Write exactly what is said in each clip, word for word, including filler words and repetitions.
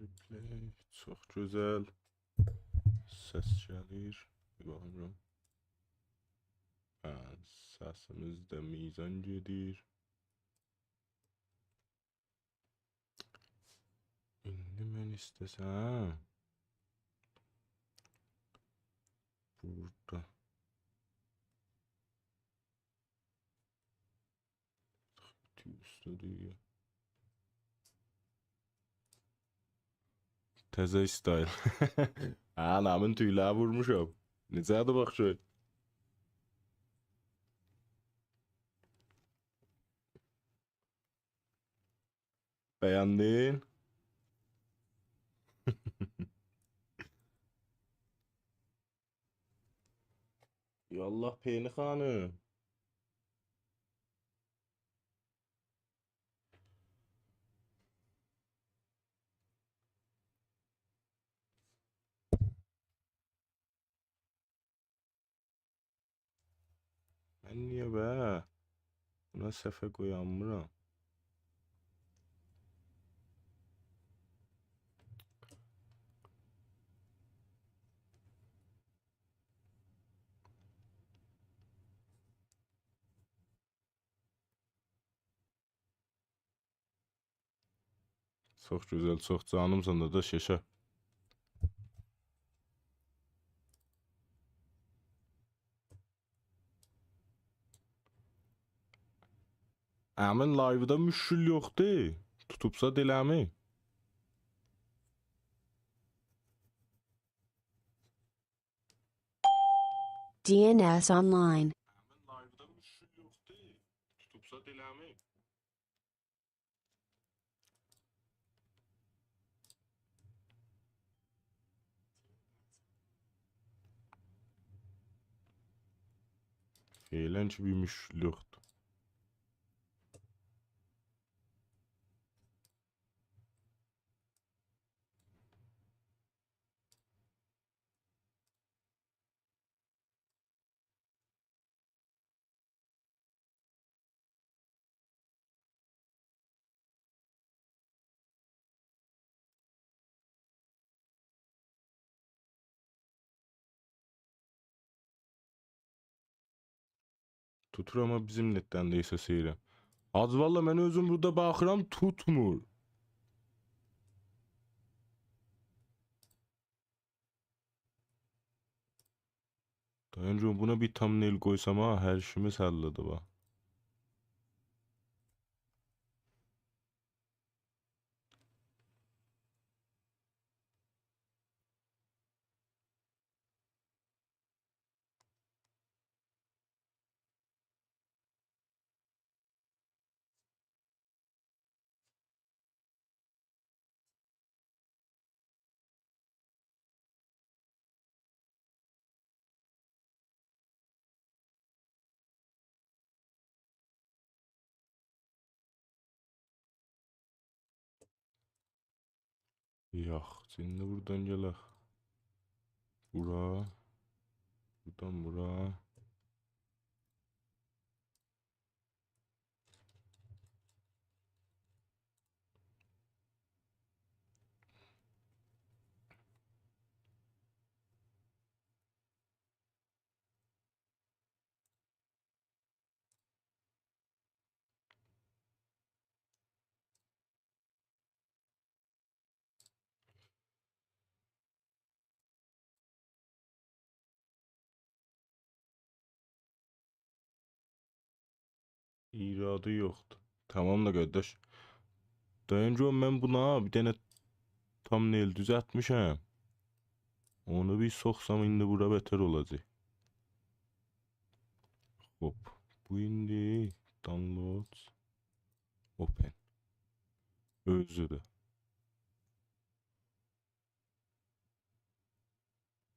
ریپلی. چوخ گؤزل. سس گلیر. بیر باخیم. هه، سسیمیز ده میزان گئدیر. ایندی من ایسته‌سم، بورادا توی اوسته دئییر. تازه استایل. هه، همین تویلری وورموشام. نئجه‌دیر باخ گؤر. بیندین؟ یالله، پئنی خانیم. من نییه به بونا صفحه قویانمیرام؟ چوخ گؤزل، چوخ جانیمسان داداش، یاشا. امین، لایودا مشکل یوخدور. توتوبسا دئله‌می؟ D N S online. فعلاً کی بیر مشکل یوخدور. توتور، آمما بیزیم نتدن ده ایسه سئیرم. حاجی، والله من اؤزوم بورادا باخیرام، توتمور. دایان جون، بونا بیر تامنئیل قویسام ها، هر ایشیمیز حل اولدو، باخ. یاخشی، ایندی بورادان گلک. بورا. بورادان بورا. ایرادی یوخدور. تامام دا، قارداش. دایان گؤروم، من بونا بیر دنه تامنئیل دوزلتمیشم. اونو بیر سوخسام، ایندی بورا بتر اولاجاق. خوب. بو ایندی download open. اؤزو ده.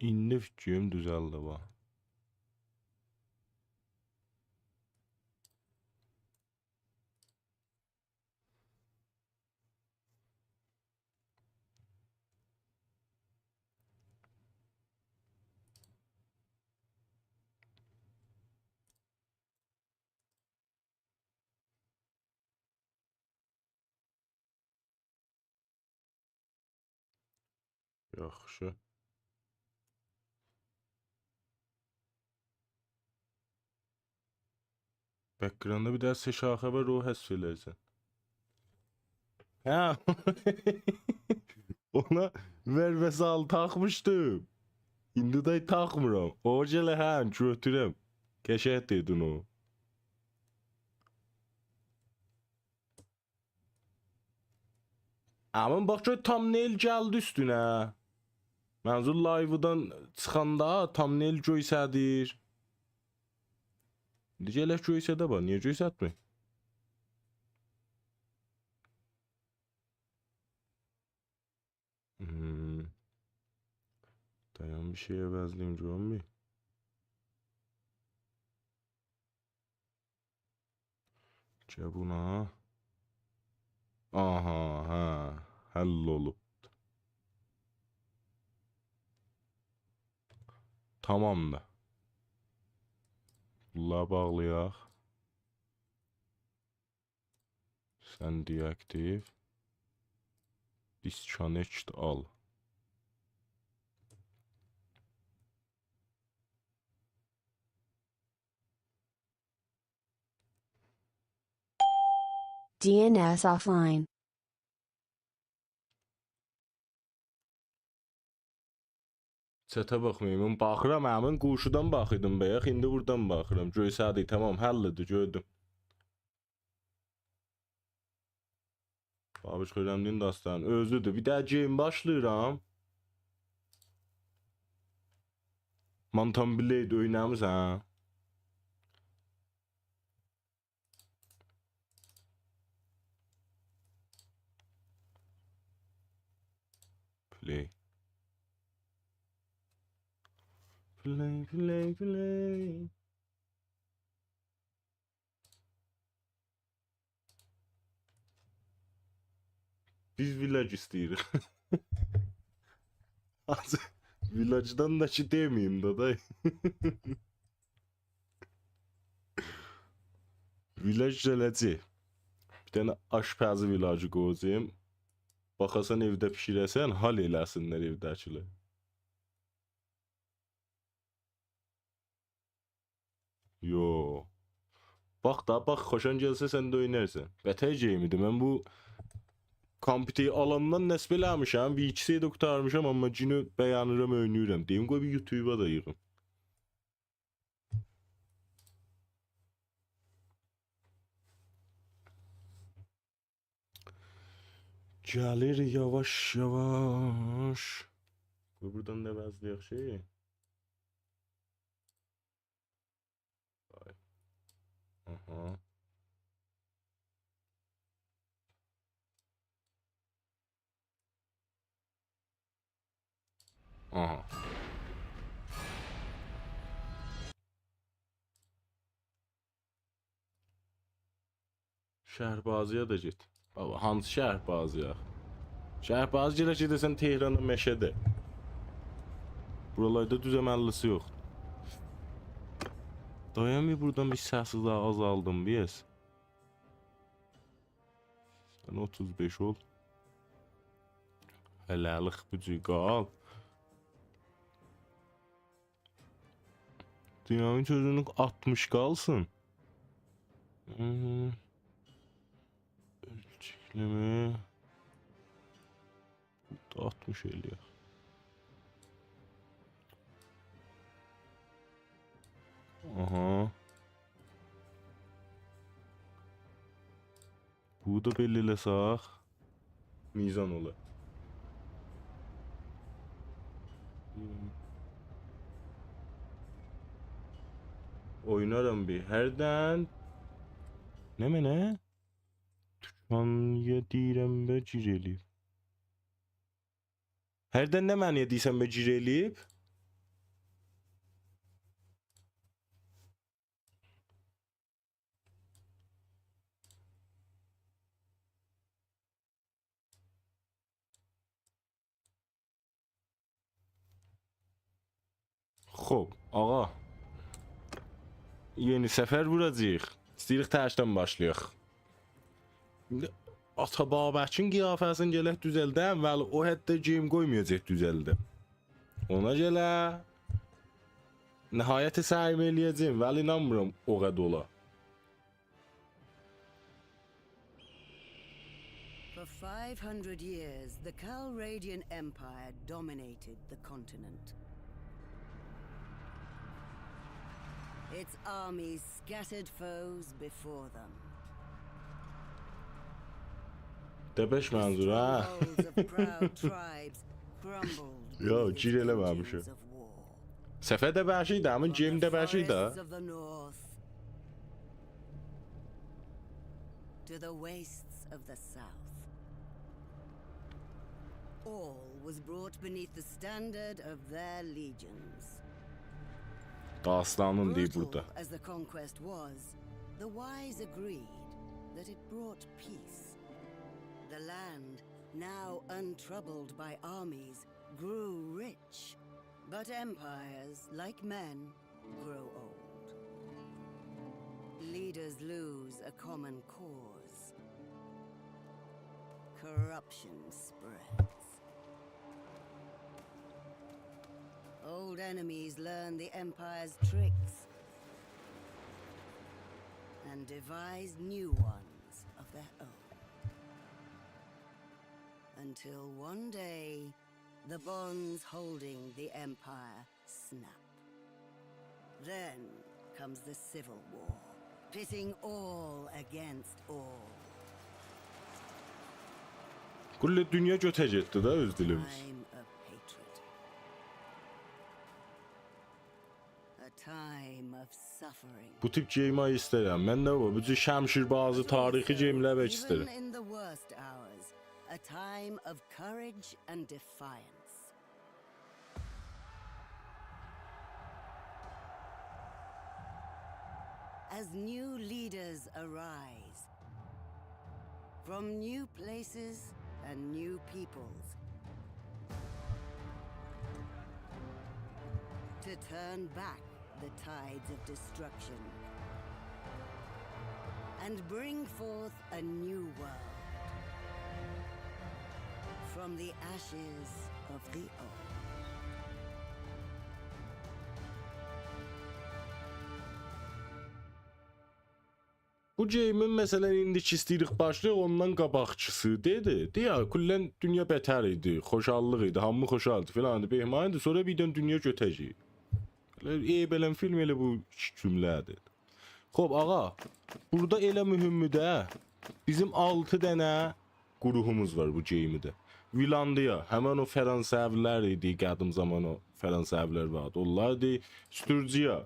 ایندی فیکریم دوزلدی، باخ. یاخشی. بک‌گراوندا بیر دنه سه شاخه وار، او حذف ائله‌یه‌جم. هه. اونا ور و سال تاخمیشدیم. ایندی ده تاخمیرام. او گله هه، گؤتورم. قشنگ دئدین او. عمیم، باخ گؤر، تامنئیل گلدی اوستونه. منظور لایودان چیخاندا تامنئیل گؤیسه‌دیر. ایندی گلک گؤیسه‌ده باخ، نییه گؤیسه‌تمیر؟ هوم. دایان، بیر شئی عوضله‌ییم گؤروم بیر. گل بونا. آها، هه. حل اولوب. تامامدیر. بونلاری باغلایاق. سن deactive. Disconnect آل. D N S offline. چته باخماییم، من باخیرام، همین قوشودان باخیردیم بایاق، ایندی بوردان باخیرام. گؤیسه‌دی، تامام، حل ائدیر، گؤردوم. بابیش خورمدین داستان. اؤزودور. بیر دنه گیم باشلاییرام. Mount & Blade اوینامیسان؟ Play. Play, play, play. بیز ویلاج ایسته‌ییریک. حاجی، ویلاجدان دا کی دئمه‌ییم ده، دای. ویلاج گله‌جک. بیر دنه آشپزی ویلاجی قویاجاغام. باخاسان ائوده بیشیره‌سن، حال ائله‌سینلر ائوده‌کیلر. یو. باخ دا، باخ، خوشون گلسه سن ده اوینارسان. بتر گیم ایدی. من بو کامپیوتری آلاندان نصب ائله‌میشم. بیر ایکی سری ده قوتارمیشام، آمما یئنه بیانیرام، اویناییرام. دئییم، قوی بیر یوتیوبا دا ییغیم. گلیر یاواش یاواش. قوی بوردان دا عوضله‌یک شئی. آی. آها. آها. شهربازی‌یا دا گئت. بابا، هانسی شهربازی آخی؟ شهربازی گرک گئده‌سن تهرانا، مشهده. بورالاردا دوز عمللی‌سی یوخدور. دایان بیر، بوردان بیر سسی ده آزالدیم، بیر یئس. سن اوتوز بئش اول. هله‌لیک بو جور قال. دینامیک اؤزونو آلتمیش قالسین. هوم. اؤلچکله‌مه. آلتمیش ائله‌یک. آها. بو دا بئله ائله‌سک، میزان اولا. اوینارام بیر. هردن. نمنه؟ توکانی‌یا دئییرم به گیر ائله‌ییب. هردن نمنه‌یه دئییرسن به گیر ائله‌ییب؟ خوب، آغا. یئنی سفر ووراجاغیق. ایسته‌ییریک تکدن باشلایاق. ایندی آتا بابکین قیافه‌سینی گرک دوزلدم، ولی او حدده گیم قویمایاجاق دوزلدم. اونا گؤره نهایت سعیمی ائله‌یه‌جه‌یم، ولی اینانمیرام او قدر اولا. For five hundred years, the Calradian Empire dominated the continent. Its armies scattered foes before them. دبش منظور، ها؟ Strongholds of proud tribes crumbled یو، beneath گیر ائله‌مه‌میشم. Engines of war. صفحه ده بشیده، اما From گیم the ده بشیده. Forests of the north to the wastes of the south, all was brought beneath the standard of their legions. داستانین دئییب بورادا. Brutal as the conquest was, the wise agreed that it brought peace. The land, now untroubled by armies, grew rich. But empires, like men, grow old. Leaders lose a common cause. Corruption spreads. Old enemies learn the empire's tricks and devise new ones of their own. Until one day, the bonds holding the empire snap. Then comes the civil war, pitting all against all. کلّ دونیا گؤته گئتدی ده اؤز دیلیمیز. Time of hatred. A time of suffering. بو تیپ گیم‌لر ایسته‌ییرم. من ده او، بو جور شمشیربازی، تاریخی گیم‌لر بک ایسته‌ییرم. Even in the worst hours, a time of courage and defiance. As new leaders arise, from new places and new peoples, to turn back the tides of destruction and bring forth a new world from the ashes of the old. بو گیمین، مثلا، ایندی کی ایسته‌ییریک باشلایاق، اوندان قاباقکیسی دئدی. دئیه، کلاً دونیا بتر ایدی، خوشحاللیق ایدی، هامی خوشحال ایدی، فلان ایدی، بهمان ایدی. سونرا بیردن دونیا گؤته گئتدی. ائله، ائ، بئله فیلم ائله بو ایکی جمله‌دیر. خوب، آغا، بورادا ائله مهمّی ده، بیزیم آلتی دنه گروهوموز وار بو گیمده. ویلاندیا، همین او فرانسوی‌لر ایدی، قدیم زامان او فرانسوی‌لر واردی. اونلاردی. ستورجیا،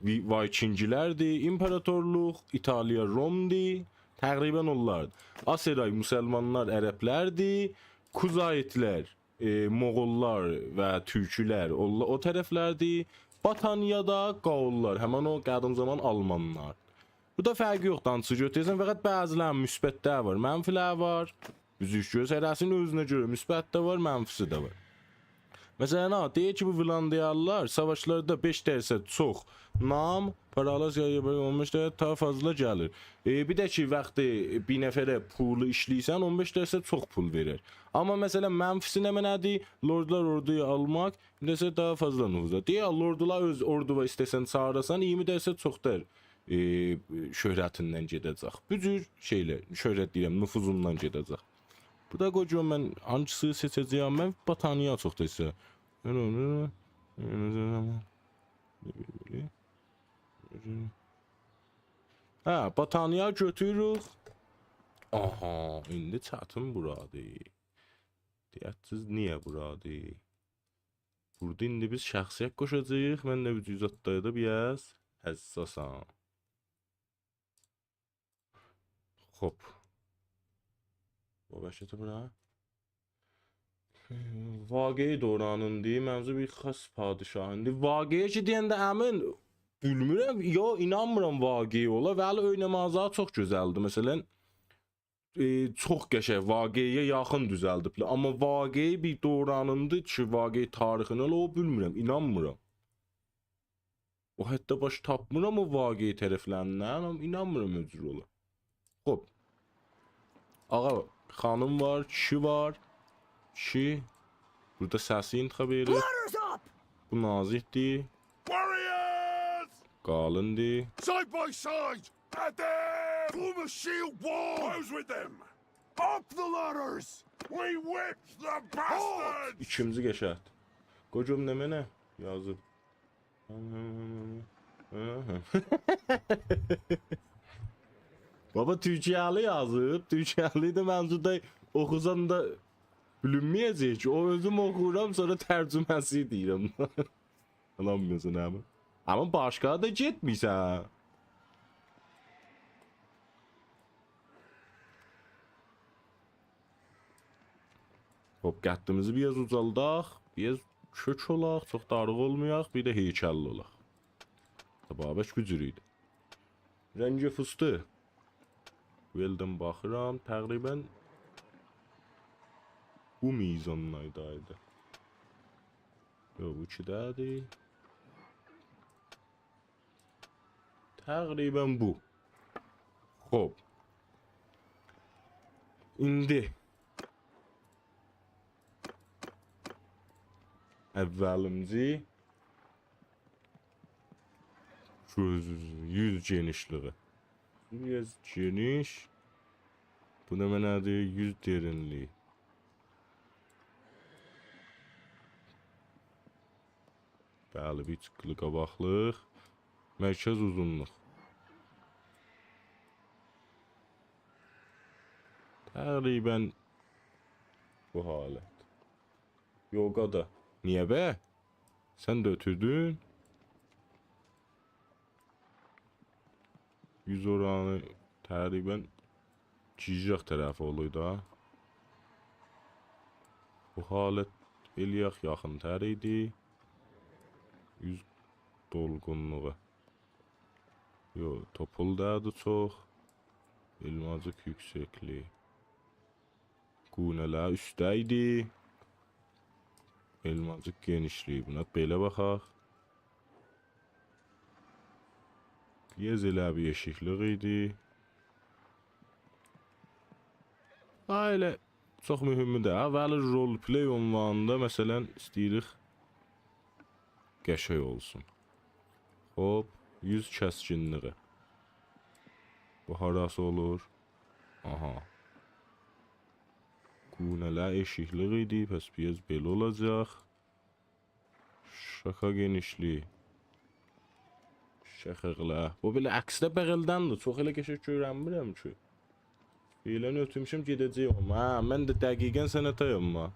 وی-، وایکینگ‌لردی، ایمپراتورلوق، ایتالیا، رومدی، تقریباً اونلاردی. آسرای، مسلمانلار، عرب‌لردی، کوزایت‌لر، ائ، مغول‌لار و تورک‌لر، او، او طرف‌لردی. باتانیادا گائول‌لار، همین او قدیم زامان آلمانلار. بورادا فرقی یوخدور، هانسی گؤتورسن، فقط بعضی‌لرین مثبت‌لری وار، منفی‌لری وار. اوزوک گؤز، هره‌سینین اؤزونه گؤره مثبتی ده وار، منفی‌سی ده وار. مثلا، ها، دئییر کی، بو ویلاندیالی‌لار ساواشلاردا بئش درصد چوخ نام، پارالاس یا اون بئش درصد داها فاضلا گلیر. ائ، بیر ده کی، وقتی بیر نفره پولو ایشله‌ییرسن، اون بئش درصد چوخ پول وئریر. آمما، مثلا، منفی‌سی نمنه‌دیر؟ لوردلار اوردویا آلماق، بیر نئچه داها فاضلا نفوسا. دئییر، لوردلار اؤز اوردووا ایسته‌سن چاغیراسان، اییرمی درصد چوخ‌تر، ائ، شهرتیندن گئده‌جک. بو جور شئی‌لر، شهرت دئییرم، نفوسوندان گئده‌جک. بورادا قوی گؤروم من هانسینی سئچه‌جه‌یم. من باتانیا چوخ تئز. هه، باتانیا گؤتوروروک. آها، ایندی چتین بورادیر. دئیه‌سیز، نییه بورادیر؟ بورادا ایندی بیز شخصیت قوشاجاغیق. من ده بو جور زادلاردا بیر آز حساسام. خوب. بو بشه‌دی بورا. واقعی دورانیندی، منظور بیر خاص پادشاهیندی. واقعی کی دئینده، امین، بیلمیرم، یا اینانمیرام واقعی اولا، ولی اؤینه‌مه‌زاری چوخ گؤزلدی. مثلا، ائ، چوخ قشنگ، واقعی‌یه یاخین دوزلدیبلر. آمما واقعی بیر دورانیندی کی، واقعی تاریخینی ائله او بیلمیرم، اینانمیرام. او حتی باش تاپمیرام او واقعی طرفلریندن، آمما اینانمیرام او جور اولا. خوب. آقا، خانیم وار، کیشی وار. کیشی. بورادا سسی انتخاب ائدیر. Ladders up! بو نازیکدیر. Warriors! قالیندیر. Side by side! At them! Form a shield wall! Close with them! Up the ladders! We whipped the bastards! ایکینجی قشنگ. قوی گؤروم نمنه یازیب. بابا، تورکیه‌لی یازیب. تورکیه‌لی ده منظوردا اوخوسام دا بیلینمه‌یه‌جک کی. او اؤزوم اوخورام، سونرا ترجمه‌سی دئییرم. آلانمیرسان، عمی. آمما باشقا دا گئتمیرسن. خوب، قدّیمیزی بیر آز اوجالداق، بیر آز کؤک اولاق، چوخ داریق اولمایاق، بیر ده هیکللی اولاق. بابک بو جور ایدی. رنگ فستیق. وئلدن باخیرام، تقریباً بو میزاندایدی. یوخ، بو ایکیده‌دیر. تقریباً بو. خوب. ایندی اوّلیمجی گؤز، یوز گئنیشلیگی. بیر آز گئنیش. بو نمنه‌دیر؟ یوز درینلیگی. بلی، بیر چیققیلی قاباقلیق. مرکز اوزونلوق. تقریباً بو حالت. یوگا دا. نییه به؟ سن ده اؤتوردون. یوز اورانی تقریباً گیجاق طرفی اولور دا. بو حالت ائلیک یاخین‌تر ایدی. یوز دولغونلوغو. یوخ، توپول دئییردی چوخ. ائلماجیق یوکسکلیگی. گونه‌لر اوستده ایدی. ائلماجیق گئنیشلیگی. بونا بئله باخاق. بیر آز ائله بیر ائشیکلیک ایدی. ها، ائله چوخ مهم دئییل. اوّلی roleplay عنوانیندا، مثلاً، ایسته‌ییریک قشنگ اولسون. خوب، یوز کسکینلیگی. بو هاراسی اولور؟ آها. گونه‌لر ائشیکلیک ایدی، پس بیر آز بئله اولاجاق. شاخا گئنیشلیگی. شاخیقلار. بو بئله عکسده بغلدندیر. چوخ ائله قشنگ گؤرنمیرم کی. ائله اؤتورموشم گئده‌جه‌ییک آمما. هه، من ده دقیقاً سنه تایام ها.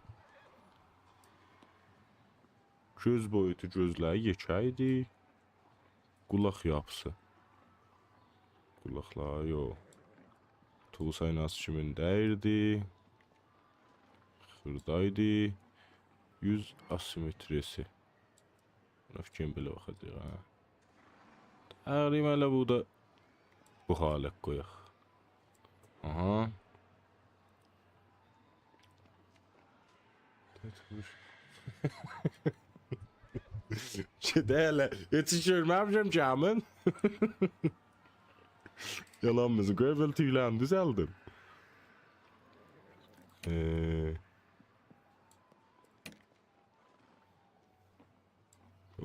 گؤز بویوتو، گؤزلری یئکه ایدی. قولاق یاپیسی. قولاقلاری یوخ. طوس آیناسی کیمین دئییردی. خیردایدی. یوز آسیمتری‌سی. بونا فیکریم بئله باخاجاغیق، هه. تقریباً ائله بو دا بو حالت قویاق. آها. گئده ائله. هئچ ایش گؤرمه‌میشم کی، همین. یالان بیزی. قوی بئله تویلرینی دوزلدیم. ائ،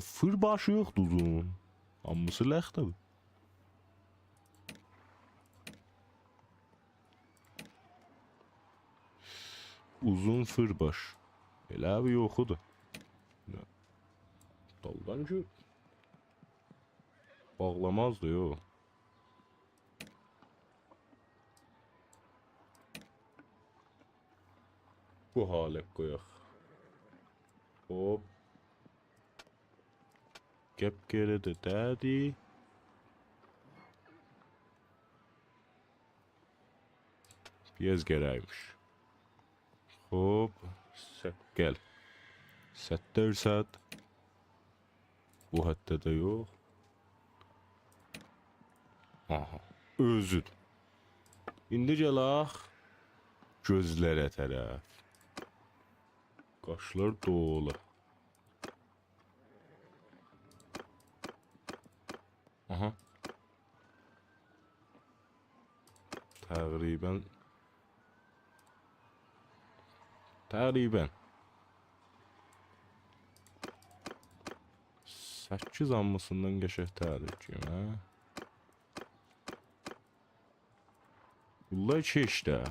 فیر باشی یوخدور اوزون. هامیسی لخته بو. اوزون فیر باش. ائله بیر یوخودور. دالدان کی، باغلامازدی، یوخ. بو حالت قویاق. هوپ. قپ‌قره ده دئییل. بیر آز گرکمیش. خوب، سققل. صد درصد. بو حدده ده یوخ. آها، اؤزودور. ایندی گلک گؤزلره طرف. قاشلار دولو. آها. تقریباً، تقریباً سککیز هامیسیندان قشنگ‌تردیر کی، هه؟ بونلار ایکی اشده.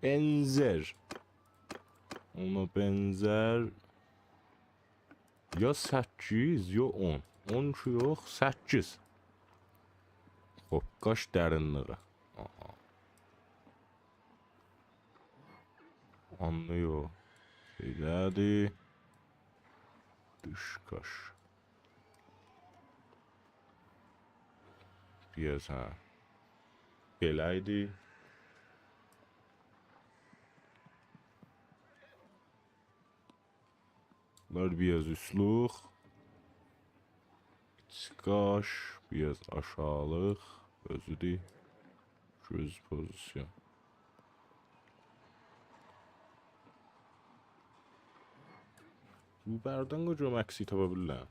بنزر. اونا بنزر. یا سککیز، یا اون. اون ایکی یوخ، سککیز. خوب، قاش درینلیگی. آها. آنلاییریق. شئیله‌دیر. دوش قاش. بیر آز، هه. بئله ایدی. بونلار بیر آز اوستلوک. قاش، بیر آز آشاغیلیق. اؤزودور. گؤز پوزیسیون. بو بردن قوجا مکسی تاپا بیلیرم.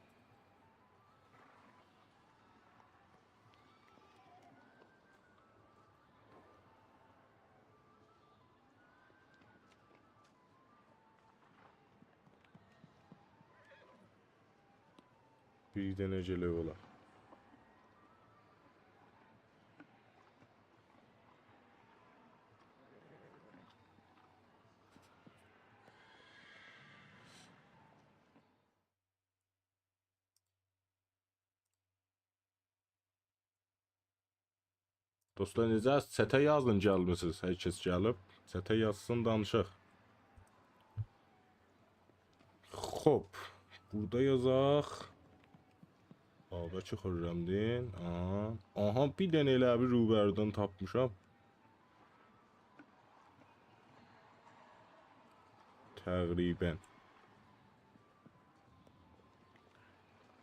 بیر دنه گلک اولا. دوستلار، نئجه‌سیز؟ چته یازین، گلمیسینیز. هر کس گلیب، چته یازسین، دانیشاق. خوب، بورادا یازاق. بابک خرمدین. آها. آها، بیر دنه ائله بیل روبرودن تاپمیشام. تقریباً.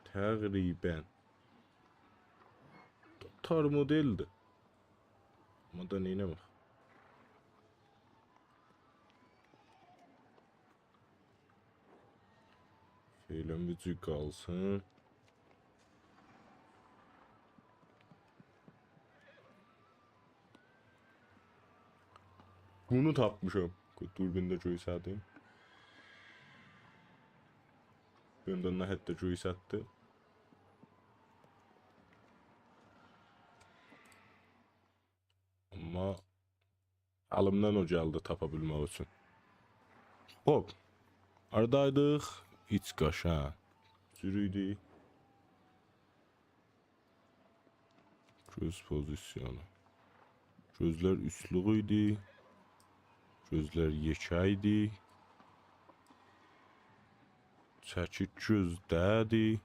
تقریباً. تار مدل‌دیر. آمما دا نئینه‌مک؟ فعلاً بیر جور قالسین. بونو تاپمیشام. قوی دوربینده گؤستریم. بوندا نه حتی گؤستردی. آمما الیمدن او گلدی تاپا بیلمک اوچون. خوب. هاردایدیق؟ ایچ قاش، هه. جور ایدی. گؤز پوزیسیونو. گؤزلر اوستلوک ایدی. گؤزلر یئکه ایدی. چکیک گؤز ده‌دی.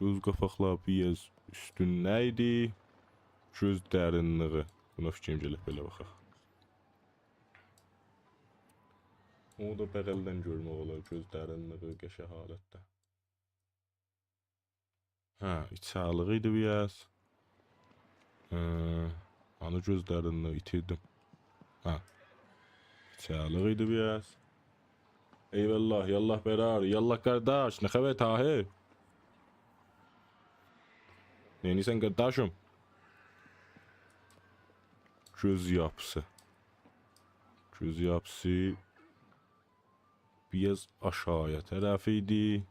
گؤز قاپاقلاری بیر آز اوستونده ایدی. گؤز درینلیگی. بونا فیکریم گلیر، بئله باخاق. اونو دا بغلدن گؤرمک اولار، گؤز درینلیگی قشنگ حالتده. هه، ایچریلیگی ایدی بیر آز. هه، هانی گؤز درینلیگی ایتیردیم. هه. ایچریلیگی ایدی بیر آز. ای والله، یالله برار، یالله قارداش، نه خبر طاهر؟ نئینیرسن قارداشیم؟ گؤز یاپیسی. گؤز یاپیسی بیر آز آشاغییا طرف ایدی.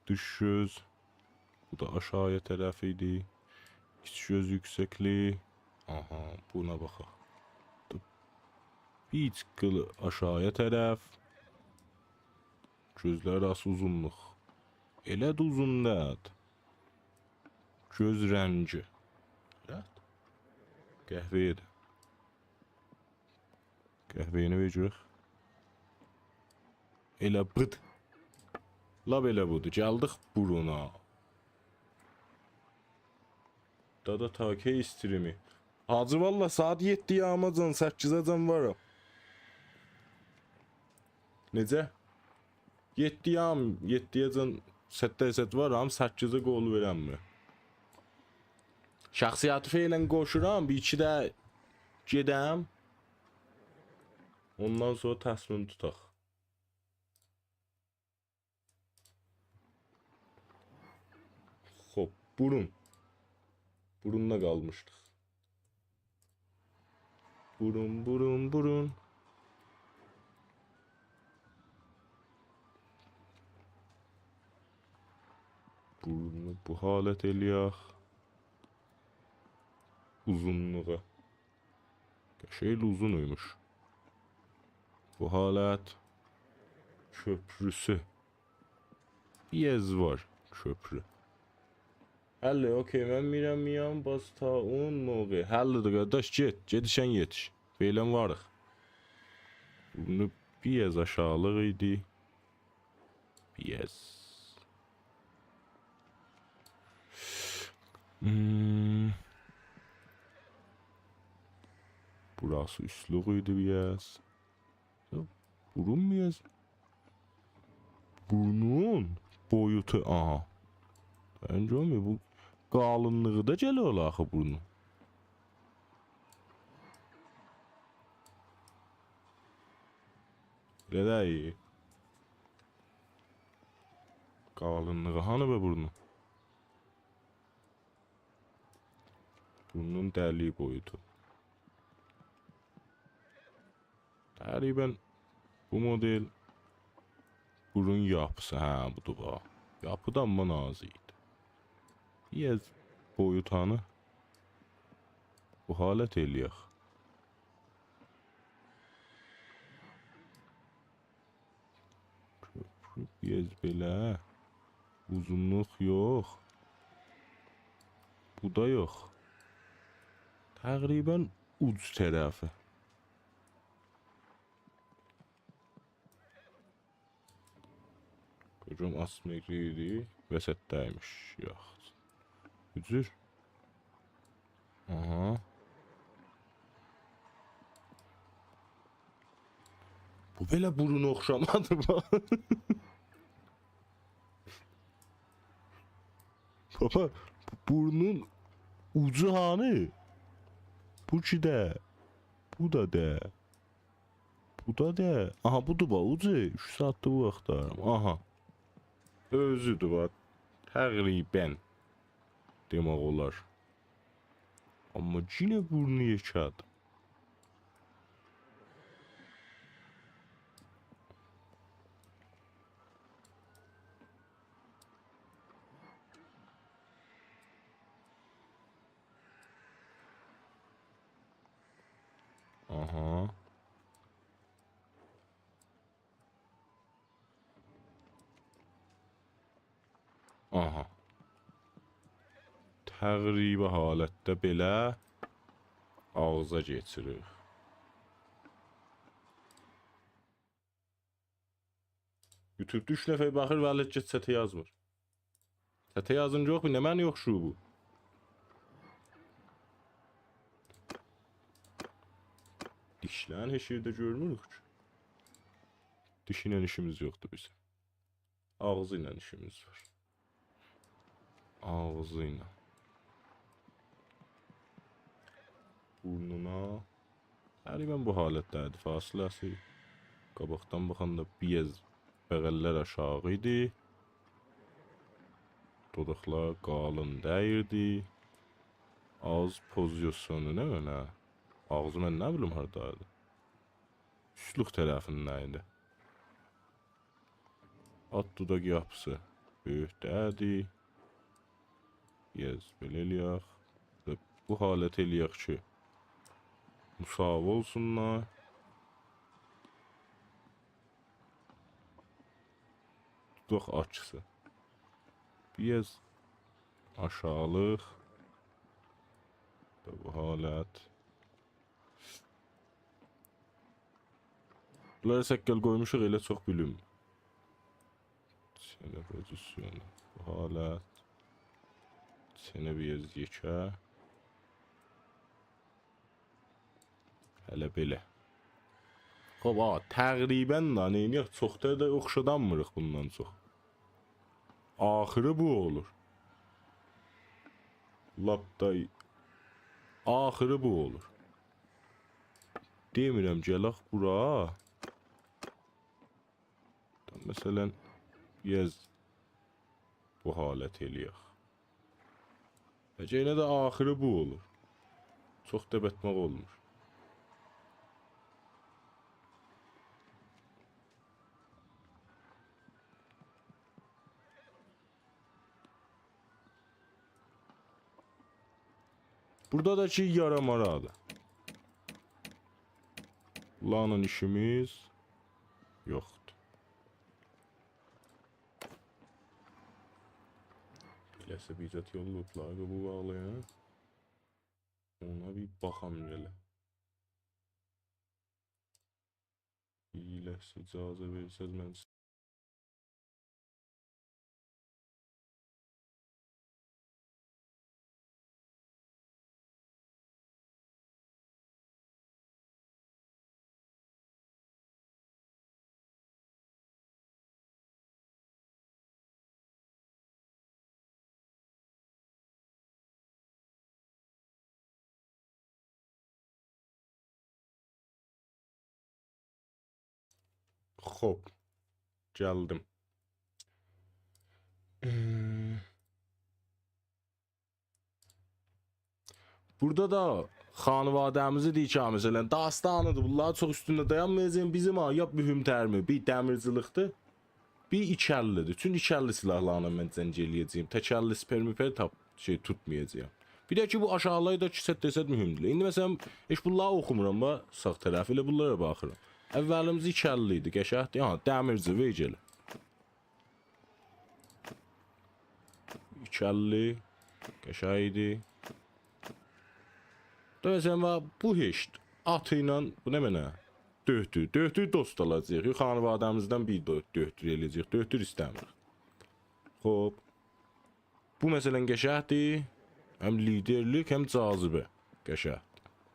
دوش گؤز. بو دا آشاغییا طرف ایدی. ایچ گؤز یوکسکلیگی. آها، بونا باخاق. بیر چیققیلی آشاغییا طرف. گؤزلر آراسی اوزونلوق. ائله ده اوزون دئییل. گؤز رنگی. رحت. قهوه‌یه‌دیر. قهوه‌یینی وئر گؤرک. ائله بودور. لاپ ائله بودور. گلدیک بورونا. دادا تا کی استریمی؟ حاجی، والله ساعات یئددی یاریماجان، سککیزه‌جن وارام. نئجه؟ یئددی یاریم، یئددی‌یه‌جن ستده ست وارام، سککیزه قول وئرنمیر. شخصیتی فعلاً قوشورام، بیر ایکی ده گئدم. اوندان سونرا تصمیم توتاق. بورون. بوروندا قالمیشدیق. بورون، بورون، بورون. بورنو بو حالت ائله‌یک. اوزونلوغو. قشنگ اوزون ایمیش. بو حالت. کؤپروسو. بیر آز وار کؤپرو. حلّه، اوکی، من میرم میام، باز تا اون موقع. حلّدیر، قارداش، گئت، گئت ایشن یئتیش. فعلاً واریق. بونو بیر آز آشاغیلیق ایدی. بیر آز. هوم. بوراسی اوستلوق ایدی بیر آز. یوخ، بورون بیر آز. بورنون بویوتو، آها. من گؤرمورم، بو قالینلیغی دا گله اولا آخی بورنون. ائله ده ایی. قالینلیغی هانی به بورنون؟ بورنون دلیک بویوتو. تقریباً بو مدل بورون یاپیسی، هه، بودور باخ. یاپی دا آمما نازیکدیر. بیر آز بویوتانی بو حالت ائله‌یک. کؤپرو بیر آز بئله. اوزونلوق یوخ. بو دا یوخ. تقریباً اوج طرفی. گؤروم آسماق ایدی، وسطده‌یمیش. یوخ. بو جور. آها. بو بئله بورون اوخشامادی باخ. بابا، بو بورنون اوجو هانی؟ بو کی ده. بو دا ده. بو دا ده. آها، بودور باخ، اوجو. اوچ ساعاتدیر بو آختاریرام. آها. اؤزودور باخ. تقریباً دئمک اولار. آمما یئنه بورنو یئکه‌دیر. آها. آها. تقریبی حالتده بئله آغزا کئچیریک. یوتیوبدا اوچ نفر باخیر، ولی هئچ کس چته یازمیر. چته یازین، یوخ، بیر نمنه یوخ شو بو. دیشلرین هئچ یئرده گؤرموروک کی. دیشی ایله ایشیمیز یوخدور بیزیم. آغزی ایله ایشیمیز وار. آغزی ایله. بورنونا. تقریباً بو حالتده‌دیر. فاصله‌سی قاباقدان باخاندا بیر آز بغل‌لر آشاغی ایدی. دوداقلار قالین دَییردی. آغیز پوزیسیونو نه اؤنه؟ آغزی من نه بیلیم هاردایدی؟ اوستلوک طرفینده ایدی. آلت دوداق یاپیسی بؤیوک دئییردی. بیر آز بئله ائله‌یک. و بو حالت ائله‌یک کی، مساوی اولسونلار. دوداق آچیسی. بیر آز آشاغیلیق. و بو حالت. بونلاری سققل قویموشوق، ائله چوخ بیلینمیر. چنه پوزیسیونو. بو حالت. چنه بیر آز یئکه. هله بئله. خوب، آ، تقریباً ده، نئینیه‌ک؟ چوخ‌تر ده اوخشادانمیریق بوندان چوخ. آخیری بو اولور. لاپ دا آخیری بو اولور. دئمیرم، گلک بورا. مثلاً، بیر آز بو حالت ائله‌یک. بلکه یئنه ده آخیری بو اولور. چوخ دا بتماق اولمور. بورادا دا کی یارا مارادیر. بونلارلا ایشیمیز یوخدور. ائله‌سه بیر زاد یوللاییبلار، بو باغلی، هه؟ اونا بیر باخام گله. بیر لحظه اجازه وئرسز، من خوب. گلدیم. ائ، بورادا دا خانواده‌میزی دئییر کی، ها، مثلا، داستانی‌دیر. بونلار چوخ اوستونده دایانمایاجاغام. بیزیم، ها، یا مهم‌تریمی بیر دمیرچیلیکدیر، بیر ایکی اللی‌دیر. چونکی ایکی اللی سلاحلارلا من جنگ ائله‌یه‌جه‌یم. تک اللی سپر مپر تاپ-، شئی، توتمایاجاغام. بیر ده کی، بو آشاغیلاری دا کی، صد درصد مهم دئییل. ایندی، مثلا، هئچ بونلاری اوخومورام، باخ، ساغ طرف. ائله بونلارا باخیرام. اولیمیز ایکی اللی ایدی، قشنگدیر. ها، دمیرچی، وئر گله. ایکی اللی. قشنگ ایدی. دا مثلا، باخ، بو هئچ. آتی ایله، بو نمنه؟ دؤهدور. دؤهدور دوست آلاجاغیق. یوخ، خانواده‌میزدن بیر دؤ-، دؤهدور ائله‌یه‌جه‌ییک. دؤهدور ایسته‌میریک. خوب. بو، مثلا، قشنگدیر. هم لیدرلیک، هم جاذبه. قشنگ.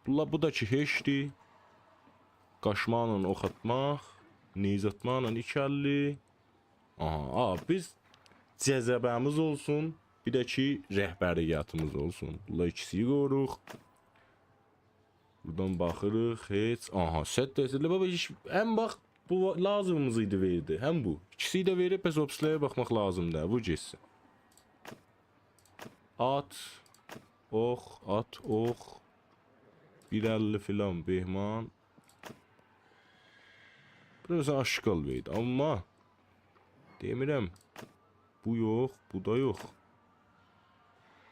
بونلار، بو دا کی، هئچدیر. قاچماقلا اوخ آتماق، نیزه آتماقلا ایکی اللی. آها، آ، بیز جذبه‌میز اولسون، بیر ده کی، رهبریتیمیز اولسون. بونلار ایکیسینی قویوروق. بورادان باخیریق، هئچ. آها، صد درصد. بابا، هئچ، هم باخ، بو لازیمیمیز ایدی، وئردی. هم بو. ایکیسی ده وئریب، پس اوبسلره باخماق لازیم دئییل. وور گئتسین. آت، اوخ، آت، اوخ. بیر اللی فلان، بهمان. بورادا مثلا آشغال وئردی. آمما دئمیرم، بو یوخ، بو دا یوخ.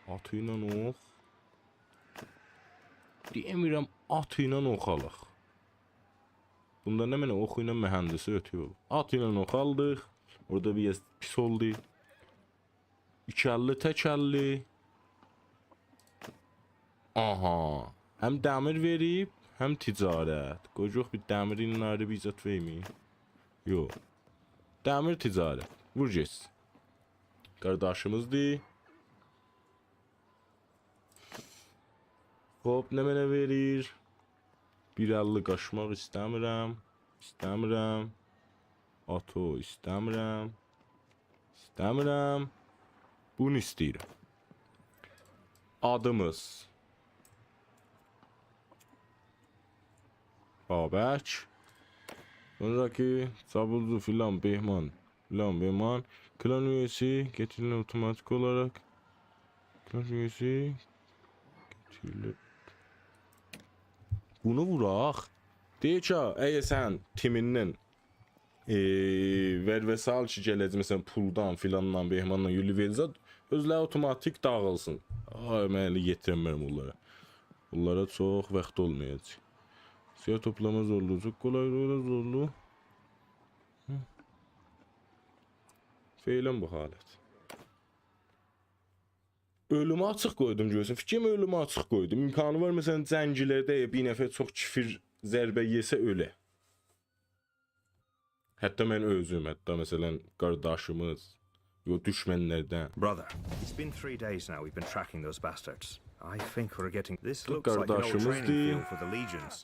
آتی ایله اوخ. دئمیرم، آتی ایله اوخ آلاق. بوندا نمنه، اوخو ایله مهندسی اؤتویور. آتی ایله اوخ آلدیق. اورادا بیر آز پیس اولدو. ایکی اللی، تک اللی. آها. هم دمیر وئریب، هم تجارت. قوی گؤروخ بیر دمیرین آیری بیر زاد وئرمه‌ییم. یوخ. دمیر، تجارت. وور گئتسین. قارداشیمیزدیر. خوب، نمنه وئریر؟ بیر اللی قاچماق ایسته‌میرم. ایسته‌میرم. آتو ایسته‌میرم. ایسته‌میرم. بونو ایسته‌ییرم. آدیمیز بابک. سونراکی چابولجو فلان بهمان. فلان بهمان. کلان اویه‌سی گتیریلیر اوتوماتیک اولاراق. کلان اویه‌سی گتیریلیر. بونو ووراق. دئییر کی، ها، اگر سن تیمیندن، ائ، ور وسایل کی گله‌جک، مثلا، پولدان، فلاندان، بهماندان، یولی وئرزه، اؤزلری اوتوماتیک داغیلسین. آی، من اله یئتیرمرم اونلارا. اونلارا چوخ واخت اولمایاجاق. سیاه توپلاما زورلوغو، چوخ قولای، قولای زورلو. هی. فعلا بو حالت. اؤلومو آچیق قویدوم، گؤرورسن. فیکریم اؤلومو آچیق قویدوم. امکانی وار، مثلا، جنگلرده بیر نفر چوخ کفر ضربه یئسه، اؤله. حتی من اؤزوم، حتی، مثلا، قارداشیمیز، یوخ، دوشمنلردن. Brother, it's been three days now we've been tracking those bastards. I think we're getting... This looks like an old training field for the legions.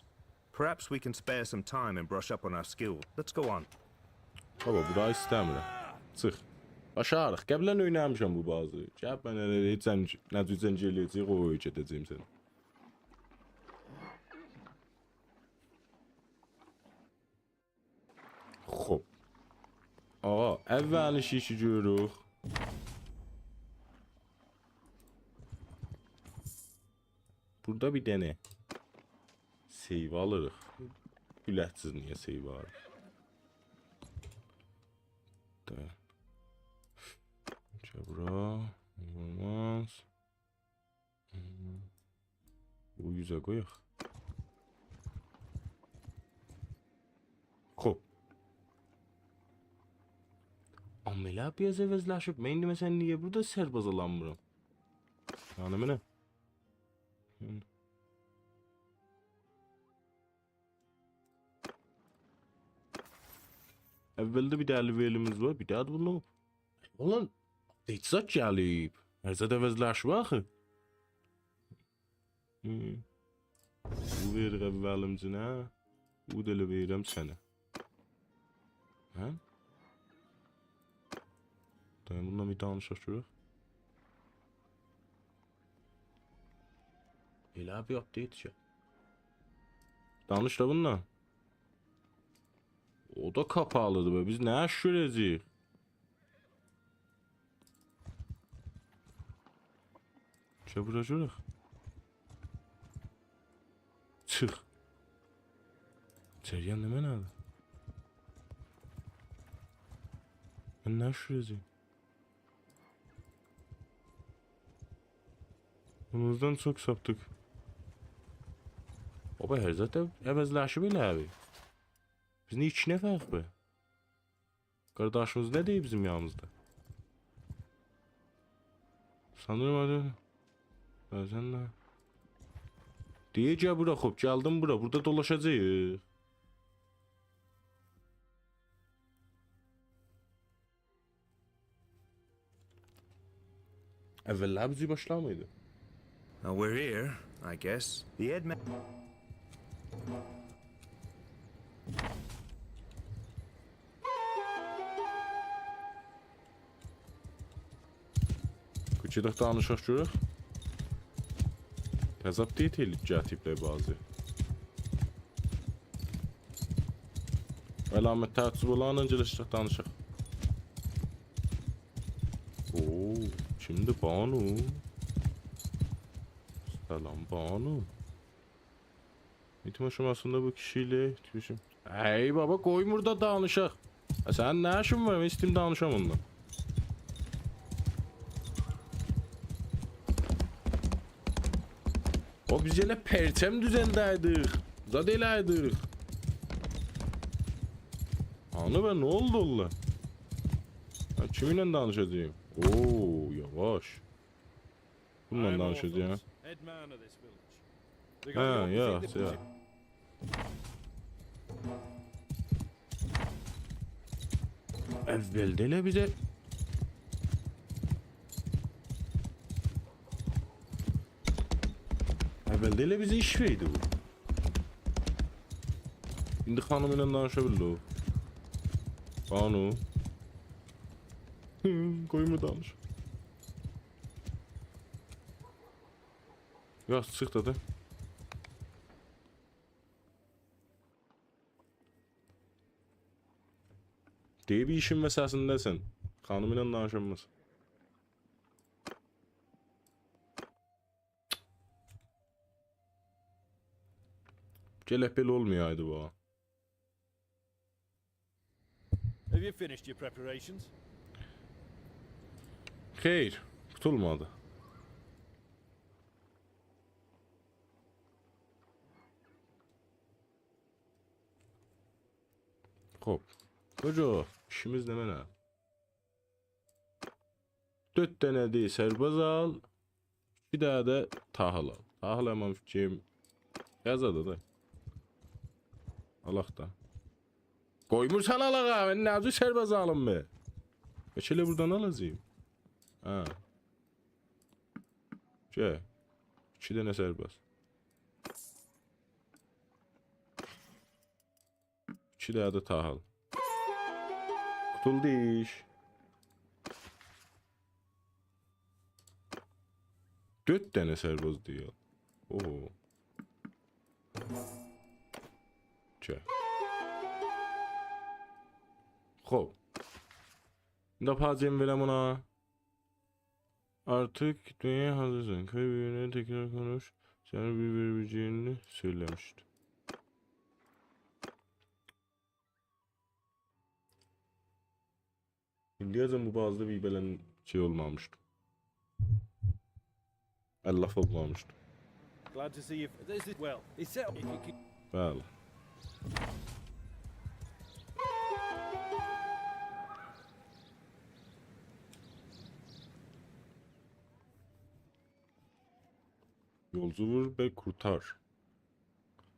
Perhaps we can spare some time and brush up on our skill. Let's go on. بابا، بورا ایسته‌میرم. چیخ. باشاریق. قبلا اؤینه‌میشم بو بازی. گل، من ائله هئچ جنگ، نه جور جنگ ائله‌یه‌جه‌ییک، او اؤیره‌ده‌جه‌یم سنه. خوب. آقا، اولین ایشی کی گؤروروک. بوردا بیر دنه save آلیریق. بیله‌سیز نییه save آلیریق. دا. بورا. اولماز. بو اوزه قویاق. خوب. آمما ائله بیر آز عوضلشیب. من ایندی مثلا نییه بوردا سرباز آلانمیرام؟ یعنی منه. هوم. اولده بیر دنه level-ایمیز وار، بیر دنه ده بونو. اوغلوم، update زاد گلیب. هر زاد عوضلشیب آخی. هوم. بو وئریریک اولیمجینه. بو دا ائله وئریرم سنه. هه؟ دایان، بونونلا بیر دانیشاق گؤرک. ائله بیر update کی. دانیش دا بونونلا. او دا قاپالیدیر به. بیز نه ایش گؤره‌جه‌ییک؟ گل بورا گؤرک. چیخ. ایچری‌یه نمنه وار؟ من نه ایش گؤره‌جه‌یم؟ اونوزدان چوخ ساپدیق. بابا، هر زاد دا عوضلشیب ائله ابی. بیز نییه ایکی نفریک به؟ قارداشیمیز نه دئییر بیزیم یانیمیزدا؟ سانیریم آدی. بعضا ده. دئییر گل بورا، خوب، گلدیم بورا. بوردا دولاشاجاغیق. اوللر بیزی باشلامیردی. Now we're here, I guess. The headman. گئدک دانیشاق گؤرک. تازه update ائله‌ییب گتیریبلر بازی. علامت تعجب اولانلا گلشدیک دانیشاق. اوو، کیمدیر بانو؟ سلام بانو. ایتیم آشاماسیندا بو کیشی ایله ایتمیشیم. ای بابا، قویمور دا دانیشاق. ائ، سنین نه ایشین وار؟ من ایسته‌ییم دانیشام اونونلا. او، بیز ائله پرچم دوزلده‌یدیک. زاد ائله‌یدیک. آنی به، نه اولدو اونونلا؟ من کیمینله دانیشاجاغام؟ اوو، یاواش. بونونلا دانیشاجاغام. هه، یوخ، یوخ. اولده ائله بیزه، اولده ائله بیزه ایش وئردی بو. ایندی خانیم ایله دانیشا بیلدی او. خانیم. قویمور دانیش. یوخ، چیخ دا. دئییب ایشین وسطینده‌سن. خانیم ایله دانیشانماز. گرک بئله اولمایایدی بو. Have you finished your preparations? خیر، قوتولمادی. خوب. قوجا، ایشیمیز نمنه؟ دؤرد دنه ده سرباز آل. بیر دنه ده تاحیل آل. تاحیل همان فیکریم. یازا دا دا. آلاق دا. قویمورسان آلاغا، من نه جور سرباز آلیم به؟ بلکه ائله بوردان آلاجاغام. هه. گل. ایکی دنه سرباز. ایکی دنه ده تاحیل. قوتولدو ایش. دؤرد دنه سرباز دئییر. اوهو. گل. خوب. ایندی آپاراجاغام وئرم اونا. آرتیق گیتمه‌یه حاضیرسان. کای بیر-بیرینه تکرار کونوش. سنه بیر وئره بیله‌جه‌یینی سؤیله‌میشدیم. ایندیه‌جن بو بازیدا بیر بئله شئی اولمامیشدی. علاف اولمامیشدی. Glad to see you. This is, well, it's set. بلی. یولچو وور و قورتار.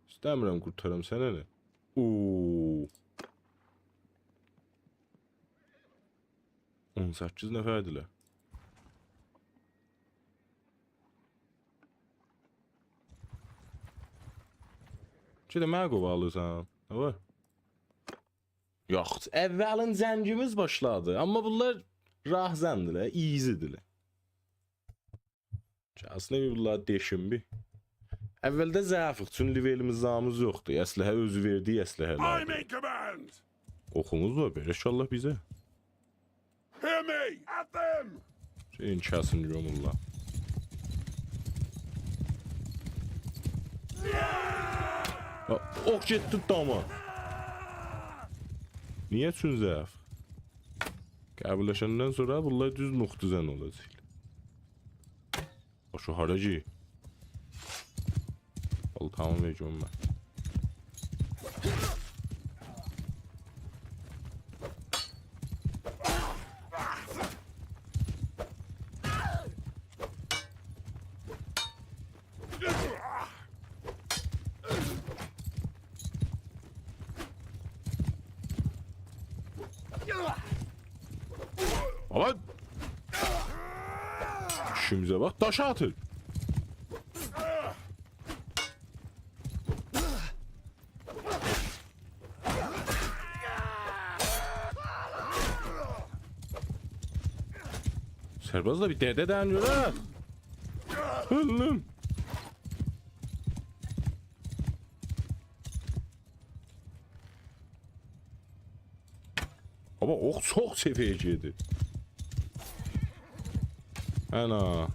ایسته‌میرم قورتارام، سنه نه؟ اوو. اون سککیز نفردیلر. کی ده منه قووالیرسان. نه وار؟ یوخ، اولین جنگیمیز باشلادی. آمما بونلار راهزندیلر، ایزی‌دیلر. گلسین بیر بونلاری دئشیم بیر. اولده ضعیفیق، چون لئولیمیز زامیمیز یوخدور. اسلحه اؤزو وئردیگی اسلحه‌لردیر. I'm in command. اوخوموز وار، بئله ان‌شاءالله بیزه. Hear me! At them! شئیین کسین یومورلار. یا، اوخ گئتدی داما. نییه چون ضعیف؟ قبیله‌شندن سونرا بونلار دوز نوخته‌زن اولاجاق. او شو هارا کی؟ آل، تمام، وئر گؤروم من. بابا! ایشیمیزه باخ، داش آتیر. سرباز دا بیر دده دنیور ها. اؤلدوم. بابا، اوخ چوخ سئویه‌یه گئدیر. انا.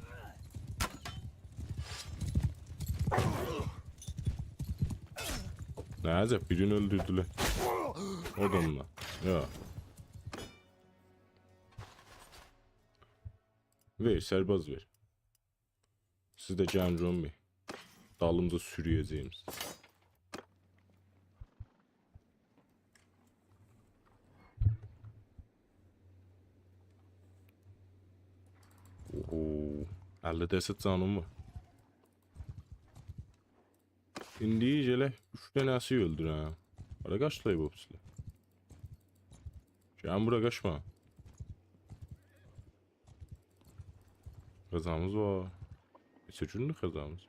نه عجب، بیرینی اؤلدوردولر. او دا اونونلا. یا. وئر، سرباز وئر. سیز ده گلین، رومی. دالیمجا سورویه‌جه‌ییم سیزی. اوهو، اللی درصد جانیم وار. ایندی ائله اوچ دنه‌سی اؤلدو ها. هارا قاچدیلار بو پیسلر؟ گلین بورا، قاچما. غذامیز وار. نئچه گونلوک غذامیز؟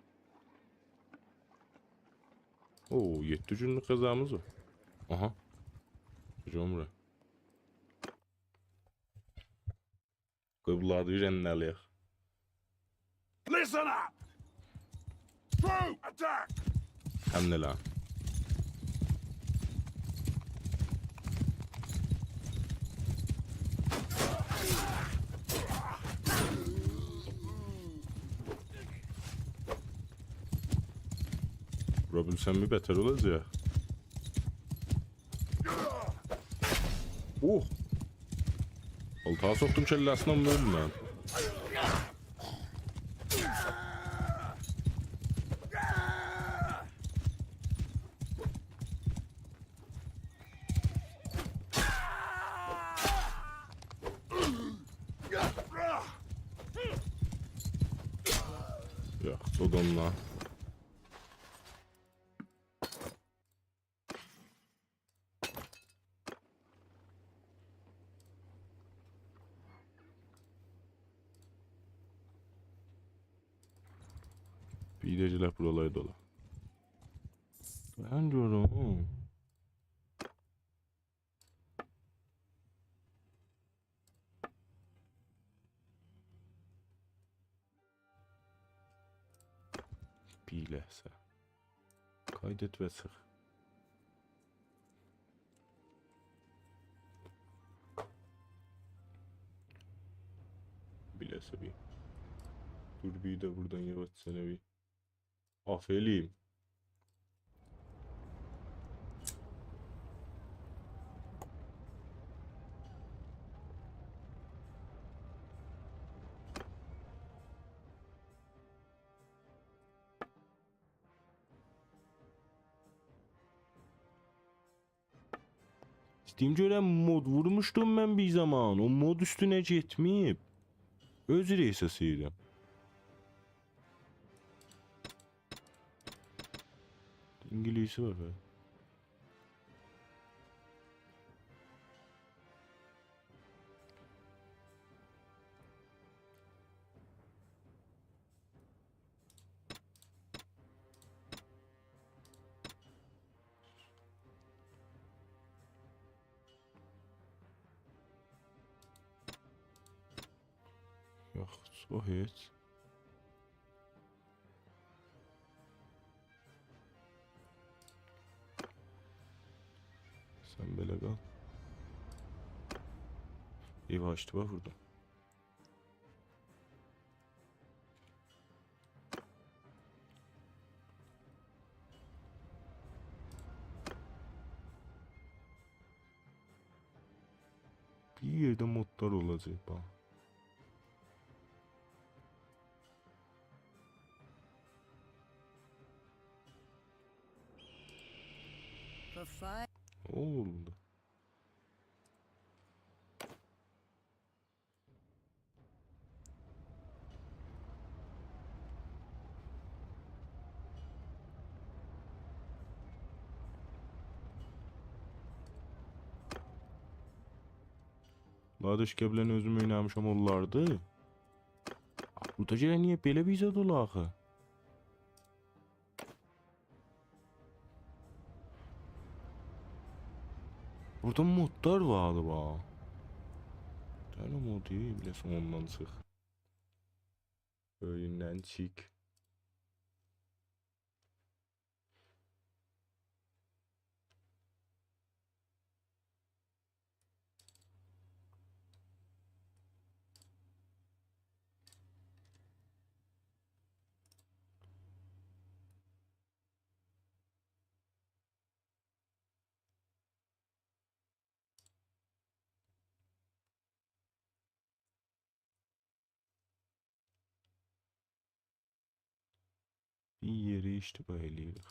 او، یئددی گونلوک غذامیز وار. آها. گلین بورا. قوی بونلاری رنده‌له‌یک. Listen up! True attack! حمله ائله. وورا بیلسم بیر بتر اولاجاق. اوه! اولتاغا سوخدوم کله‌سینه، آمما اؤلمه‌دی. یوخ، دودونلا. بیر ده گلک بورالاری دولا. من گؤروم. بیر لحظه. قاییت و چیخ. بیر لحظه بیر. دور بیر ده بورادان یاواشجانا بیر آف ائله‌ییم. ایسته‌ییم گؤرم، مود وورموشدوم من بیر زامان. او مود اوستونه گئتمه‌ییب. اؤز رئیسه سیرم. اینگیلیسی وار، هه. یوخ، او هئچ. سن بئله قال. ای، اشتباه ووردوم. بیر یئرده مودلار اولاجاق، باخ. For five. اولدو. لا، داش قبلاً اؤزوم اوینامیشام اونلاردی. بورادا گرک نییه بئله بیر زاد اولا آخی؟ بورادا مودلار واردی، باخ. دنه مودو، بیله‌سن اوندان چیخ. اویوندن چیخ. بیر یئری اشتباه ائله‌ییریک.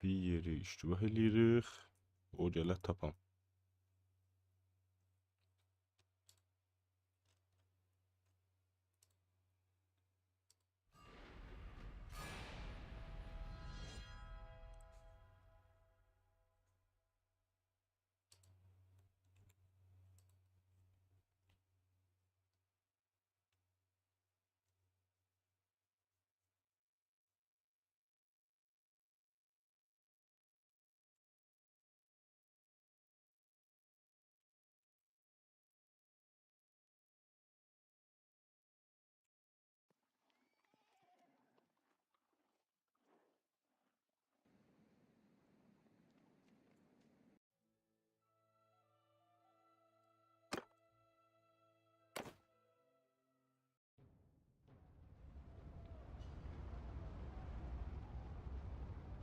بیر یئری اشتباه ائله‌ییریک. او گله تاپام.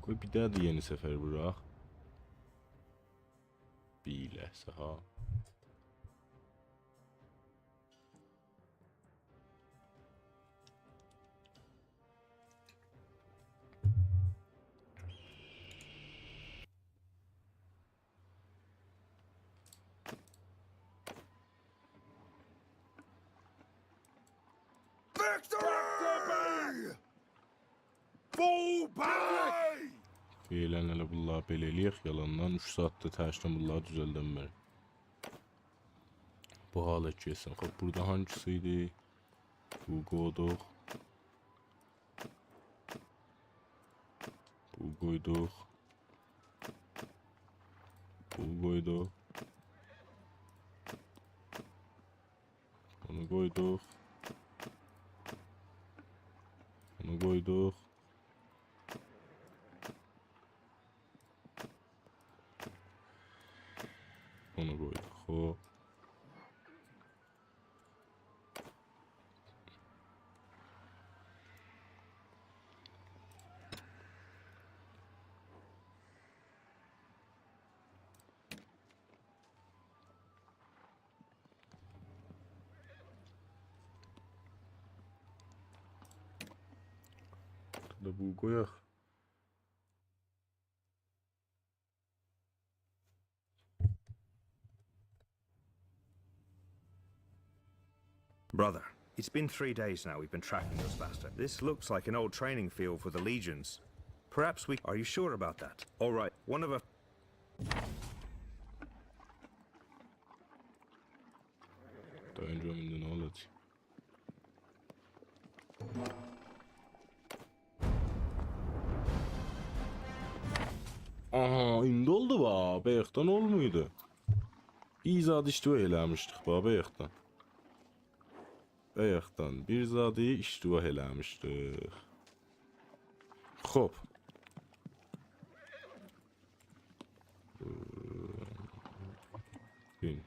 قوی بیر دنه ده یئنی سفر ووراق. بیر لحظه ها. Victory! Fall back! فعلاً ائله بونلاری بئله ائله‌یک، یالاندان اوچ ساعاتدیر ترسدن بونلاری دوزلدنمیر. بو حالت گئتسین. خوب، بورادا هانگیسی ایدی؟ بو قویدوق. بو قویدوق. بو قویدوق. بونو قویدوق. بونو قویدوق. بونو قویدوق. خوب. دا بو قویاق. Brother, it's been three days now we've been tracking those bastards. This looks like an old training field for the legions. Perhaps we... Are you sure about that? All right, one of us... داینجام ایندی نه اولاجاق؟ آها، ایندی اولدو با. بایاقدان اولمویدو. بیر زاد اشتباه ائله‌میشدیک با، بایاقدان. بایاقدان بیر زادی اشتباه ائله‌میشدیک. خوب. بین.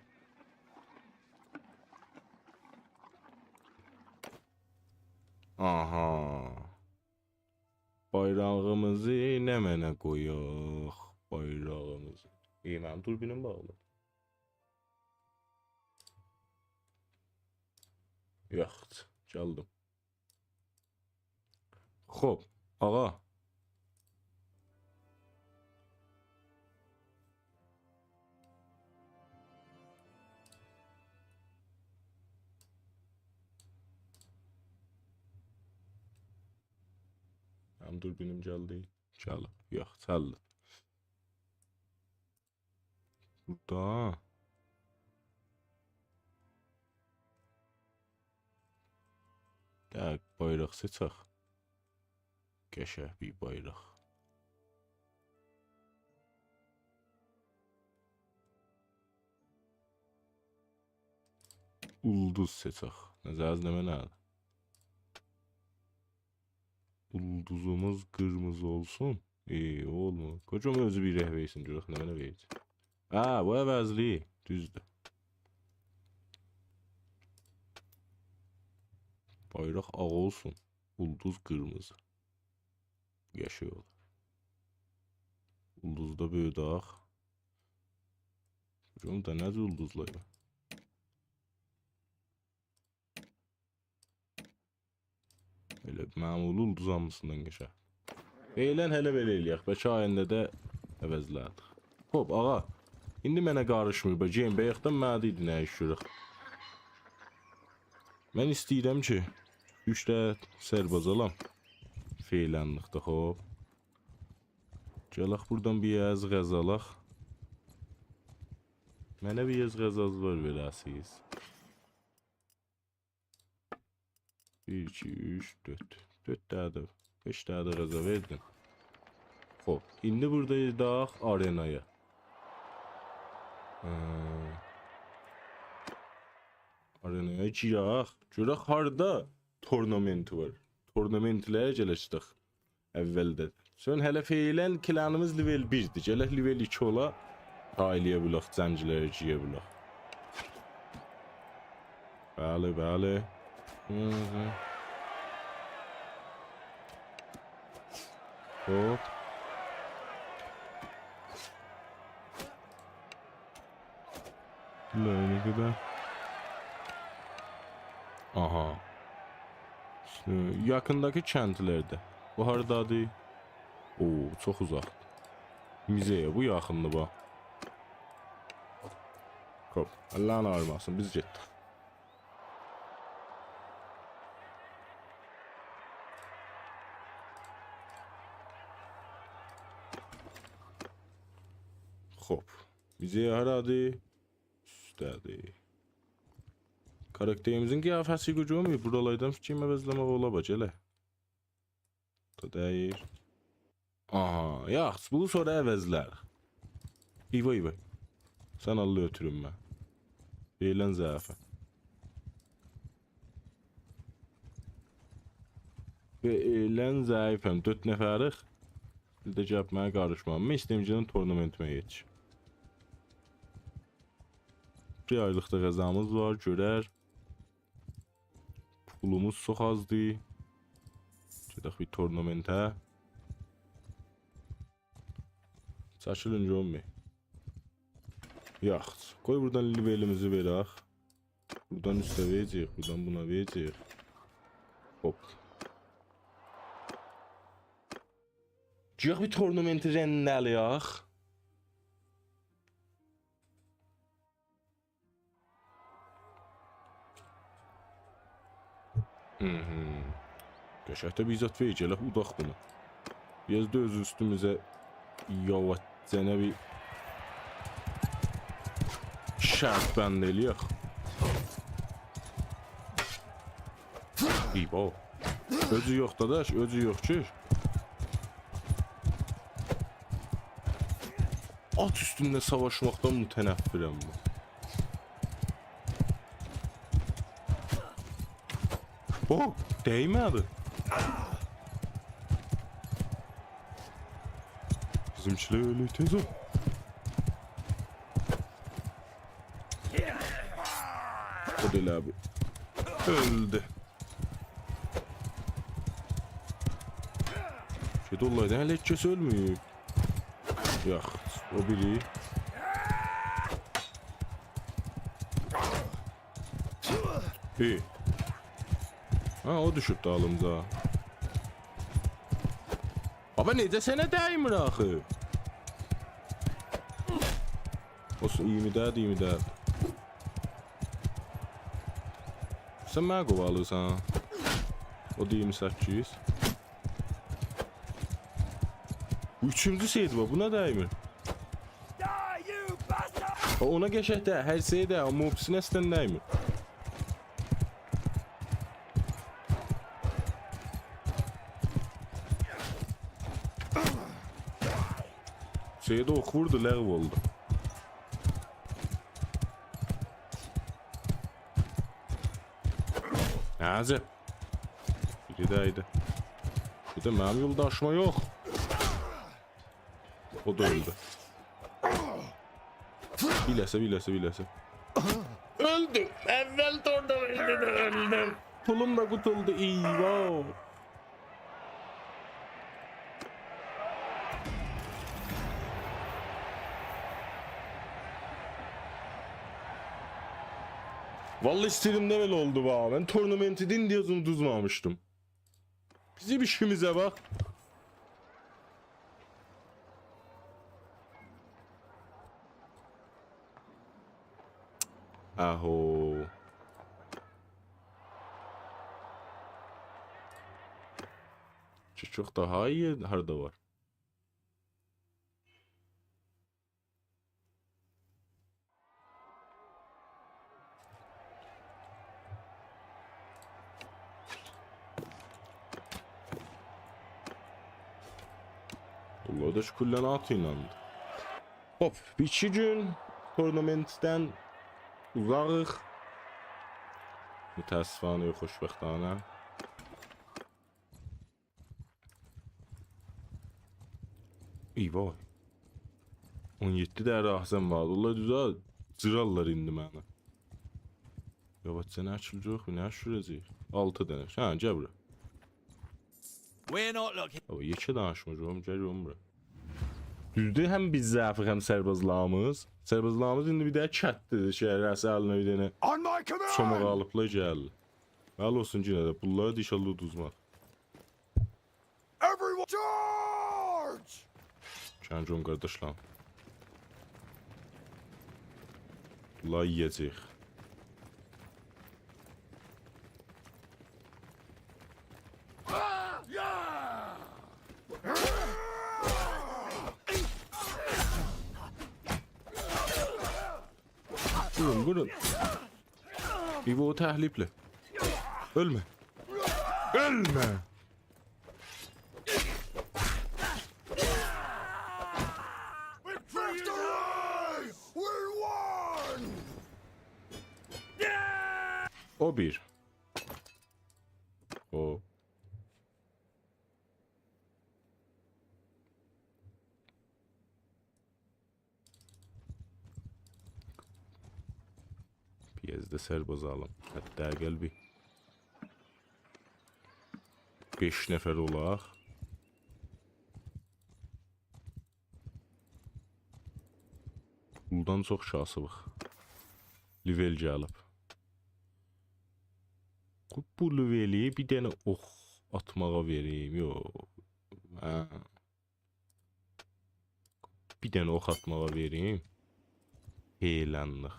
آها. بایراغیمیزی نمنه قویاق؟ بایراغیمیزی. ای، منیم دوربینیم باغلی. یوخ، چالدیم. خوب، آغا. منیم دوربینیم گلدی. گلیب. یوخ، چالدی. بورادا. گل، بایراق سئچک. قشنگ بیر بایراق. اولدوز سئچک. نظرینیز نمنه‌دیر؟ اولدوزوموز قیرمیزی اولسون. ای، اولمور. قوی گؤروم اؤزو بیر رنگ وئرسین، گؤرک نمنه وئره‌جک. هه، بو عوضلی. دوزدور. بایراق آغ اولسون. اولدوز قیرمیزی. قشنگ اولار. اولدوزو دا بؤیودک. گؤروم دا نه جور اولدوزلار وار. ائله معمولی اولدوز هامیسیندان قشنگ. ائله هله بئله ائله‌یک. بلکه آینده‌ده عوضلردیک. خوب، آغا. ایندی منه قاریشمیر. باخ، گئدین، بایاقدان منه دئییردی نه ایش گؤرک. من ایسته‌ییرم کی، اوچ دنه سرباز آلام. فعلالیقدا، خوب. گلک بورادان بیر آز غذا آلاق. منه بیر آز غذا وار وئره‌سیز. بیر، ایکی، اوچ، دؤرد. دؤرد دنه ده، بئش دنه ده غذا وئردیم. خوب، ایندی بورادا گئدک آرئنایا. هه. آرئنایا گیرک. گؤرک هاردا تورنمنت وار. تورنمنتلره گلشدیک. اولده. سون هله فعلاً کلانیمیز لول بیردیر. گلک لول ایکی اولا. تا ائلیه بیلک، جنگلره گیره بیلک. بلی، بلی. هی هی. خوب. لئنیگی ده. آها. یاخینداکی کندلرده. بو هاردادیر؟ او، چوخ اوزاقدیر. موزه‌یه، بو یاخیندیر، باخ. خوب، اللرین آغریماسین، بیز گئتدیک. خوب. موزه هارادیر؟ اوستده‌دیر. کاراکتریمیزین قیافه‌سی گؤرمور. بورالاردا فیکریم عوضله‌مک اولا، باخ، ائله. دا دئییر. آها، یاخشی، بونو سونرا عوضلر. ایوا، ایوا. سن آللاه اؤتوروم من. ائیلن ضعیفم. و ائیلن ضعیفم. دؤرد نفریک. بیر ده گلیب منه قاریشما. من ایسته‌ییرم گئدم تورنمنتیمه گئچیم. بیر آیلیق دا غذامیز وار، گؤرر. پولوموز چوخ آزدیر. گئدک بیر تورنمنته. چکیلین گؤروم بیر. یاخشی. قوی بورادان لولیمیزی وئرک. بورادان اوسته وئره‌جه‌ییک، بورادان بونا وئره‌جه‌ییک. هوپ. گئدک بیر تورنمنتی رنده‌له‌یک. هوم. قشنگ ده بیر زاد وئر، گلک اوداق بونو. بیر آز دا اؤز اوستوموزه یاواشجانا بیر شرط بند ائله‌یک. ایوا. اؤزو یوخ داداش، اؤزو یوخ کی. آت اوستونده ساواشماقدان متنفرم من. او، دیمه‌دی. بیزیمکیلر اؤلور، تئز اول. او دا ائله بیر اؤلدو. شئی، واللهی، نه، هله هئچ کس اؤلمه‌ییب. یوخ، او بیری. ای. ها، او دوشوب دالیمیزا. بابا، نئجه سنه دیمیر آخی؟ اولسون، اییرمی دؤرد، اییرمی دؤرد. سن منی قووالیرسان. او دا اییرمی سککیز. بو اوچونجو شئیدیر، باخ، بونا دیمیر. او اونا قشنگ ده، هر شئیه ده، آمما او بیریسینه اصلاً دیمیر. شئیه ده اوخ ووردو، لغو اولدو. نه عجب. بیری ده ایدی. بیر ده منیم یولداشیما یوخ. او دا اؤلدو. بیله‌سه، بیله‌سه، بیله‌سه. اؤلدوم. اول تورنمنتده ده اؤلدوم. پولوم دا قوتولدو. ایوا. واللهی ایسته‌ییرم ده بئله اولدو، باخ. من تورنمنتی ده ایندییه‌جن اودوزمامیشدیم. بیزیم ایشیمیزه باخ. آهو. چوخ، چوخ داها اییی هاردا وار؟ بونلار دا کی کلاً آت ایله. هوپ، بیر ایکی گون تورنمنتدن اوزاغیق. متأسفانه، خوشبختانه. ای وای. اون یئددی دنه راهزن واردی. واللهی دوزه جیرارلار ایندی منی. یاواشجا نه اکیلجک، نه شوره‌جک؟ آلتی دنه. هه، گل بورا. We're not looking. بابا، یئکه دانیشمیر، اوغلوم، گل گؤروم بورا. دوزدور، هم بیز ضعیفیک، هم سربازلاریمیز. سربازلاریمیز ایندی بیر دنه کتدیر، شهر اصلینده بیر دنه On my command! چوماق آلیبلار، گلدی. بلی اولسون، یئنه ده بونلاری دا انشاالله اودوزماق. Everyone charge! گلین قارداشلاریم. بونلاری یئیه‌جه‌ییک. وورون، وورون. ایوو تخریبله. اؤلمه. اؤلمه. او بیر. او. بیر آز دا سرباز آلیم. حداقل بیر بئش نفر اولاق. پولدان چوخ کاسیبیق. لول گلیب. بو، بو لولی بیر دنه اوخ آتماغا وئریم. یوخ. هه. بیر دنه اوخ آتماغا وئریم. هئیلندیک.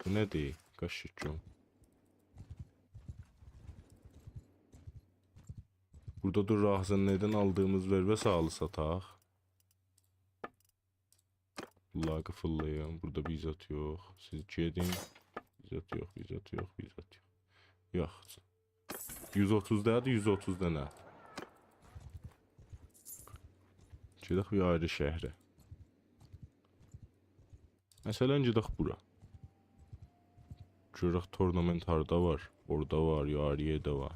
بو نه‌دیر؟ قاشیقچیم. بورادا دا راهزنه‌دن آلدیغیمیز وربه سالی ساتاق. لاقی فیللاییم. بورادا بیر زاد یوخ. سیز گئدین. بیر زاد یوخ، بیر زاد یوخ، بیر زاد یوخ. یوخ. یوز اوتوز ده‌دیر، یوز اوتوز دنه. گئدک بیر آیری شهره. مثلا، گئدک بورا. گؤرک تورنمنت هاردا وار. اورادا وار، یا آیری یئرده وار.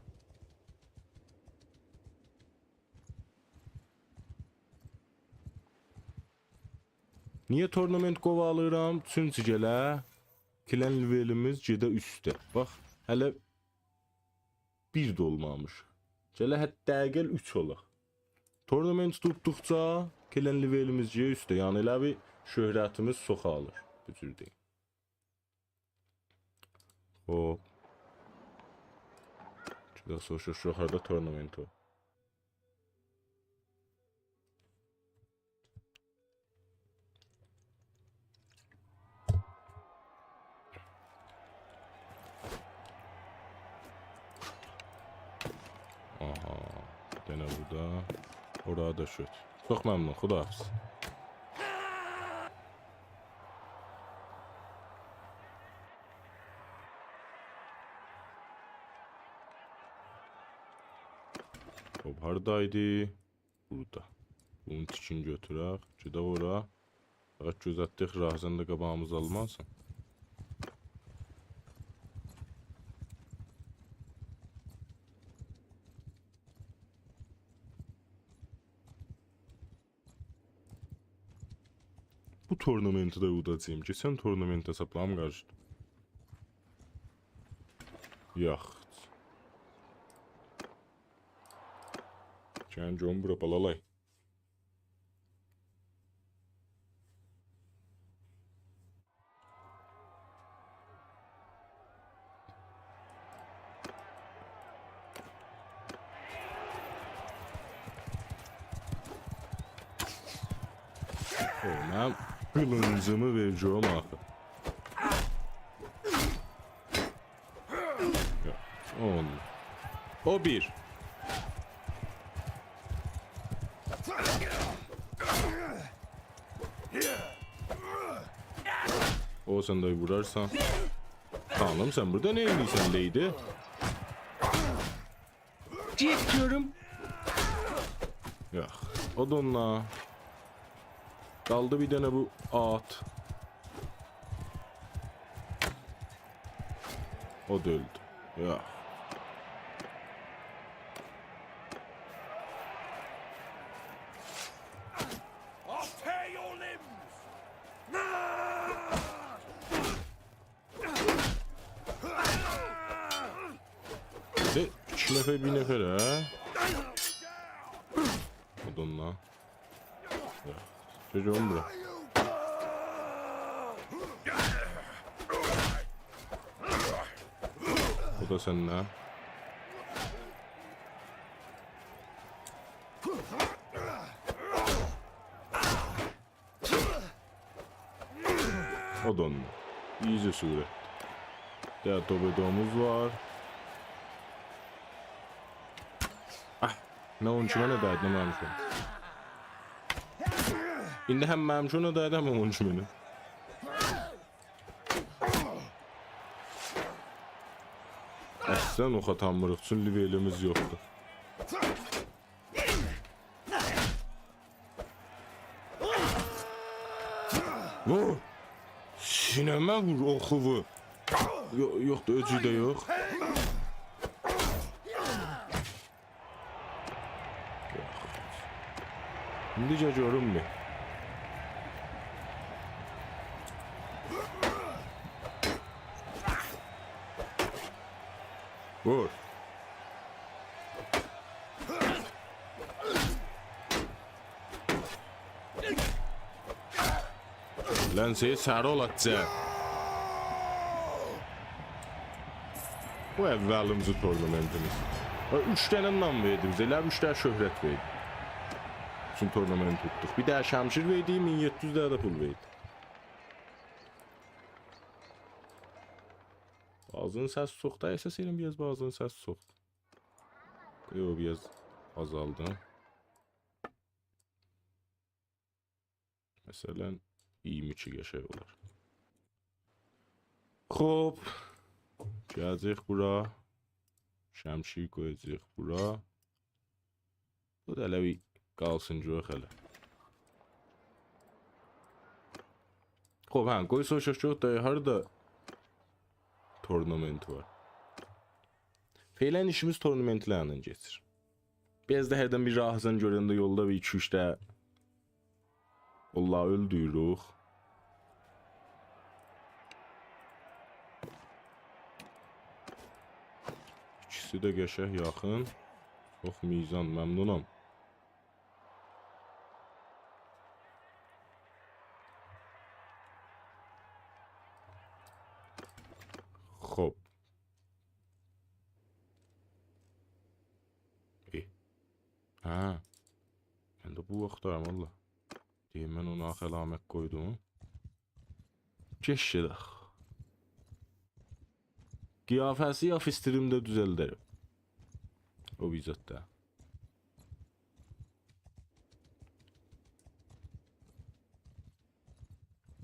نییه تورنمنت قووالیرام؟ چونکی گله کلن لولیمیز گئده اوسته. باخ، هله بیر ده اولمامیش. گله حداقل اوچ اولاق. تورنمنت توتدوقجا کلن لولیمیز گئده اوسته. یعنی ائله بیر شهرتیمیز چوخالیر. بو جور دئییم. خوب. گئدک سوروشاق، یوخاریدا تورنمنت او. آها، دئنه بورادا. اورا دا شوت. چوخ ممنون، خداحافظ. خوب، هاردایدی؟ بورادا. بونون تیکینی گؤتورک. گئدک اورا. فقط گؤز آتدیق، راهزن ده قاباغیمیزی آلماسین. بو تورنمنتی ده اوداجاغام. کئچن تورنمنتده حسابلاریم قاریشدی. یاخ. گلین گؤروم بورا، بالالای. او، منیم قیلینجیمی وئر گؤروم آخی. اون. او بیر. او، سن ده وورارسان. خانیم، سن بورادا نه ائدیرسن، لیدی؟ گئت گؤروم. یوخ، او دا اونونلا. قالدی بیر دنه بو آت. او دا اؤلدو. یوخ. I'll tear your limbs! ائ، ایکی نفر بیر نفر، هه؟ او دا اونونلا. یا، چک اونو بورا. بو دا سندن. او دا اونون. ایزی صورت. ده، توبه دوموز وار. آه، نه اون ایکی منه دَیدی، نه منیم اونا. ایندی هم منیم اونا دَیدی، هم اون ایکی منه. اصلا اوخ آتامیریق، چون لولیمیز یوخدور. وور! سینه‌مه وور اوخووو. یو-، یوخدور، اؤجو ده یوخ. ایندی گل گؤروم بیر. وور. لنسه‌ی سر اولاتجاق. بو اوّلیمیزی تورنمنتیمیز. و اوچ دنه نام وئردی بیزه، ائله اوچ دنه شهرت وئردی. چون تورنمنت توتدوق. بیر دنه شمشیر وئردی، مین یئددی یوز دنه ده پول وئردی. بازی‌نین سسی چوخدور، احساس ائدیرم بیر آز بازی‌نین سسی چوخدور. یوخ، بیر آز آزالدیم. مثلا، ایگیرمی ایکی قشنگ اولار. خوب. گله‌جک بورا. شمشیر قویاجاق بورا. بو دا ائله بیر قالسین گؤرک هله. خوب، هه، قوی سوروشاق کی، او دا هاردا تورنمنت وار. فعلا ایشیمیز تورنمنت‌لرله کئچیر. بیر آز دا هردن بیر راهزن گؤرنده یولدا بیر ایکی-اوچ ده اونلاری اؤلدوروروک. ایکیسی ده قشنگ یاخین. چوخ میزان، ممنونام. خوب. ای. هه. من ده بو واخت دارم، والله. دئییم، من اونا آخی علامت قویدوم. کئچ گئدک. قیافه‌سی یا فیستیریم ده دوزلدرم. او بیر زاد دا.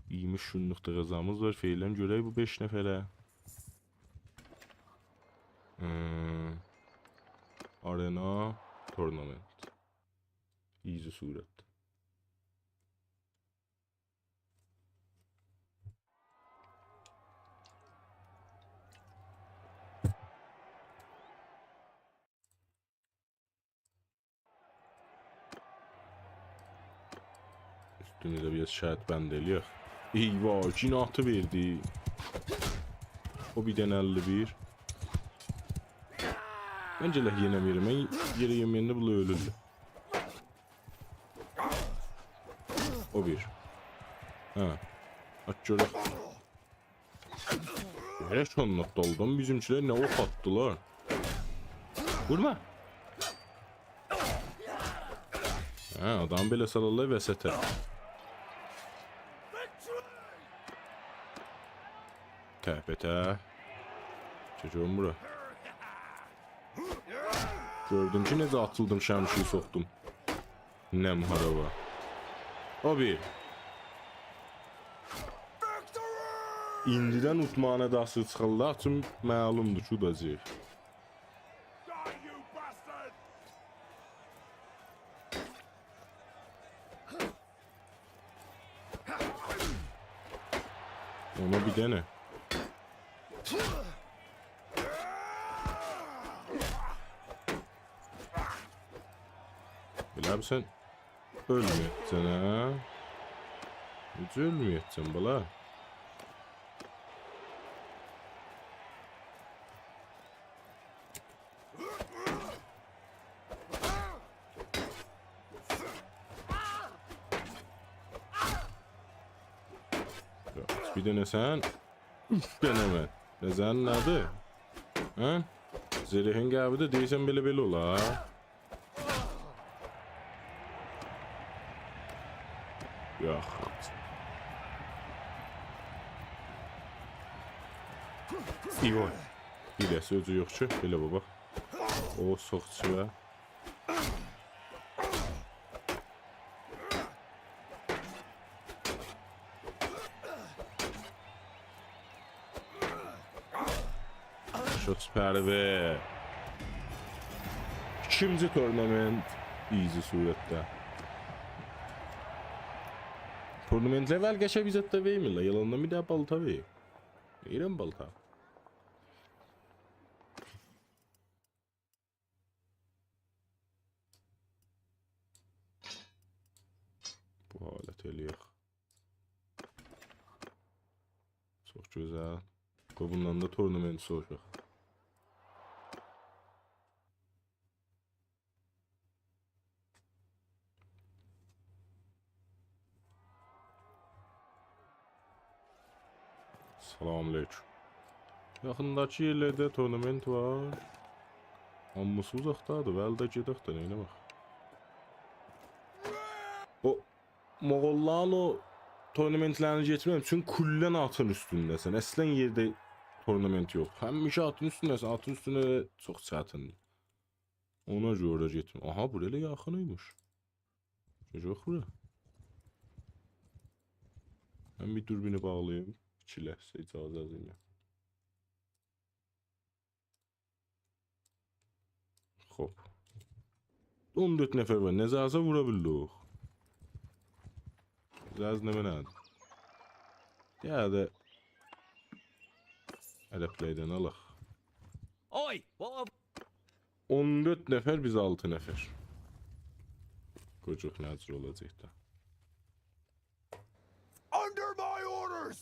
ایگیرمی اوچ گونلوک ده غذامیز وار. فعلا گؤرک بو بئش نفره. هوم. آرنا تورنمنت. ایزی صورت. اوستوموزه بیر آز شرط بند ائله‌یک. ای وای، گیناتی وئردی. او بیر دنه اللی بیر. من گرک یئنه وئریم. من یئره یئمه‌ینده بونلار اؤلورلر. او بیر. هه. آت گؤرک. گؤرک اونلار دالدان بیزیمکیلر نه اوخ آتدیلار. وورما. هه، آدامی بئله سالارلار وسطه. تک به تک. چک اونو بورا. گؤردون کی، نئجه آتیلدیم، شمشیری سوخدوم. نمه‌هارا وار. او بیر. ایندیدن اوتماغینا دا آسیق چیخارلار، چون معلومدور کی، اوداجاق. اونا بیر دنه. ائله بیل سن اؤلمه‌یه‌جکسن، هه؟ نئجه اؤلمه‌یه‌جکسن، بالا؟ یوخ، بیر دنه سن، اوچ دنه من. بزن نه‌دیر؟ هه؟ زرهین قوی‌دیر، دئییرسن بئله بئله اولار. یوخ. ایوان. بیر ده سؤزو یوخ کی، بئله بابا. او، سوخ ایچینه. شوت پروه. ایکینجی تورنمنت. ایزی صورتده. تورنمنت‌لر اول قشنگ بیر زاد دا وئرمیرلر. یالاندان بیر دنه بالتا وئریر. وئریرم بالتا. حالت ائله‌یک. چوخ گؤزل. قوی بوندان دا تورنمنت سوروشاق. سلام علیکم. یاخینداکی یئرلرده تورنمنت وار. هامیسی اوزاقدادیر. ولی ده گئدک ده، نئینه‌مک؟ او موغوللارین او تورنمنتلرینی گئتمه‌ییم. چونکی کلاً آتین اوستونده‌سن. اصلاً یئرده تورنمنت یوخ. همیشه آتین اوستونده‌سن. آتین اوستونده چوخ چتیندیر. اونا گؤره گئتمه. آها، بورا ائله یاخین ایمیش. گئدک بورا. من بیر دوربینی باغلاییم. ایکی لحظه اجازه‌نیزله. خوب. اون دؤرد نفر وار. نئجه‌سه وورا بیلدیک. نئجه‌سه نمنه؟ گل ده. ائله پلی‌دن آلاق. اوی! اون دؤرد نفر، بیز آلتی نفر. قویاق نه جور اولاجاق دا. Under my orders!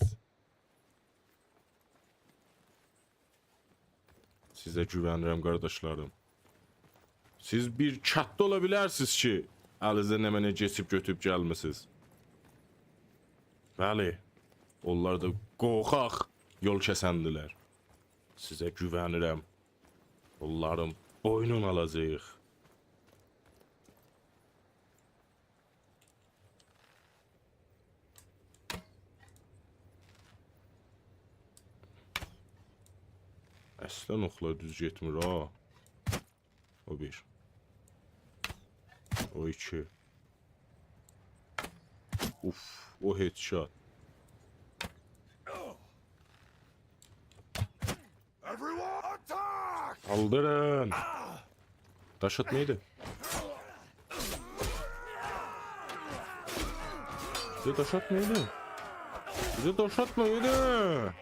سیزه گوونیرم، قارداشلاریم. سیز بیر کتده اولا بیلرسینیز کی، الینیزه نمنه کئچیب گؤتوروب گلمیسینیز. بلی، اونلار دا قورخاق یول کسندیلر. سیزه گوونیرم. اونلارین بوینونو آلاجاغیق. اصلاً اوخلار دوز گئتمیر ها. او بیر. او ایکی. اوف، او headshot. Everyone attack! سالدیرین. داش آتما ایدی. بیزه داش آتما ایدی. بیزه داش آتما ایدی.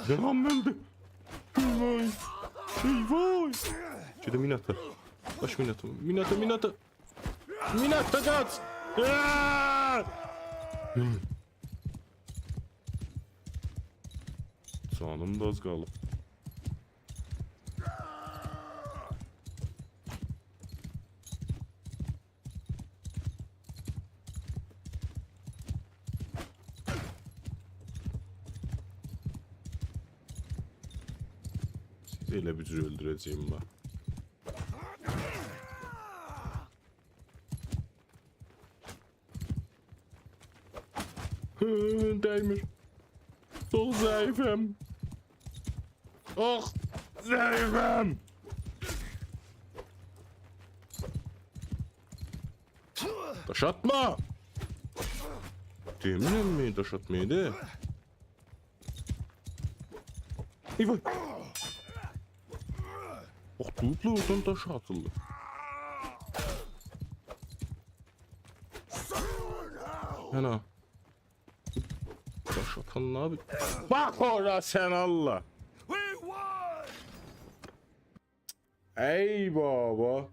جانیم اؤلدو. وای. ای وای. گئدیم مین آتا. باش مین آتا. مین آتا، مین آتا. مین آتا، قاچ. آآ! جانیم دا آز قالیب. سیزی ائله بیر جور اؤلدوره‌جه‌یم من. هی، دیمیر. چوخ ضعیفم. اوخ، ضعیفم. داش آتما. دئمیرم می، داش آتما ایدی. ای وای. اوخ، دوردولار، اورادان داش آتیلدی. آنا. داش آتان نه یاپیر؟ باخ اورا سن، الله. ای بابا.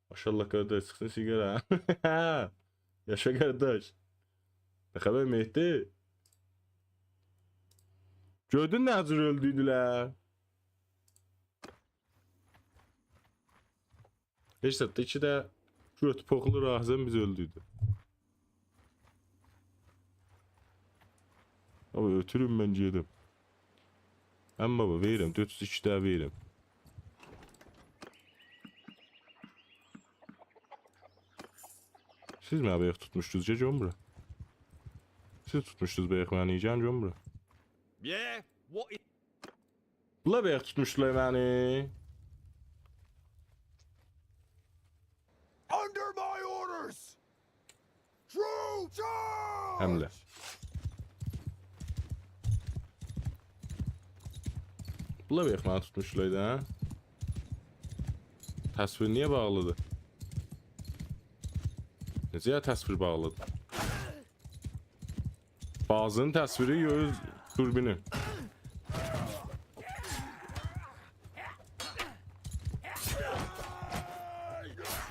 ماشاءالله قارداش، چیخسین سیگار ها. یاشا قارداش. نه خبر مهدی؟ گؤردون نه جور اؤلدویدولر؟ هئچ زاد دا، ایکی ده گؤت پوخلو راهزن بیز اؤلدویدو. بابا، اؤتورون من گئدیم. اما بابا، وئریرم، دؤرد یوز ایکی ده وئریرم. سیز منه بایاق توتموشدونوز، گل گؤروم بورا. سیز توتموشدونوز بایاق منی، گل گؤروم بورا. Yeah, what is بونلار بایاق توتموشدولار منی. Under my orders! True charge! حمله. بولا بیر منی توتموشلار دا، هه؟ تصویر نییه باغلیدیر؟ نئجه یا تصویر باغلیدیر؟ بازی‌نین تصویری یا اؤز دوربینی؟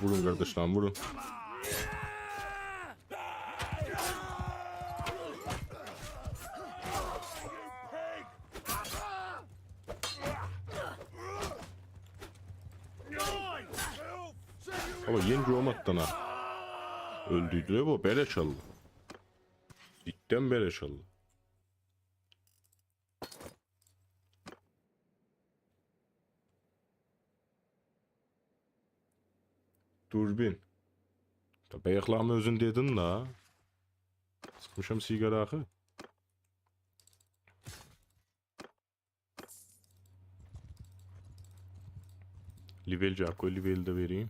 وورون قارداشلاریم، وورون. بابا، یئنه گوروم آتدی ها. اؤلدوردولر بو، بئله چالدی. جداً بئله چالدی. دوربین. دا بایاقلارین اؤزون دئدین دا. سیخمیشام سیگار آخی. لیول گل، قوی لیولی ده وئریم.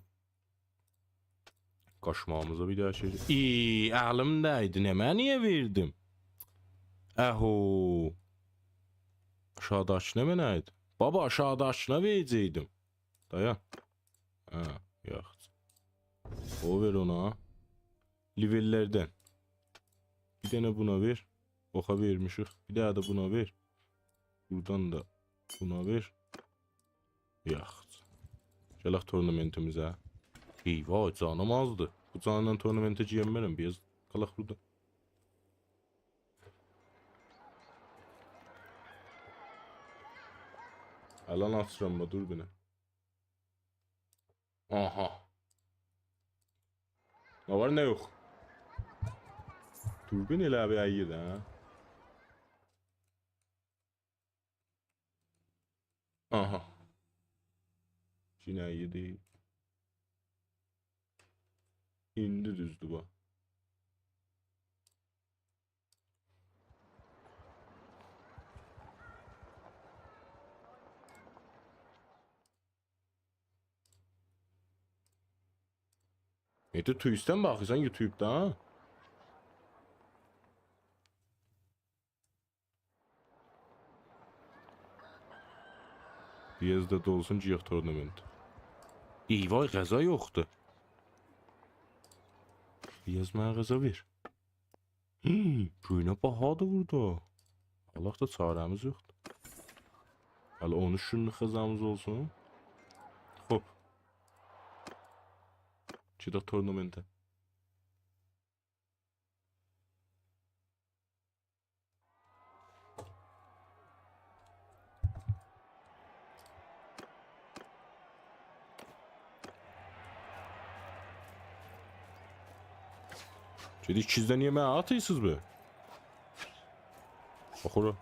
قاچماغیمیزا بیر داها شئی. ای، الیم دیدی، نمنه نییه وئردیم؟ اهو. آشاغیداکی نمنه ایدی؟ بابا، آشاغیداکینا وئره‌جکدیم. دایان. هه، یوخ. او وئر اونا. لیول‌لردن. بیر دنه بونا وئر. اوخا وئرمیشیک. بیر دنه ده بونا وئر. بورادان دا بونا وئر. یاخشی. گلک تورنمنتیمیزه. ای وای، جانیم آزدی. بو جانلا تورنمنته گیرمرم. بیر آز قالاق بورادا. الان آچیرام، باخ، دوربینی. آها. نه وار، نه یوخ؟ دوربین ائله بیر اییدی، هه؟ آها. یئنه اییدی. ایندی دوزدور بو. ائ، تو توییچدن باخیرسان یوتیوبدا، ها؟ بیر آز دا دولسون، گیرک تورنمنت. ای وای، غذا یوخدور. بیر آز منه غذا وئر. هی، گؤینه باهادیر بورادا. آلاق دا چاره‌میز یوخدور. هله اون اوچ گونلوک غذامیز اولسون. خوب. گئدک تورنمنته. گئدیک، ایکیزده نییه منه آتیرسینیز به؟ باخ اورا.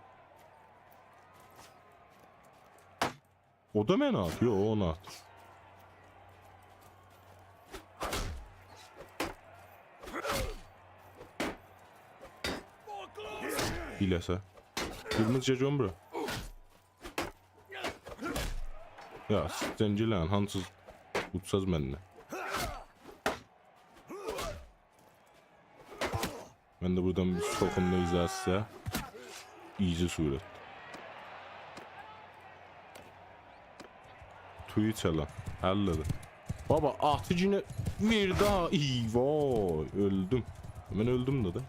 او دا منه آت. یوخ، او اونا آت. بیله‌سه. قیرمیزی گئجون بورا. یا، سیز زنگیلن، هانسیز اوتساز منله. من ده بورادان بیر سوخوم نئجه سیزه. ایزی صورت. تویو چالان. حل ائله. بابا، آتی یئنه وئردی ها. ای وای، اؤلدوم. من اؤلدوم ده ده.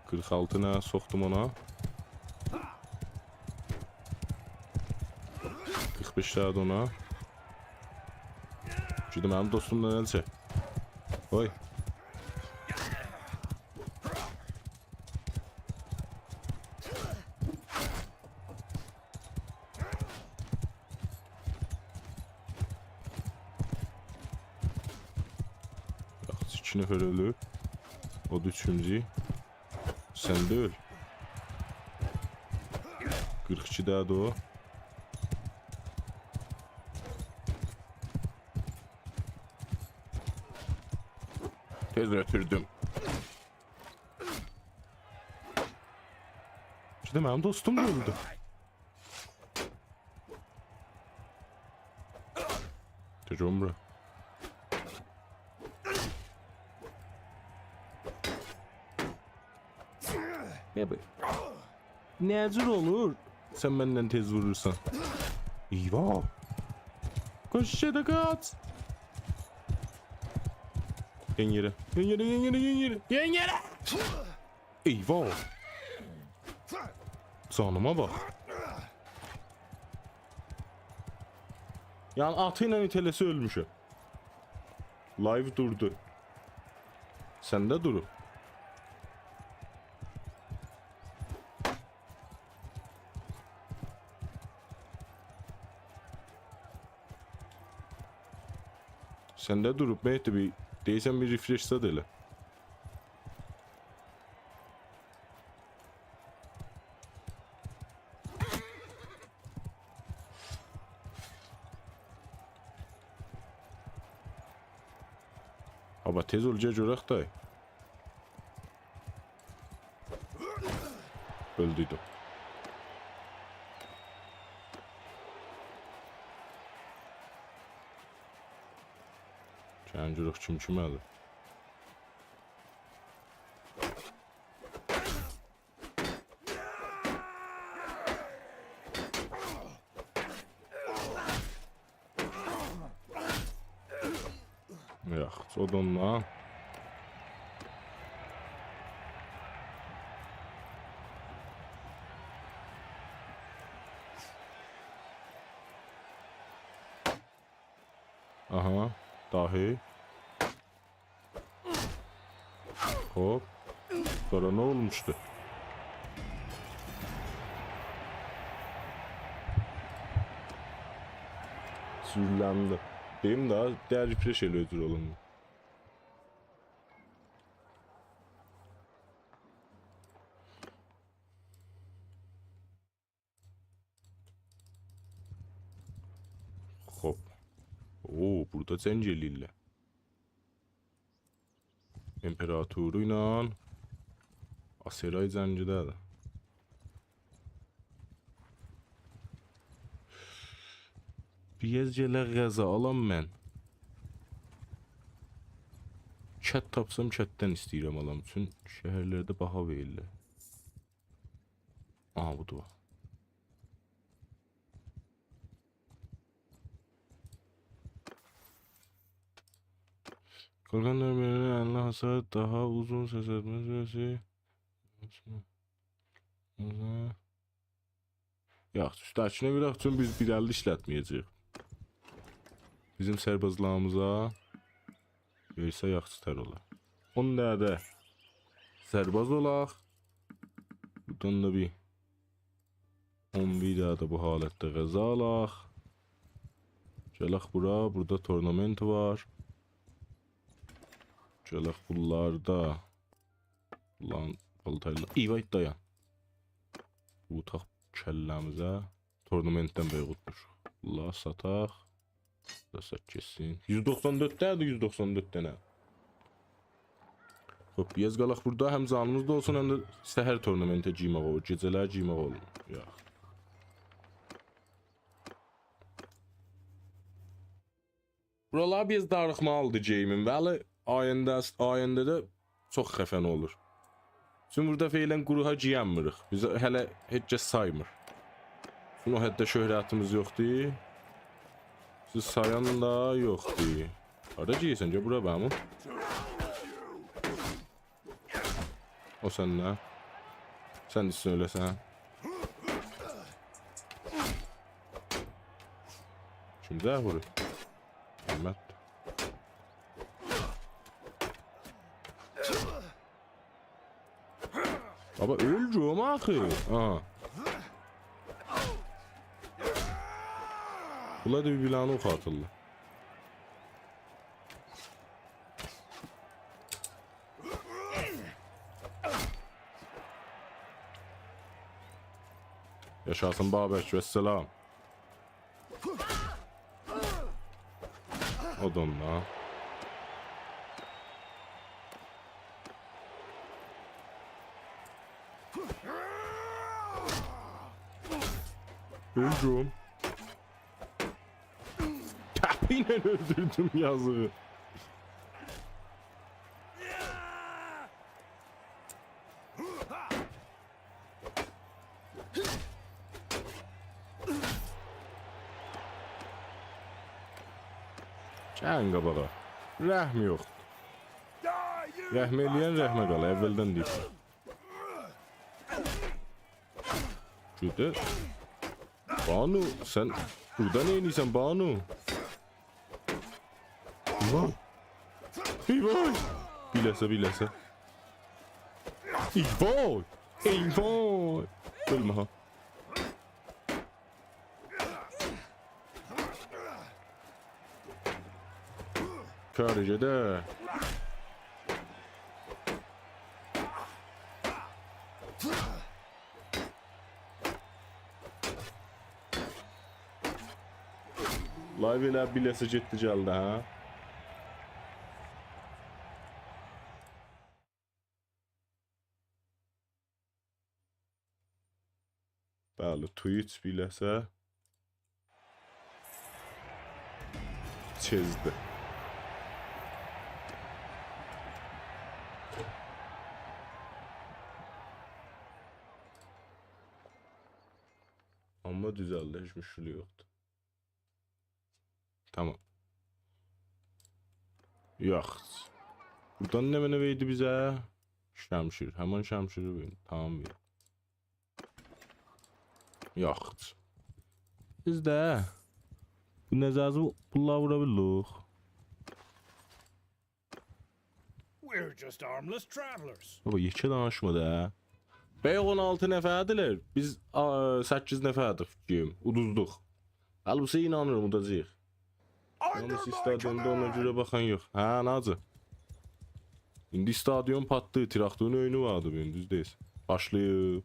قیرخ آلتی دنه سوخدوم اونا. قیرخ بئش دنه ده اونا. گئدیم، منیم دوستومدان ال چک. اوی. یاخشی، ایکی نفر اؤلوب. او دا اوچونجو. سن ده اؤل. قیرخ ایکی ده‌دیر او. تئز اؤتوردوم. ایشته منیم دوستوم دا اؤلدو. تک عمره. نه بو؟ نه جور اولور؟ سن مندن تئز وورورسان؟ ایواه! قاچ، ایشیده قاچ! یئن یئره. یئن یئره، یئن یئره، یئن یئره. یئن یئره! ایواه! جانیما باخ. یعنی آتی ایله ایته‌له‌سه اؤلموشم. لایو دوردو. سنده دوروب. سنده دوروب، مهدی، بیر دئییرسن بیر refresh زاد ائله. بابا، تئز اول، گل گؤرک دای. اؤلدویدو. گلین گؤرک کیم کیمه‌دیر. یوخ، او دا اوننان. آها، داهی. هوپ. سونرا نه اولموشدو؟ سورلندی. دئییم ده، دئییر refresh ائله اؤجور اولوندو. خوب. او، بورادا جنگ ائله‌ییرلر. امپراتورو ایله آسرای جنگیده‌دیر. بیر یئر گله غذا آلام من. کت تاپسام کتدن ایسته‌ییرم آلام. چون شهرلرده باها وئریرلر. آها، بودور. قالقان دؤنمه‌لری اللی حسارت، داها اوزون سس ائتمه سوره‌سی. یوخ، اوسته‌کینه ووراق، چون بیز بیر اللی ایشلتمه‌یه‌جه‌ییک. بیزیم سربازلاریمیزا وئرسه یاخشی‌تر اولار. اون دنه ده سرباز اولاق. بوردان دا بیر اون بیر دنه ده بو حالتده غذا آلاق. گلک بورا، بورادا تورنمنت وار. گلک بونلاردا. لان، پالتایلا. ای وای، دایان. بو تاخ کلله‌میزه. تورنمنتدن بئیقوتموش. لا ساتاق. دا سات گئتسین. یوز دوخسان دؤرد دنه‌دیر، یوز دوخسان دؤرد دنه. خوب، بیر آز قالاق بورادا، هم جانیمیز دا اولسون، هم ده سحر تورنمنته گیرمک اولور، گئجه‌لر گیرمک اولور. یوخ. بورالار بیر آز داغیتمالیدیر گیمین، ولی آینده، آینده‌ده چوخ خفن اولور. چون بورادا فعلاً گروها گیرنمیریک. بیزی هله هئچ کس سایمیر. چون او حدده شهرتیمیز یوخدور. بیزی سایان دا یوخدور. هاردا گیریرسن؟ گل بورا، بمو. او سن نه؟ سن ایسته‌ییرسن اؤله‌سن؟ کیم ده وورور؟ احمد. بابا، اؤل گؤروم آخی. آها. بونلار دا بیر-بیرلرینه اوخ آتیرلار. یاشاسین بابک، والسلام. او دا اوننان. اؤلدوم. تپی ایله اؤلدوردوم یازیغی. گلین قاباغا. رحم یوخ. رحم ائله‌ین رحمه قالا، اولدن دئییب. گئده. بانو، سن بورادا نه ائدیرسن، بانو؟ وای. ای وای. بیله‌سه، بیله‌سه. ای وای. ای وای. اؤلمه ها. کاری گئده. لایو ائله بیله‌سه گئتدی گلدی، هه؟ بلی، توییچ بیله‌سه چئزدی. آمما دوزلدی، هئچ مشکلی یوخدور. تامام. یاخشی. بورادان نمنه وئردی بیزه؟ شمشیر. همین شمشیری وئرین. تامام وئرین. یاخشی. بیز ده بو نظازی بوللاری وورا بیلدیک. We're just harmless travelers. بابا، یئکه دانیشما دا. بیه اون آلتی نفردیلر. بیز، آ، سککیز نفردیک، فیکریم. اودوزدوق. البته اینانیرام، اوداجاغیق. یالنیز استادیوندا اونا گؤره باخان یوخ. هه، ناجی؟ ایندی استادیون پاتلاییر. تراکتورون اویونو واردی بو گون، دوز دئییرسن. باشلاییب.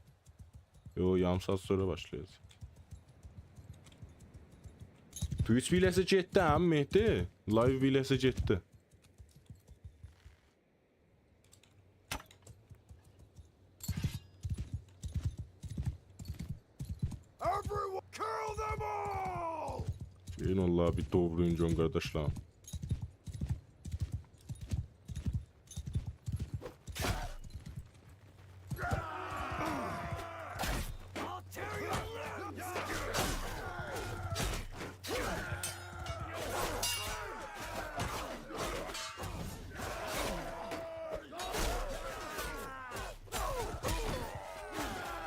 یو، یاریم ساعات سونرا باشلایاجاق. توییچ بیله‌سه گئتدی، هه، مهدی؟ لایو بیله‌سه گئتدی. Everyone, kill them all! گلین الله بیر دوغرایین گؤرون، قارداشلار.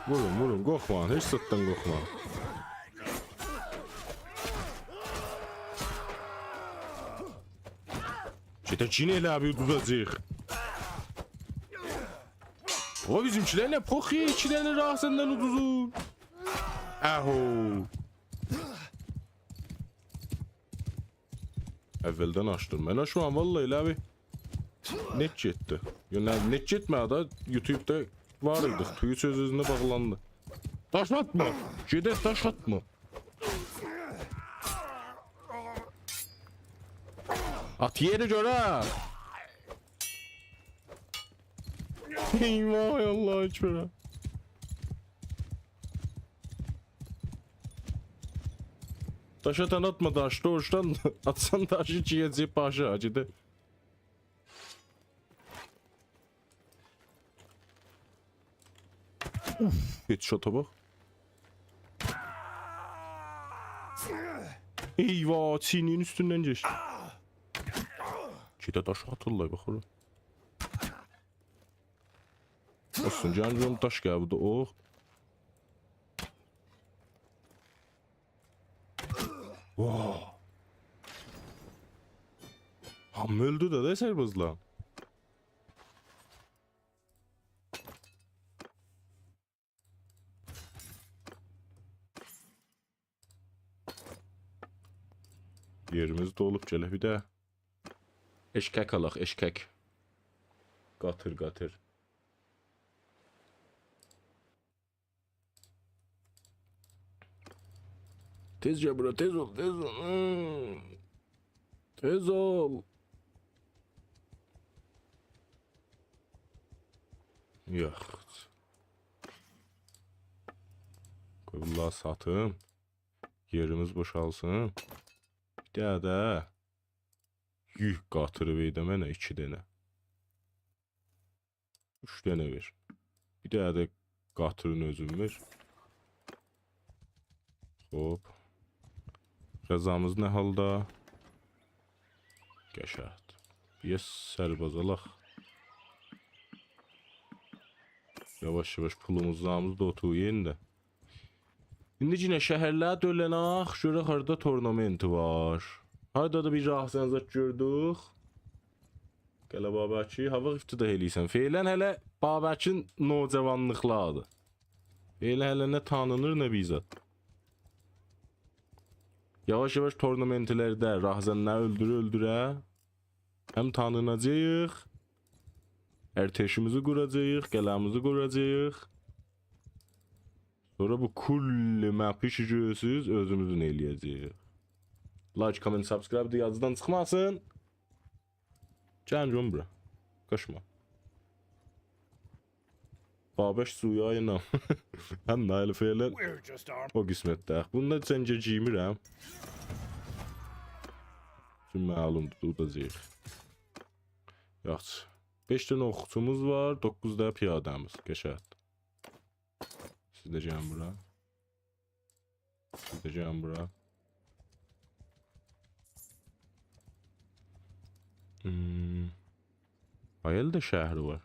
وورون، وورون، قورخمایین، هئچ زاددان قورخمایین. گئده یئنه ائله بیر اودوزاجاغیق. او، بیزیمکیلر نه پوخ، ایکی دنه راحت سندن اودوزور. اهو. اولدن آچدیم. من آچمام، والله ائله بیر نت گئتدی. یو، نه، نت گئتمه‌دی دا، یوتیوبدا وار ایدیک. توییچ اؤز-اؤزونه باغلاندی. داش آتما! گئده داش آتما! آت یئری گؤره! ای وای، الله اکبر. داش آتان آتما داش، دوغروسان آتسان داشی گیره‌جک باشا، گئده. اوف، هدشاتا باخ. ای وای، چیینین اوستوندن گئچدی. گئده داش آتیرلار، باخ اورا. اولسون، گلین گؤروم داش گلدی، اوخ. واه. هامی اؤلدو ده، ده سربازلار. یئریمیز دولوب، گلک بیر ده ائشکک آلاق، ائشکک. قاطیر، قاطیر. تئز گل بورا، تئز اول، تئز اول. هوم. تئز اول. یوخ. قوی بونلاری ساتیم. یئریمیز بوشالسین. بیر دنه ده یوک قاطیری وئر ده منه، ایکی دنه. اوچ دنه وئر. بیر دنه ده قاطیرین اؤزون وئر. خوب. غذامیز نه حالدا؟ قشنگ. یئس، سرباز آلاق. یاواش-یاواش پولوموز زامیمیز دا اوتورویا ایندی. ایندی یئنه شهرلری دؤنک، گؤرک هاردا تورنمنتی وار. هاردا دا بیر راهزن زاد گؤردوک. قلعه بابکی، هاواخت افتتاح ائله‌ییرسن. فعلاً هله بابکین نوجوانلیقلاریدیر. ائله هله نه تانینیر، نه بیر زاد. یاواش-یاواش تورنمنتلرده راهزنلری اؤلدوره-اؤلدوره هم تانیناجاغیق، ارتشیمیزی قوراجاغیق، قلعه‌میزی قوراجاغیق. سونرا بو کل مپی کی گؤرورسوز، اؤزوموزون ائله‌یه‌جه‌ییک. Like, comment, subscribe ده یادیزدان چیخماسین. گلین گؤروم بورا. قاچما. بابک سویا اینا. هم نایل فعلاً. We're just armed. او قسمتده. بوندا جنگه گیرمیرم. چون معلومدور، دوداجاغیق. یاخشی. بئش دنه اوخچوموز وار، دوققوز دا پیاده‌میز. قشنگ. سیز ده گلین بورا. سیز ده گلین بورا. هم. آی، ائله ده شهری وار.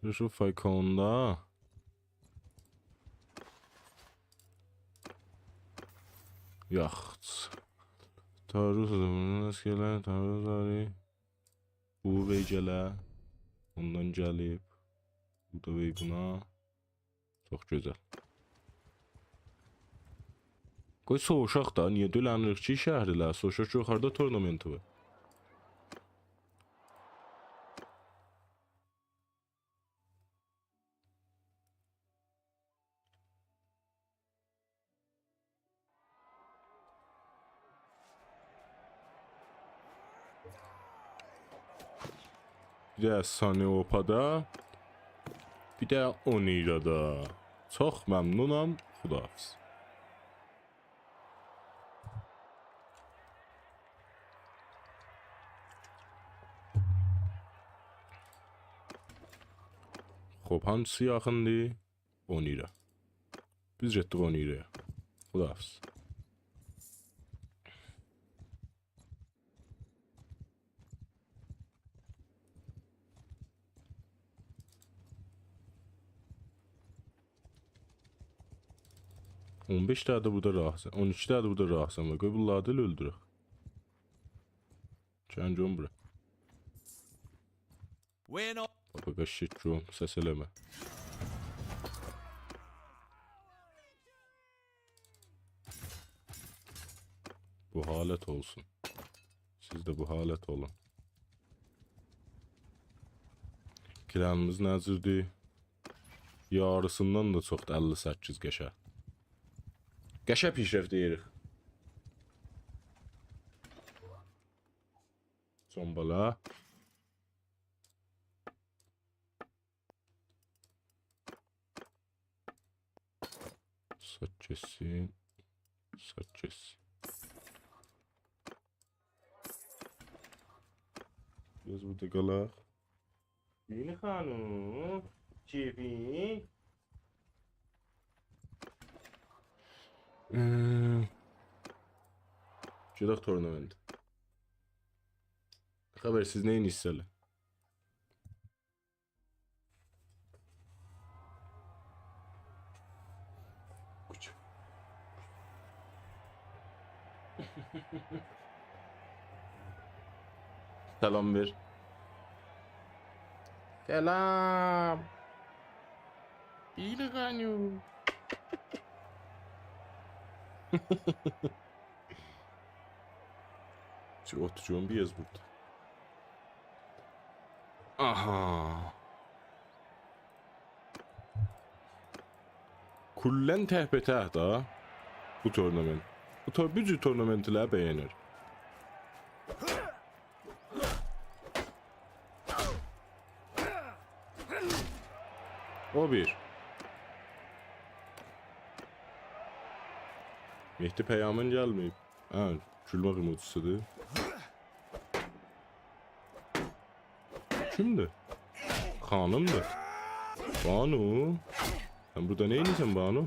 یوسف فایکوندا. یاخت. تاروس زمینین اسکرلر، تاروس داری. بو وی گله. اوندان گلیب. بو دا وی بونا. چوخ گؤزل. قوی سوووشاق دا، نییه دؤلنیریک کی شهرلر؟ سوووشاق کی، یوخاریدا تورنمنتی وار. بیر ده سانیوپادا، بیر ده اونیرادا. چوخ ممنونام. خداحافظ. خوب، هانسی یاخیندی؟ اونیرا. بیز گئتدیک اونیرایا. خداحافظ. اون بئش دنه ده بوردا راهزن، اون ایکی دنه ده بوردا راهزن وار. قوی بونلاری دا ائله اؤلدورک. گلین گؤروم بورا. Bueno. بابا، قشنگ گؤروم، سس ائله‌مه. بو حالت اولسون. سیز ده بو حالت اولون. کلانیمیز نه جوردور؟ یاریسیندان دا چوخدور، اللی سککیز قشه. قشه پیشرفت ائدیریک. سون بالا. ساچ کسسین. ساچ کسسین. بیر آز بوردا قالاق. یئنی خانیم، کئیفین؟ ائ، گئدک تورنمنت. خبر، سیز نئینیرسیز هله؟ سلام وئر. سلام. بیل خانیم. چی اوتوروم بیر آز بوردا. آها. کلاً تک به تک دا بو تورنمنت. بو تور-، بو جور تورنمنتلری بینیر. او بیر. مهدی، پیامین گلمه‌ییب. هه، گولمک ایموجی‌سی‌دیر. کیمدیر؟ خانیمدیر. بانو؟ سن بوردا نئینیرسن، بانو؟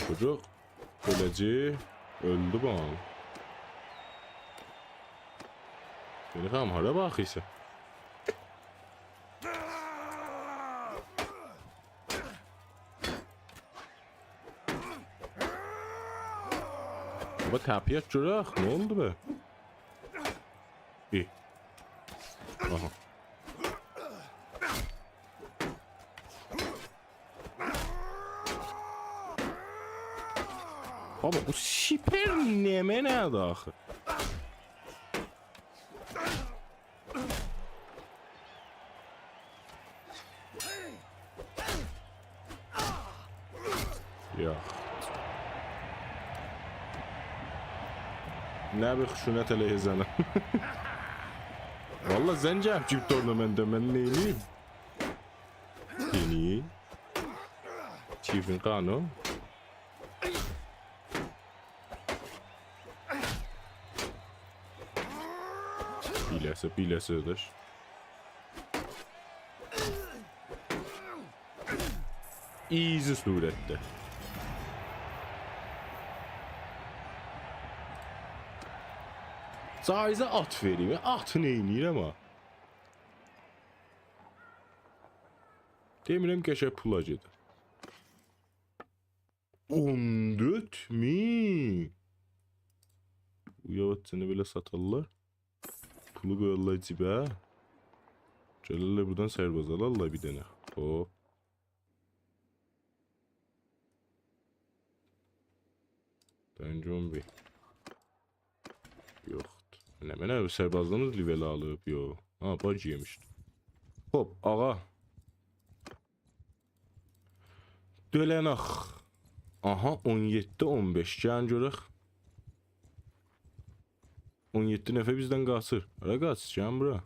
چوجوق اؤله‌جک. اؤلدو بو. یعنی، خانیم، هارا باخیرسان؟ بابا، تپیه گؤرک، نه اولدو به؟ ای. آها. بابا، بو سیپر نمنه‌دیر آخی؟ یوخ. نه بیر خشونت علیه زنه. والله زنگ گلیب کی تورنمنتده، من نئینیم؟ یعنی؟ چیفین قانون. بیله‌سه، بیله‌سه، داداش. ایزی صورتده. جایزه آت وئریم. آت نئینیر آمما؟ دئمیرم، قشنگ پولا گئدیر. اون دؤرد مین. بو یاواشجا بئله ساتارلار. پولو قویارلار جیبه. گلرلر بورادان سرباز آلارلار بیر دنه. هوپ. دنجون بیر. یوخدور. نمنه، سربازلیغیمیز لول آلیب، یوخ. ها، باج یئمیشدی. هوپ، آغا. دؤلنک. آها، اون یئددی، اون بئش. گلین گؤرک. اون یئددی نفر بیزدن قاچیر. هارا قاچیر، گلین بورا.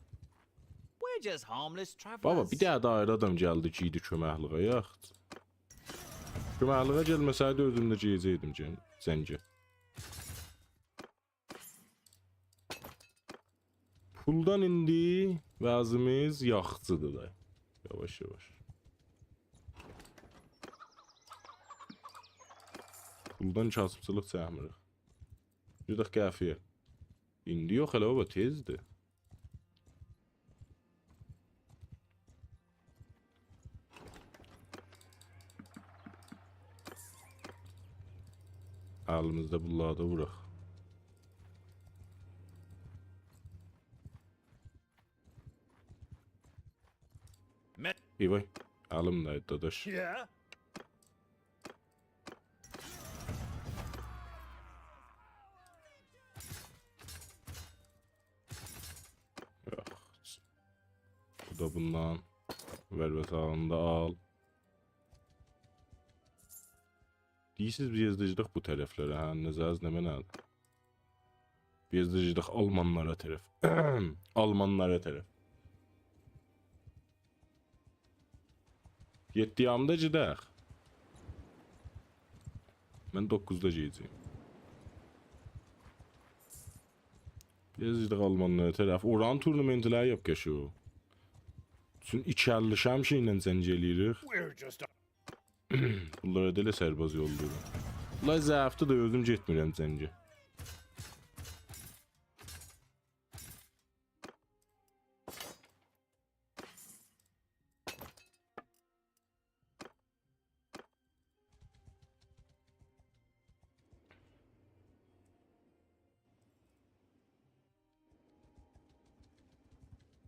We're just harmless travelers. بابا، بیر دنه ده آیری آدام گلدی، گیردی کؤمکلیگه، یاخشی. کؤمکلیگه گلمه‌سه‌یدی، اؤزوم ده گیره‌جکدیم جن-، جنگه. پولدان ایندی وضعیمیز یاخشیدیر دا. یاواش-یاواش. پولدان کاسیبچیلیق چکمیریک. گئدک قهوه‌یه. ایندی یوخ هله بابا، تئزدیر. الیمیزده بونلاری دا ووراق. مه- ای وای، الیم دَیدی، داداش. Yeah. یوخ. بو دا بوندان. وئر و ساغیندا آل. دئییرسیز، بیر یئزده‌جیدیک بو طرفلره، هه؟ نظرینیز نمنه‌دیر؟ بیر یئزده‌جیدیک آلمانلارا طرف. آلمانلارا طرف. یئددی یاریمدا گئدک. من دوققوزدا گئده‌جه‌یم. بیر یئزده‌جیدیک آلمانلارا طرف. اورانین تورنمنتلری یاپ قشنگ. چون ایکی اللی شمشیرله جنگ ائله‌ییریک. We're just بونلارا دا ائله سرباز یوللاییرام. بونلار ضعیفدیر ده، اؤزوم گئتمیرم جنگه.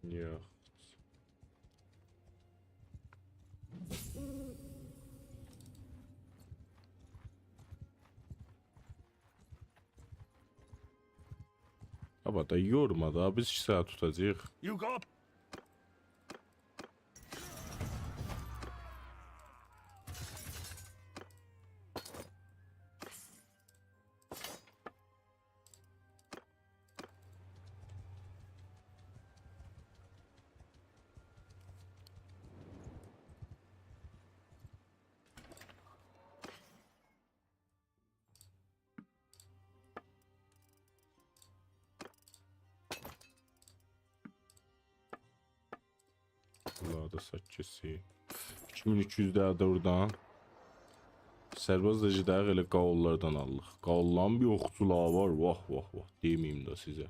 یوخ. بابا دا یورما دا، بیز ایکی ساعت توتاجاغیق. You got بونلاری دا سات گئتسین. ایکی مین اوچ یوز ده اوردان. سرباز دا گئدک، ائله قاوللاردان آلیریق. قاوللارین بیر اوخچولاری وار. واه، واه، واه. دئمه‌ییم ده سیزه.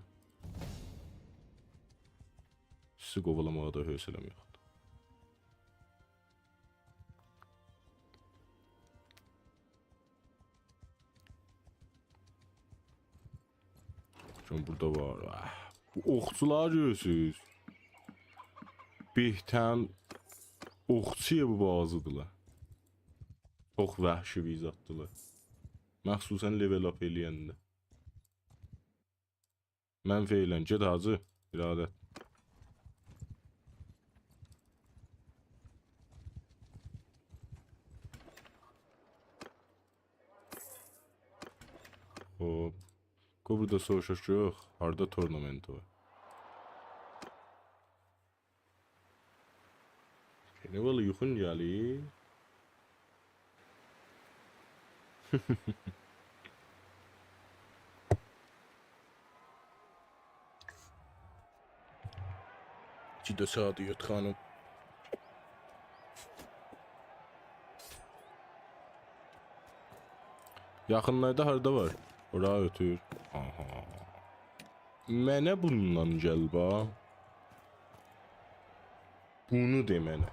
سیزی قووالاماغا دا حوصله‌م یوخدور. چون بورادا وار. آه، بو اوخچولاری گؤرورسوز؟ بهترین اوخچویا بو بازی‌دیرلار. چوخ وحشی بیر زاددیرلار. مخصوصاً level up ائله‌ینده. من فعلاً، گئت حاجی، ارادت. خوب. قوی بورادا سوروشاق، یوخ. هاردا تورنمنت وار؟ یعنی، والله یوخون گلیر. چی ده ساده یوت خانیم. یاخینلاردا هاردا وار؟ اورا اؤتور. آها. منه بوندان گل، با. بونو دئ منه.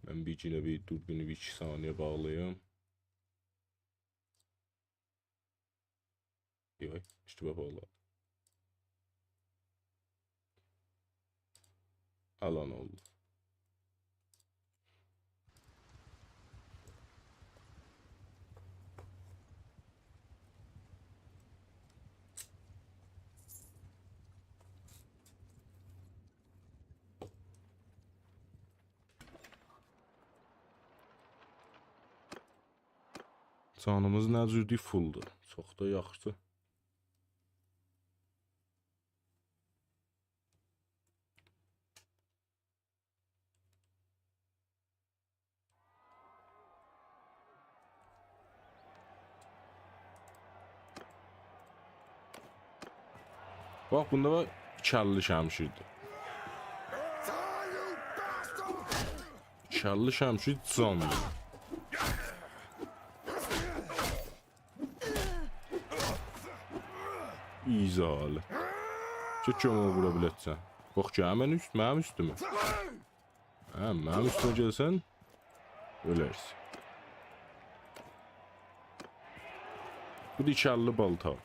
من بیر گینه بیر دوربینی بیر ایکی ثانیه باغلاییم. یوخ، اشتباه باغلادیم. آلان اولدو. جانیمیز نه جوردور فولدور. چوخ دا یاخشی. باخ، بوندا وار، ایکی اللی شمشیردیر. ایکی اللی شمشیر جاندیر. ایزالی. چک، کؤمک وورا بیله‌جکسن. باخ، گل منیم اوست، منیم اوستومه. هه، منیم اوستومه گلسن، اؤلرسن. بو دا ایکی اللی بالتا.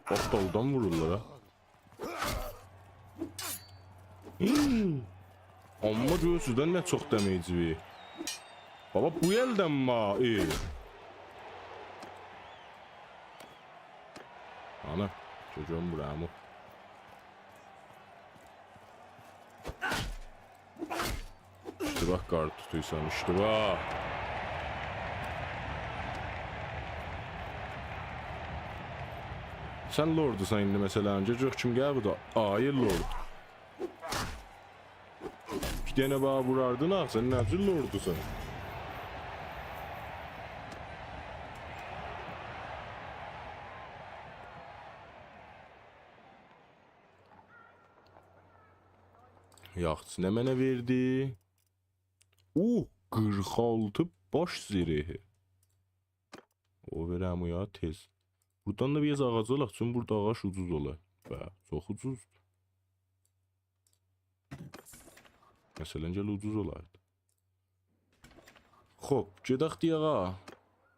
باخ، دالدان وورورلار ها. هی! آمما گؤرورسوز ده نه چوخ دمیجی وئریر. بابا، بو الدن ما، ای. آنا، گؤرون بورا، عمو. اشتباه کارت توتورسان، اشتباه. سن لوردوسان ایندی، مثلا، گؤرک کیم گلیر بو دا. آی لورد. بیر دنه باری ووراردین آخی، سن نه جور لوردوسان؟ یاخشی، نه منه وئردی؟ اوه، قیرخ آلتی باش زرهی. او وئرم او یا تئز. بوردان دا بیر آز آغاج آلاق، چونکی بوردا آغاج اوجوز اولار. به، چوخ اوجوزدور. مثلا، گل اوجوز اولاردی. خوب، گئدک دئیک، آ.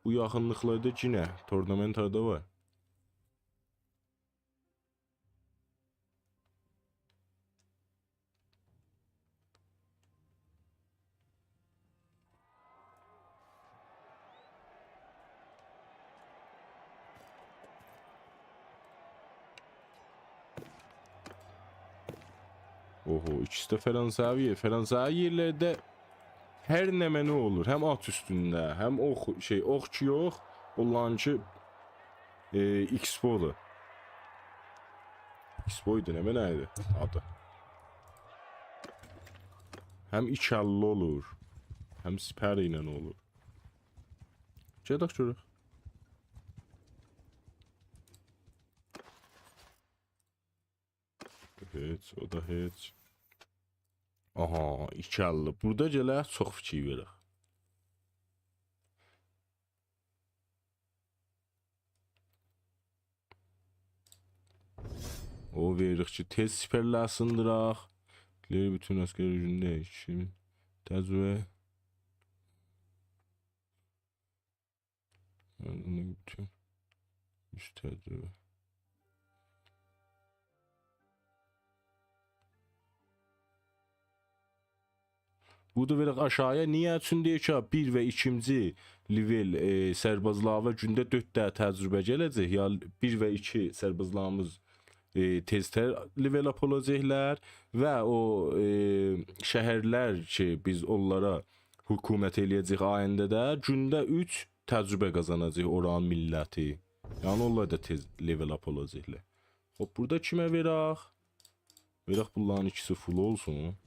بو یاخینلیقلاردا یئنه تورنمنت هاردا وار؟ اوهو، ایکیسی ده فرانسوی. فرانسوی یئرلرده هر نمنه اولور. هم آت اوستونده، هم اوخ، شئی، اوخ کی یوخ. اولانکی، ائ، ایکس‌بودور. ایکس‌بویدو، نمنه ایدی آدی؟ هم ایکی اللی اولور، هم سپر ایله اولور. گئدک گؤرک. هئچ، او دا هئچ. آها، ایکی اللی. بورادا گرک چوخ فیکیر وئرک. او وئریریک کی، تئز سپرلری سیندیراق. لر بوتون عسکر گوجونده ایکی تجربه. یعنی بوتون اوچ تجربه. بورادا وئرک آشاغییا. نییه؟ چون دئییر کی، بیر و ایکینجی لول، ائ، سربازلاریوا گونده دؤرد دنه تجربه گله‌جک. یا بیر و ایکی سربازلاریمیز، ائ، تئزتر لول آپ اولاجاقلار و او، ائ، شهرلر کی، بیز اونلارا حکومت ائله‌یه‌جه‌ییک آینده‌ده، گونده اوچ تجربه قازاناجاق اورانین میللتی. یعنی اونلار دا تئز لول آپ اولاجاقلار. خوب، بورادا کیمه وئرک؟ وئرک بونلارین ایکیسی فول اولسون.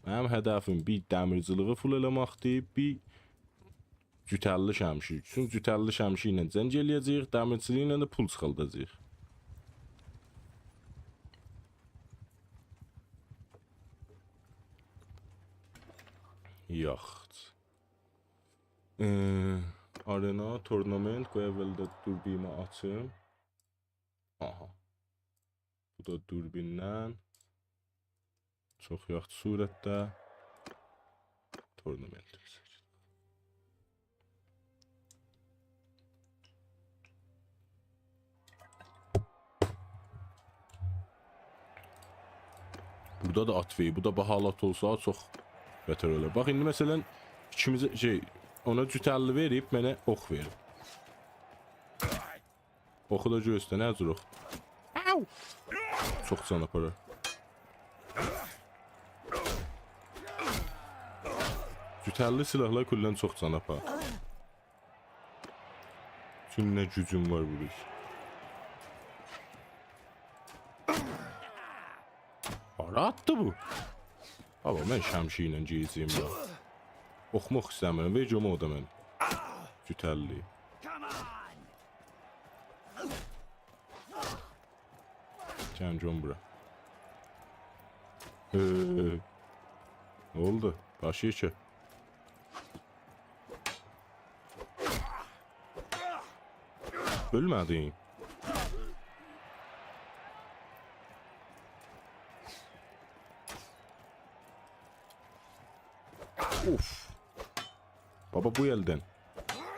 منیم هدفیم بیر دمیرچیلیگی فول ائله‌مکدیر، بیر جوت‌اللی شمشیر. چون جوت‌اللی شمشیر ایله جنگ ائله‌یه‌جه‌ییک، دمیرچیلیگی ایله ده پول چیخالداجاغیق. یاخشی. ائ، آرنا، تورنمنت، قوی اولده دوربینی آچیم. آها. بو دا دوربیندن. چوخ یاخشی صورتده تورنمنت. بورادا دا آت وئریر. بو دا باهالی آت اولسا چوخ بتر اولار. باخ، ایندی مثلا ایکیمیزه، شئی، اونا جوت‌اللی وئریب، منه اوخ وئریب. اوخو دا گؤستر، نه جور اوخ؟ آو! چوخ جان آپاریر. جوت‌اللی سلاحلار کلاً چوخ جان آپاریر. چون نه گوجوم وار بو ایش. هارا آتدی بو؟ بابا، من شمشیرله گئده‌جه‌یم دا. اوخ موخ ایسته‌میرم، وئر گؤروم او دا من. جوت‌اللی. گل گؤروم بورا. هئی. نه اولدو؟ باشی یئکه. اؤلمه‌دین. اوف. بابا، بو الدن.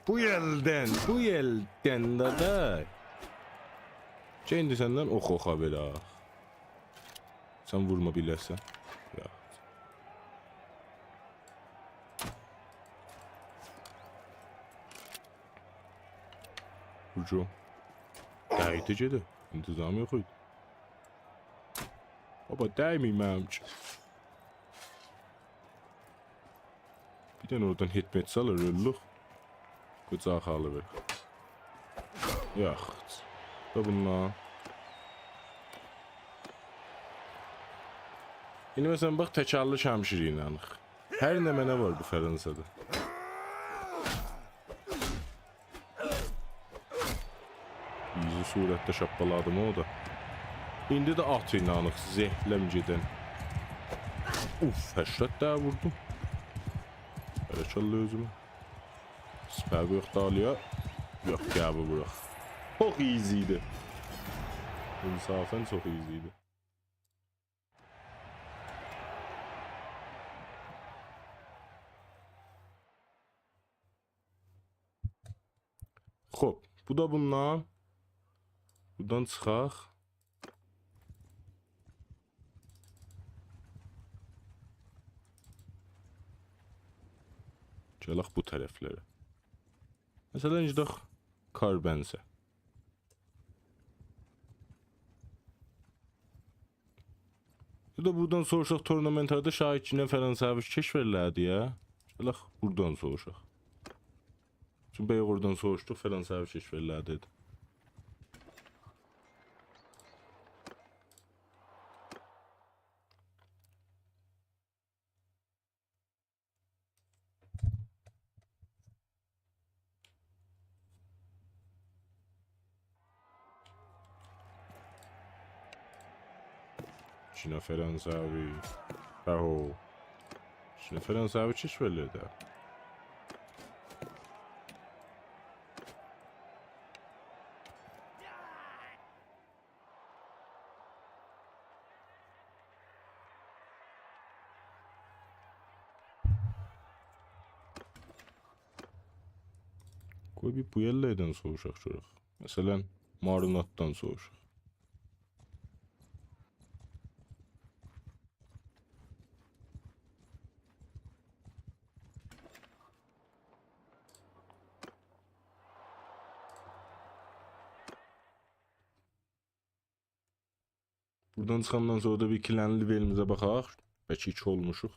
بو الدن، بو الدن، دادا. گل ایندی سندن اوخ اوخا وئرک. سن وورما بیلرسن. یا. وور گؤروم. دیدی گئده. انتظام یوخ ایدی. بابا، دیمه‌ییم منیم اوچون. بیر دنه اورادان هدمت سالیر، اؤلدوک. قوجاق آلیوئر. یاخشی. دا بوندان. ایندی مثلا، باخ، تک‌اللی شمشیر ایله. هر نمنه وار بو فرانسادا. ایزی صورتده شاپپالادیم او دا. ایندی ده آت اینانیق، زهلم گئدن. اوف، هشتاد ده ووردوم. بارک‌الله اؤزومه. سپر یوخ دالییا. یوخ، گل بو ووراق. چوخ ایزی ایدی. انصافا چوخ ایزی ایدی. خوب، بو دا بوندان. بورادان چیخاق. گلک بو طرفلره. مثلا، گئدک کاربنسه. یا دا بورادان سوروشاق، تورنمنت‌لرده شاید کی، نه فرانسوی کشورلردیر یا. گلک بورادان سوروشاق. چونکی بیغوردان سوروشدوق، فرانسوی کشف ائله‌دی. ایکی نفر فرانسوی. آهو. ایکی نفر فرانسوی کشف ائله‌دی. قوی بیر بو یئرلردن سوروشاق گؤرک. مثلا، ماریناددان سوروشاق. بورادان چیخاندان سونرا دا بیر کلن لولیمیزه باخاق. بلکه ایکی اولموشوق.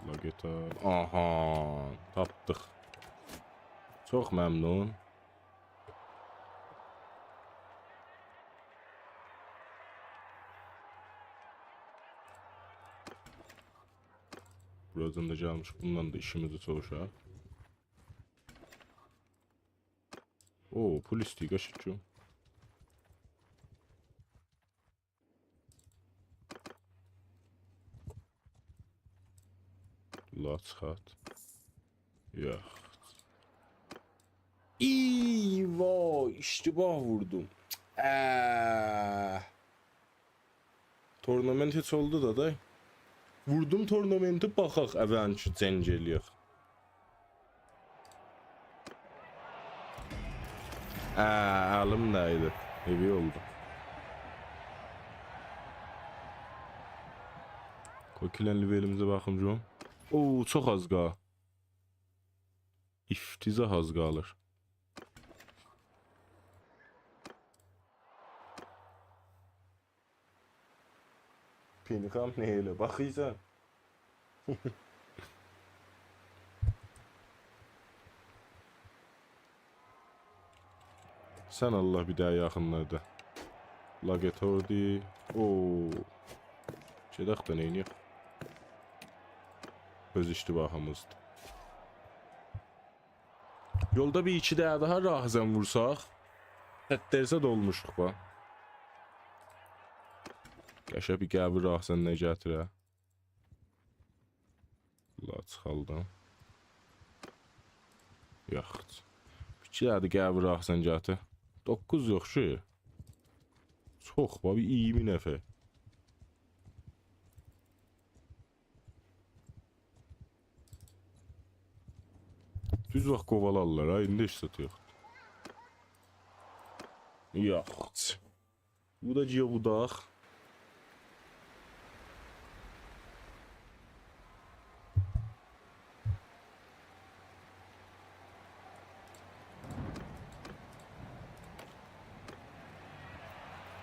لاگتا. آها، تاپدیق. چوخ ممنون. بورادان دا گلمیشیک. بوندان دا ایشیمیزی چووشاق. او، پول ایسته‌ییر، قشنگ. لا، چیخارت. یوخ. ای، وای، اشتباه ووردوم. اه. تورنمنت هئچ اولدو دا، دای. ووردوم تورنمنتی، باخاق، اولینکی جنگ ائله‌یک. اه، الیم دیدی. هئوی اولدو. قوی کلن لولیمیزه باخیم، جون. او، چوخ آز قال. افتضاح آز قالیر. پنی‌خان، نه ائله باخیرسان؟ سن الله بیر داها یاخینلاردا. لاگتوردی. او. گئدک ده نئینییک؟ اؤز اشتباهیمیزدیر. یولدا بیر ایکی دنه داها راهزن وورساق، صد درصد اولموشوق با. قشنگ بیر قوی راهزن ده گتیره. لا، چیخالدیم. یوخ. ایکی دنه ده قوی راهزن گتیر. دوققوز یوخ کی. چوخ، با، بیر اییرمی نفر. دوز واخت قووالارلار ها، ایندی هئچ زاد یوخ. یوخ. بو دا گییه بوداق.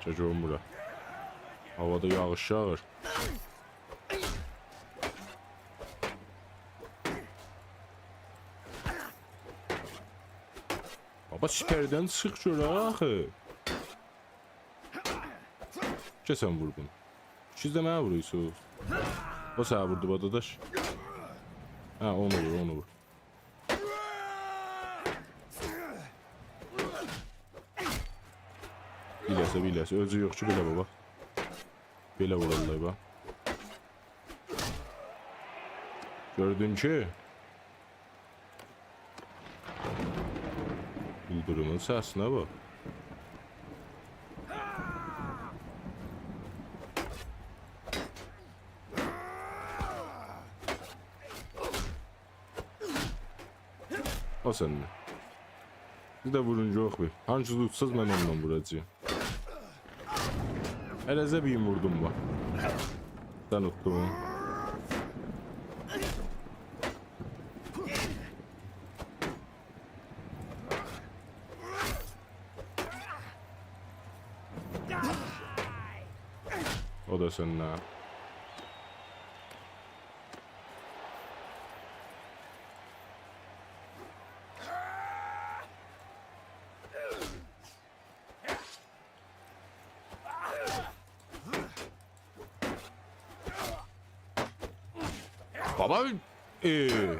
گل گؤروم بورا. هاوادا یاغیش یاغیر. بابا، سیپردن چیخ گؤرک آخی. گل سن وور بونو. ایکیز ده منه وورورسوز. او سنی ووردو، با داداش. هه، اونو وور، اونو وور. بیله‌سه، بیله‌سه. اؤزو یوخ کی، بئله بابا. بئله وورورلار، باخ. گؤردون کی؟ ایلدیریمین سسینه باخ. او سنده. بیر ده وورون، یوخ بیر. هانسی اوتسوز، من اوندان ووراجاغام. هله‌زه بیر ووردوم، باخ. سن اوتدون. او دا سندن. بابا، ائ.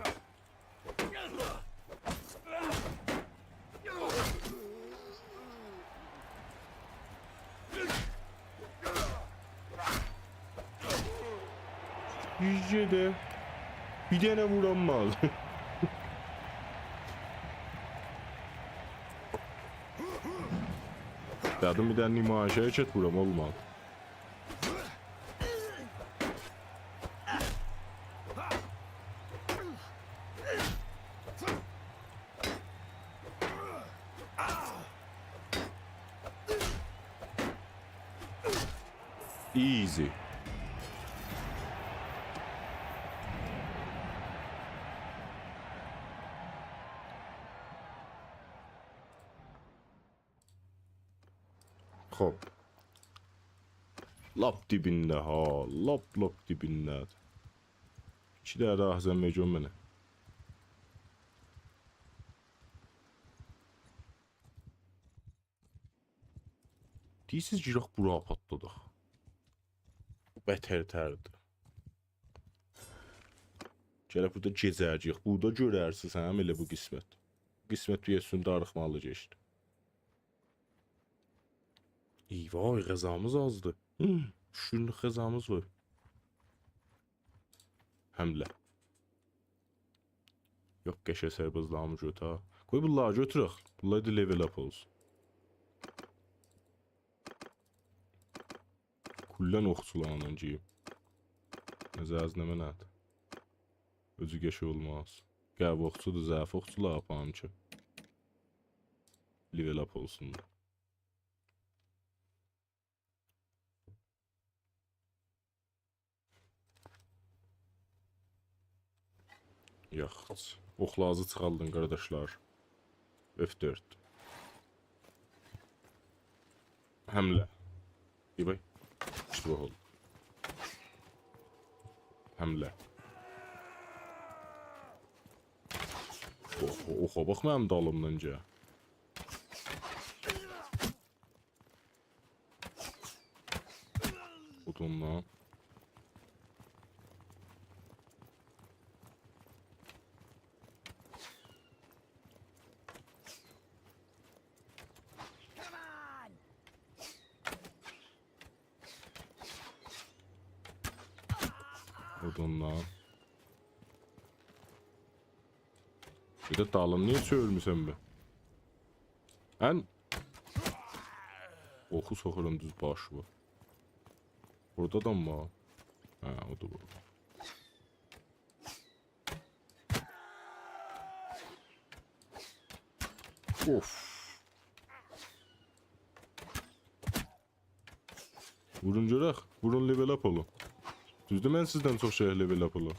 گئده. بیر دنه وورام مال. دئدیم بیر دنه نمایشی حرکت وورام، اولمادی. Easy. خوب. لاپ دیبینده ها، لاپ، لاپ دیبینده. ایکی دنه ده احزن وئر منه. دئییرسیز، گیرک بورا پاتلاداق. بو بترتردیر. گرک بورادا گئجه‌یه‌جه‌ییک. بورادا گؤررسیز، هم ائله بو قسمت. قسمت بیر اوستون داریخمالی کئچدی. ای وای، غذامیز آزدی. هی، اوچ گونلوک غذامیز وار. حمله. یوخ، قشه سربازلاریمی گؤتور. قوی بونلاری گؤتورک. بونلار دا level up اولسون. کلاً اوخچولارینان گئییم. نظرینیز نمنه‌دیر؟ اؤزو قشه اولماز. قوی اوخچودور، ضعیف اوخچولار آپاریم کی level up اولسونلار. یوخ. اوخلازی چیخاردین، قارداشلار. اف دؤرد. حمله. ای وای. اشتباه اولدو. حمله. اوخ، اوخا باخ، منیم دالیمدان گل. اودونلا. اودونلا. بیر ده دالیم نییه چؤورموسن به؟ ان اوخو سوخورام دوز باشینا. بورادا آدام وار. هه، او دا بورادا. اوف. وورون گؤرک. وورون، level up اولون. دوزدور، من سیزدن چوخ شئی level up اولام.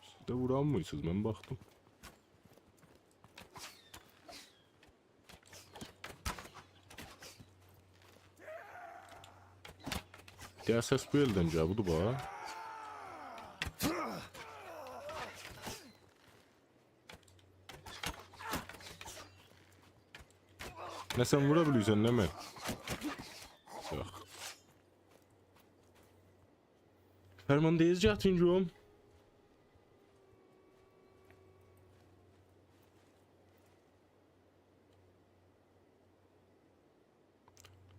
سیز ده وورانمیرسینیز، من باخدیم. دئییر، سس بو ائلدن گلیر، بودور باخ. نه سن وورا بیلیرسن، نه من؟ یوخ. فرماندهیز جاتینگوم.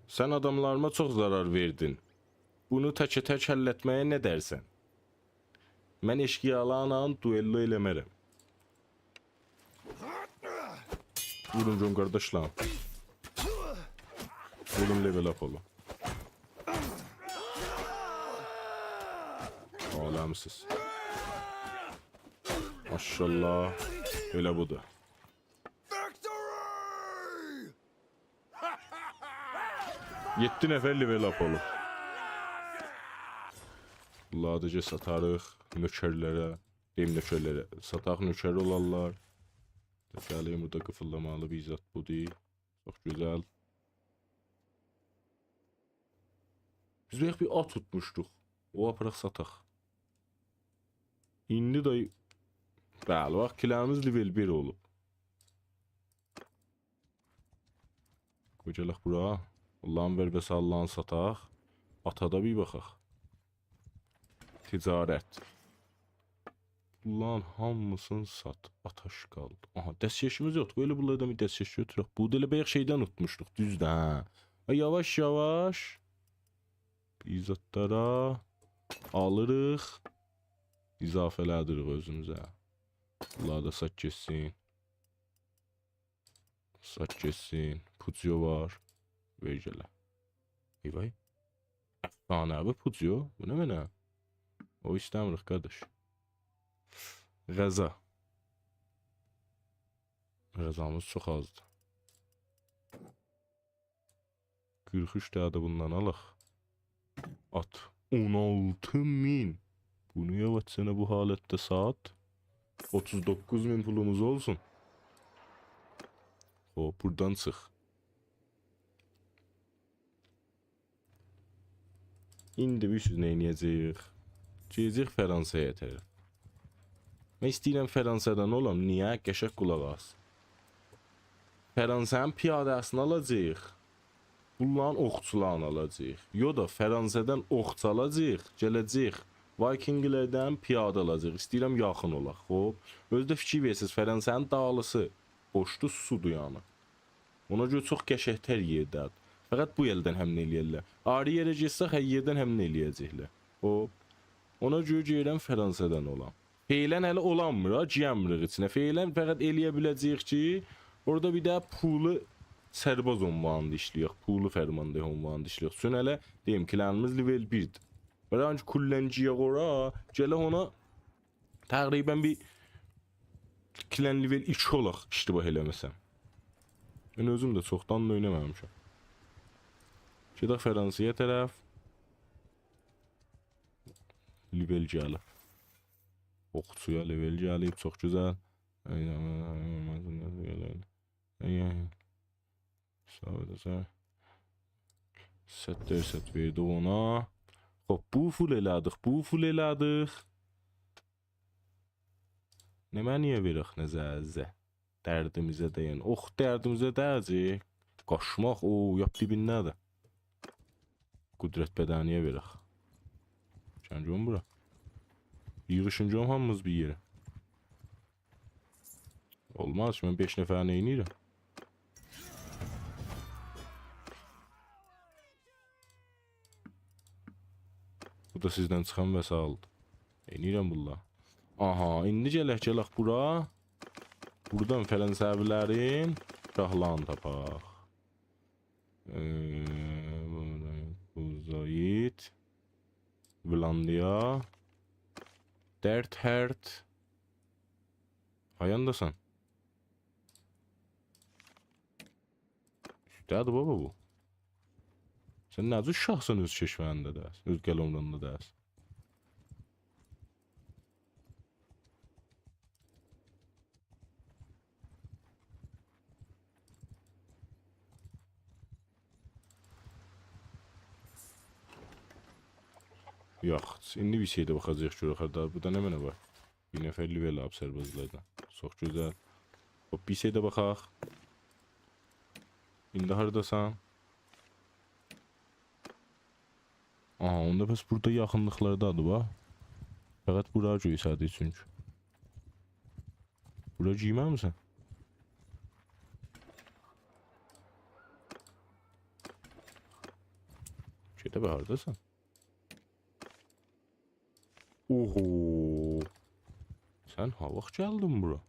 سن آداملاریما چوخ ضرر وئردین. بونو تک‌به‌تک حل ائتمه‌یه نه دئرسن؟ من اشقیالارلا دوئللو ائله‌مه‌رم. وورون گؤرون، قارداشلار. وورون، level up اولون. عالمسیز. ماشاءالله. ائله بودور. یئددی نفر level up اولوب. بونلاری دا ساتاریق نؤکرلره. دئییم نؤکرلره. ساتاق، نؤکر اولارلار. گلین بورادا قیفیلدامالی بیر زاد بودور. چوخ گؤزل. بیز بایاق بیر آت اوتموشدوق. او آپاراق ساتاق. ایندی ده، بلی، باخ، کلنیمیز لول بیر اولوب. قوی گلک بورا. اللهین وئر بئسه اللهین ساتاق. آتا دا بیر باخاق. تجارت. بونلارین هامیسینی سات. آتاش قالدی. آها، دستکشیمیز یوخدور. بئله بونلاردان بیر دستکش گؤتورک. بو دا ائله بایاق شئیدن اوتموشدوق. دوزدور، هه. ها، یاواش یاواش. بیر زادلارا آلیریق. اضافه ائله‌دیریک اؤزوموزه. بونلاری دا سات گئتسین. سات گئتسین. پوجیو وار. وئر گله. ای وای. افسانه‌وی پوجیو. بو نمنه؟ او ایسته‌میریک، قارداش. غذا. غذامیز چوخ آزدیر. قیرخ اوچ دنه ده بوندان آلاق. آت. اون آلتی مین. بونو یاواشجانا بو حالتده سات. اوتوز دوققوز مین پولوموز اولسون. خوب، بورادان چیخ. ایندی بیز سیز نه ائله‌یه‌جه‌ییک؟ گئده‌جه‌ییک فرانسه‌یه طرف. من ایسته‌ییرم فرانسه‌دن اولام. نییه؟ قشنگ قولاق آس. فرانسه‌نین پیاده‌سینی آلاجاغیق. بونلارین اوخچولارینی آلاجاغیق. یوخ دا، فرانسه‌دن اوخچو آلاجاغیق. گله‌جه‌ییک. وایکینگلردن پیاده آلاجاغیق. ایسته‌ییرم یاخین اولاق. خوب. اؤزو ده فیکیر وئرسیز، فرانسه‌نین دالیسی بوشدور، سودور یعنی. اونا گؤره چوخ قشنگ‌تر یئرده‌دیر. فقط بو یئلدن حمله ائله‌یرلر. آیری یئره گئتسک، هر یئردن حمله ائله‌یه‌جکلر. او، اونا گؤره گئدیرم فرانسه‌دن اولام. فعلاً هله اولانمیر ها، گیرمیریک ایچینه. فعلاً فقط ائله‌یه بیله‌جه‌ییک کی، اورادا بیر ده پولو سرباز عنوانیندا ایشله‌یک، پولو فرمانده عنوانیندا ایشله‌یک. چون هله، دئییم، کلنیمیز لول بیردیر. بلکه کلاً گیرک اورا، گلک اونا تقریباً بیر کلن لول ایکی اولاق، اشتباه ائله‌مه‌سم. من اؤزوم ده چوخدان دا اوینامامیشام. گئدک فرانسه‌یه طرف. لول گلیب. اوخچویا لول گلیب، چوخ گؤزل. ای، ای، ای، ای، ای، ای. ساغ اولاسان. صد درصد وئردیک اونا. خوب، بو فول ائله‌دیک، بو فول ائله‌دیک. نمنه‌یه وئرک، نظریزه؟ دردیمیزه دَیَن. اوخ، دردیمیزه دَیه‌جک. قاچماق، او، لاپ دیبینده‌دیر. قدرت بدنی‌یه وئرک. گلین گؤروم بورا. ییغیشین گؤروم هامینیز بیر یئره. اولماز کی، من بئش نفر نئینیرم؟ بو دا سیزدن چیخان وسایلدیر. نئینیرم بونلار؟ آها، ایندی گلک، گلک بورا. بورادان فرانسوی‌لرین شاهلارینی تاپاق. ائ، بو زاید. ولندیا. درت هرت. هایانداسان؟ اوسته‌دیر بابا بو. سن نه جور شاهسان اؤز کشورینده دئییلسن، اؤز قلعه‌نده دئییلسن؟ یوخ، ایندی بیر شئیده باخاجاغیق، گؤرک هاردا. بورادا نمنه وار؟ بیر نفر لول آلیب سربازلاردان. چوخ گؤزل. خوب، بیر شئیده باخاق. ایندی هارداسان؟ آها، اوندا پس بورادا یاخینلیقلاردادیر، باخ. فقط بورا گؤیسه‌دی چونکی. بورا گیرمه‌میسن؟ گئده به، هارداسان؟ اوهو. سن هاواخ گلدین بورا؟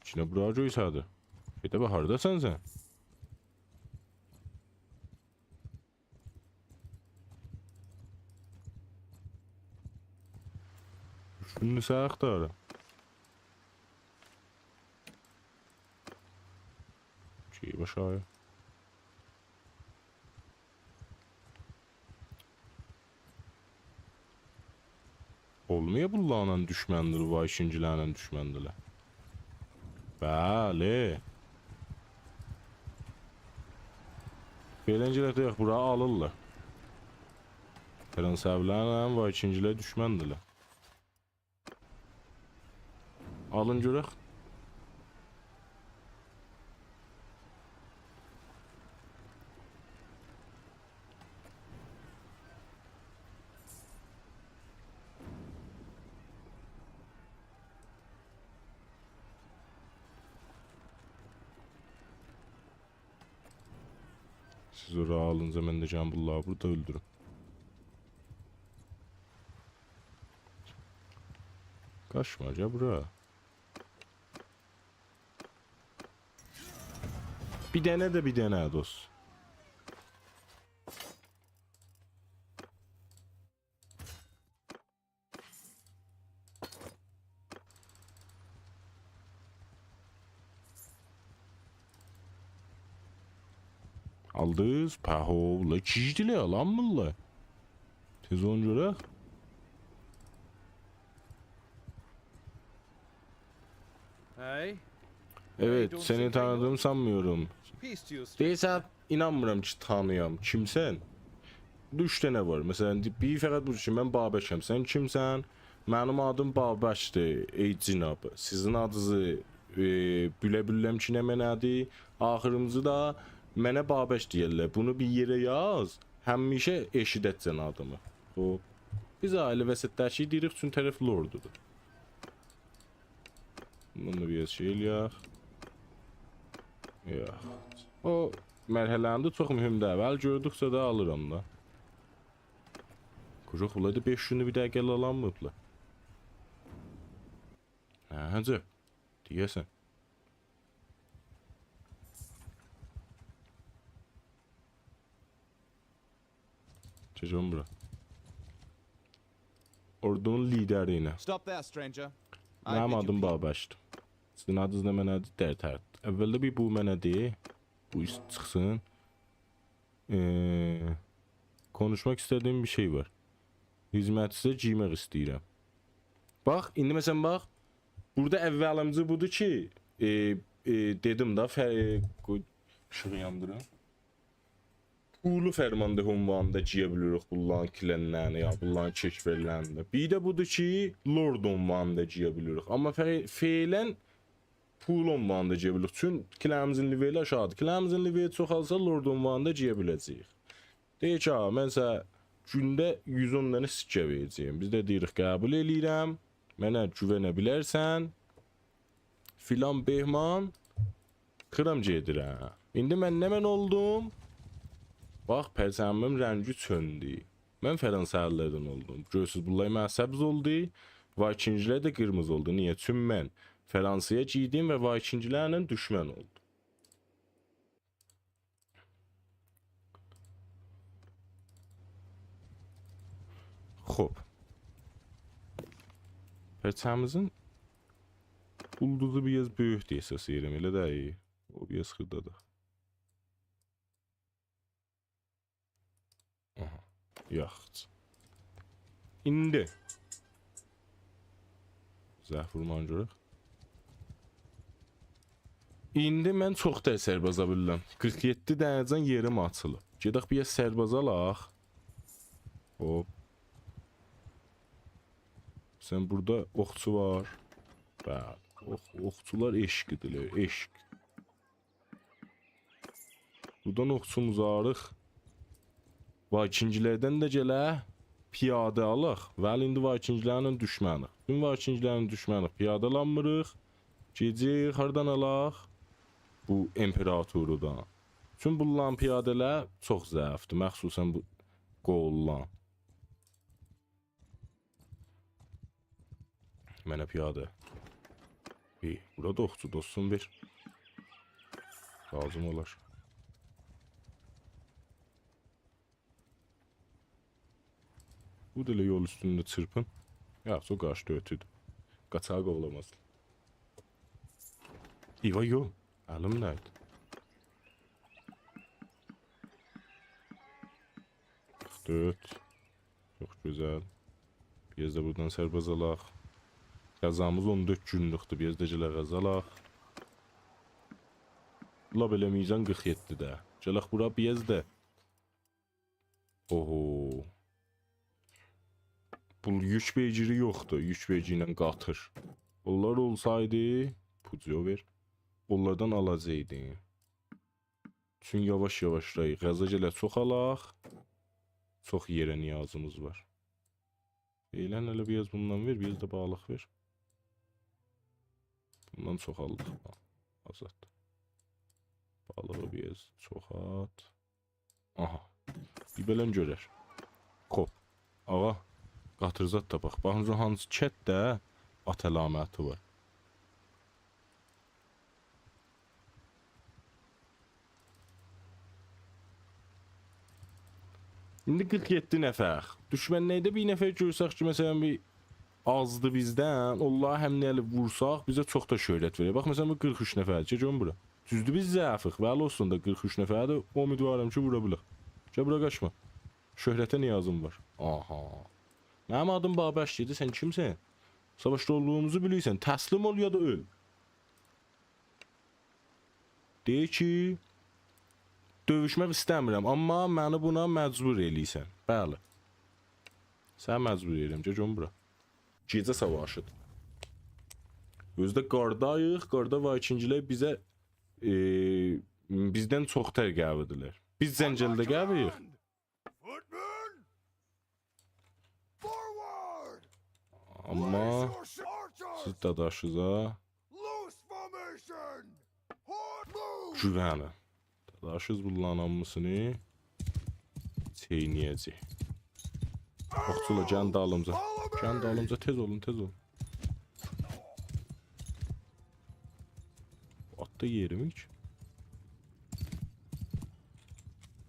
ایچینه بورا گؤیسه‌دی. گئده به، هارداسان سن؟ اوچ گوندور سنی آختاریرام. شئی باشا. نییه بونلارلا دوشمندیر، وایکینگلرله دوشمندیرلر؟ بلی. بئله گرک دئیک، بورا آلیرلار. فرانسوی‌لرله وایکینگلر دوشمندیرلر. آلین گؤرک. سیز اورا آلینجا من ده گلیم بونلاری بورادا اؤلدوروم. قاچما، گل بورا. بیر دنه ده بیر دنه، دوست. آلدینیز؟ پهو، لا گیجدیلر، آلانمیرلار. تئز اولون گؤرک. Hey, ائوت، سنی تانیدیغیمی سانمیرام. Peace to you, stranger. دئییرسن، اینانمیرام کی تانییام. کیمسن؟ بورادا اوچ دنه وار. مثلا، بیر فقط بو کی، من بابکم. سن کیمسن؟ منیم آدیم بابکدیر، ای جناب. سیزین آدینیزی، ائ، بیله بیلرم کی نمنه‌دیر. آخیرینجی دا منه بابک دئیرلر. بونو بیر یئره یاز. همیشه ائشیده‌جکسن آدیمی. خوب. بیز عائله وسطده‌کی دئییریک، چون طرف لوردودور. بونو بیر شئی ائله‌یک. یوخ. او مرحله‌نده چوخ مهم دئییل. ولی گؤردوکجه ده آلیرام دا. کوجاق، بونلار دا بئش گونو بیر دقیقه آلانمیبلار. هه، حاجی. دئیه‌سن. چیخ اون بورا. اوردونون لیدری ایله. Stop there, stranger. منیم آدیم بابکدیر. سیزین آدینیز نمنه‌دیر؟ درترد. اولده بیر بو منه دئ. بو ایس-، چیخسین. ائ، کونوشماق ایسته‌دیگیم بیر شئی وار. خدمتینیزه گیرمک ایسته‌ییرم. باخ، ایندی مثلا باخ، بورادا اولیمجی بودور کی، ائ، ائ، دئدیم دا، فر-، ائ، قوی، ایشیغی یاندیریم. پولو فرمانده عنوانیندا گیره بیلیریک بونلارین کلن‌لرینه، یا بونلارین کشورلرینه. بیر ده بودور کی، لورد عنوانیندا گیره بیلیریک. آمما فع-، فعلا پول عنوانیندا گیره بیلیریک. چون کلنیمیزین لئولی آشاغیدیر. کلنیمیزین لئولی چوخالسا، لورد عنوانیندا گیره بیله‌جه‌ییک. دئییر کی، «آ، من سنه گونده یوز اون دنه سکه وئره‌جه‌یم.» بیز ده دئییریک، «قبول ائله‌ییرم. منه گووه‌نه بیلرسن.» فلان بهمان، خیرام گئدیرم. ایندی من نمنه اولدوم؟ باخ، پرچمیم رنگی چؤندو. من فرانسه‌لی‌لردن اولدوم. گؤرورسوز، بونلار منه سبز اولدو. وایکینگ‌لر ده قیرمیزی اولدو. نییه؟ چون من فرانسایا گیردیم و وایکینگ‌لرله دوشمن اولدوم. خوب. پرچمیمیزین اولدوزو بیر آز بؤیوکدور اساس یئریم، ائله دئییل؟ او بیر آز خیردادیر. آها. یاخشی. ایندی. ضعف وورمانی گؤرک. ایندی من چوخ تر سرباز آلا بیلیرم. قیرخ یئددی دنه‌جن یئریم آچیلیب. گئدک بیر سرباز آلاق. هوپ. سن بورادا اوخچو وار. بلی. اوخ، اوخچولار عشقیدیرلر، عشق. بوردان اوخچوموزو آلیریق. وایکینگ‌لردن ده گلک، پیاده آلاق. ولی ایندی وایکینگ‌لرله دوشمنیک. بوتون وایکینگ‌لرله دوشمنیک. پیاده آلانمیریق. گئدک هاردان آلاق؟ بو امپراتوردان. چون بونلارین پیاده‌لری چوخ ضعیفدیر. مخصوصا بو قوللان. منه پیاده. ای، بورا دا اوخچو، دوستوم، وئر. لازیم اولار. بو دا ائله یول اوستونده چیرپین. یاخشی، او قاچدی، اؤتدو. قاچاغی قووالاماز. ایوا، یو. الیم نه‌دی؟ قیرخ دؤرد. چوخ گؤزل. بیر آز دا بورادان سرباز آلاق. غذامیز اون دؤرد گونلوکدور. بیر آز دا گلک غذا آلاق. لا بئله میزان قیرخ یئددی‌ده. گلک بورا بیر آز دا. اوهو. بو یوک بیگیری یوخدور. یوک بیگیری ایله قاطیر. بونلار اولسایدی، پوجو وئر. اونلاردان آلاجاقدیم. چون یاواش-یاواش دا غذا گله چوخ آلاق. چوخ یئره نیازیمیز وار. ائله، ائله بیر آز بوندان وئر، بیر آز دا بالیق وئر. بوندان چوخالدیق. آزاد. بالیغی بیر آز چوخالت. آها. بیر بئلن گؤرر. خوب. آقا، قاطیر زاد تاپاق. باخین، هانسی کتده آت علامتی وار. ایندی قیرخ یئددی نفر. دوشمنلرده بیر نفر گؤرسک کی، مثلا، بیر آزدی بیزدن، اونلاری حمله ائلیب وورساق، بیزه چوخ دا شهرت وئرر. باخ، مثلا، بو قیرخ اوچ نفردیر. گل گؤروم بورا. دوزدور، بیز ضعیفیق، بلی اولسون دا، قیرخ اوچ نفردیر. امیدوارام کی، وورا بیلک. گل بورا، قاچما. شهرته نیازیم وار. آها. منیم آدیم بابک ایدی، سن کیمسن؟ ساواشدا اولدوغوموزو بیلیرسن. تسلیم اول یا دا اؤل. دئییر کی، دؤیوشمک ایسته‌میرم، آمما منی بونا مجبور ائله‌ییرسن. بلی. سنی مجبور ائله‌ییرم. گل گؤروم بورا. گئجه ساواشیدیر. اؤزو ده قارداییق. قاردا وایکینگلر بیزه، ائ، بیزدن چوخ‌تر قوی‌دیرلر. بیز جنگلده قوی‌ییق. Footmen! Forward! آمما Raise your shoulders! سیز داداشیزا Loose formation! Hard move! گوونین. داداشیز بونلارین هامیسینی چئینیه‌جک. اوخچولار، گلین دالیمجا. Follow me! گلین دالیمجا، تئز اولون، تئز اولون. آتدی یئریمیک.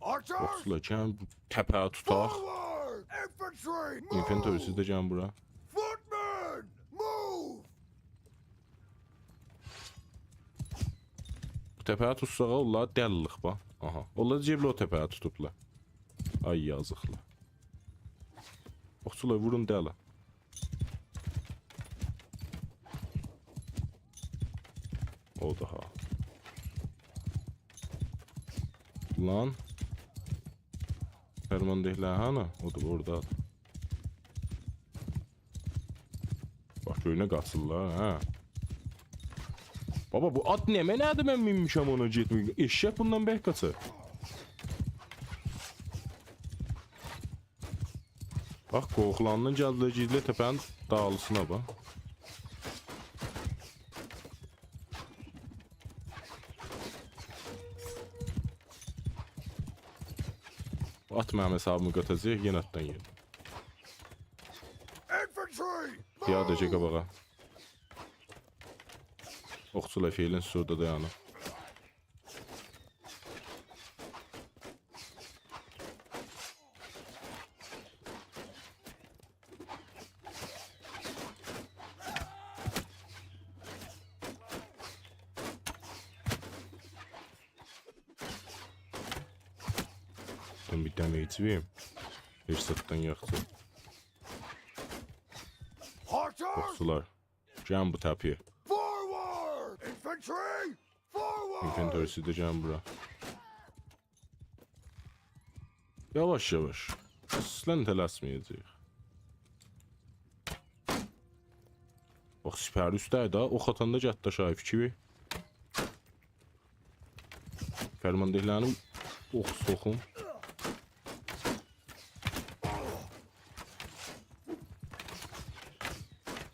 Archers! اوخچولار، گلین بو تپه‌یه توتاق. Forward! Infantry, move! اینفنتوری، سیز ده گلین بورا. Footmen, move! بو تپه‌یه توتساق، اونلاری دلیریک، باخ. آها. اونلار جبله او تپه‌یه توتوبلار. آی، یازیقلار. اوخچولار، وورون، دلی. او دا ها. لان. فرماندهلر هانی؟ او دا اورادا. باخ، گؤر نه قاچیرلار، هه. بابا، بو آت نمنه‌دیر، من مینمیشم اونا، گئتمیر. ائششک بوندان برک قاچار. باخ، قورخولاندین، گلدیلر، گئدیرلر تپه‌نین دالیسینا، باخ. آت منیم حسابیمی قاتاجاق، یئنه آتدان یئدیم. Infantry! پیاده‌جه قاباغا. اوخچولار فعلاً سورادا دایانیب. من بیر دمه ایچیریم. هئچ زاددان یاخشی. Archers! اوخچولار. گلین بو تپه‌یه. Forward! Infantry! Forward! اینفنتوری، سیز ده گلین بورا. یاواش-یاواش. اصلاً تلسمه‌یه‌جه‌ییک. باخ، سپری اوسته‌دیر ها. اوخ آتاندا گتدی آشاغی، فیکیر وئر. فرماندهلرینی اوخ سوخوم.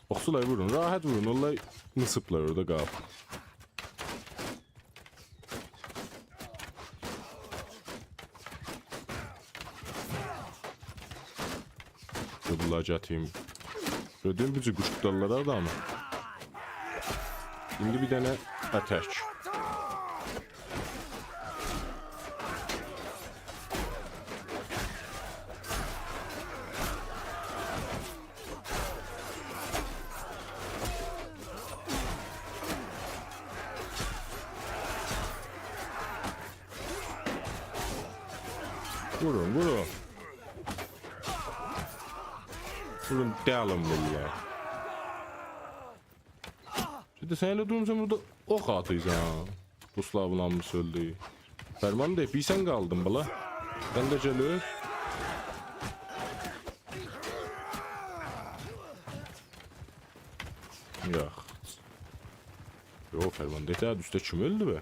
اوخچولار، وورون، راحت وورون. اونلار نیسیبلار اورادا قالیب. قول بونلاری گتیریم. گؤردون، بو جور قورتدارلار آدامی. ایندی بیر دنه اتک. وورون، وورون. بورون دلیم والله. شئی، سن ائله دورموسان بورادا اوخ آتیرسان. دوستلار، بونلار می سؤلدو؟ فرمانده، بیر سن قالدین، بالا. سن ده گل اؤل. یوخ. یوخ، فرمانده، ده دوسته کیم اؤلدو به؟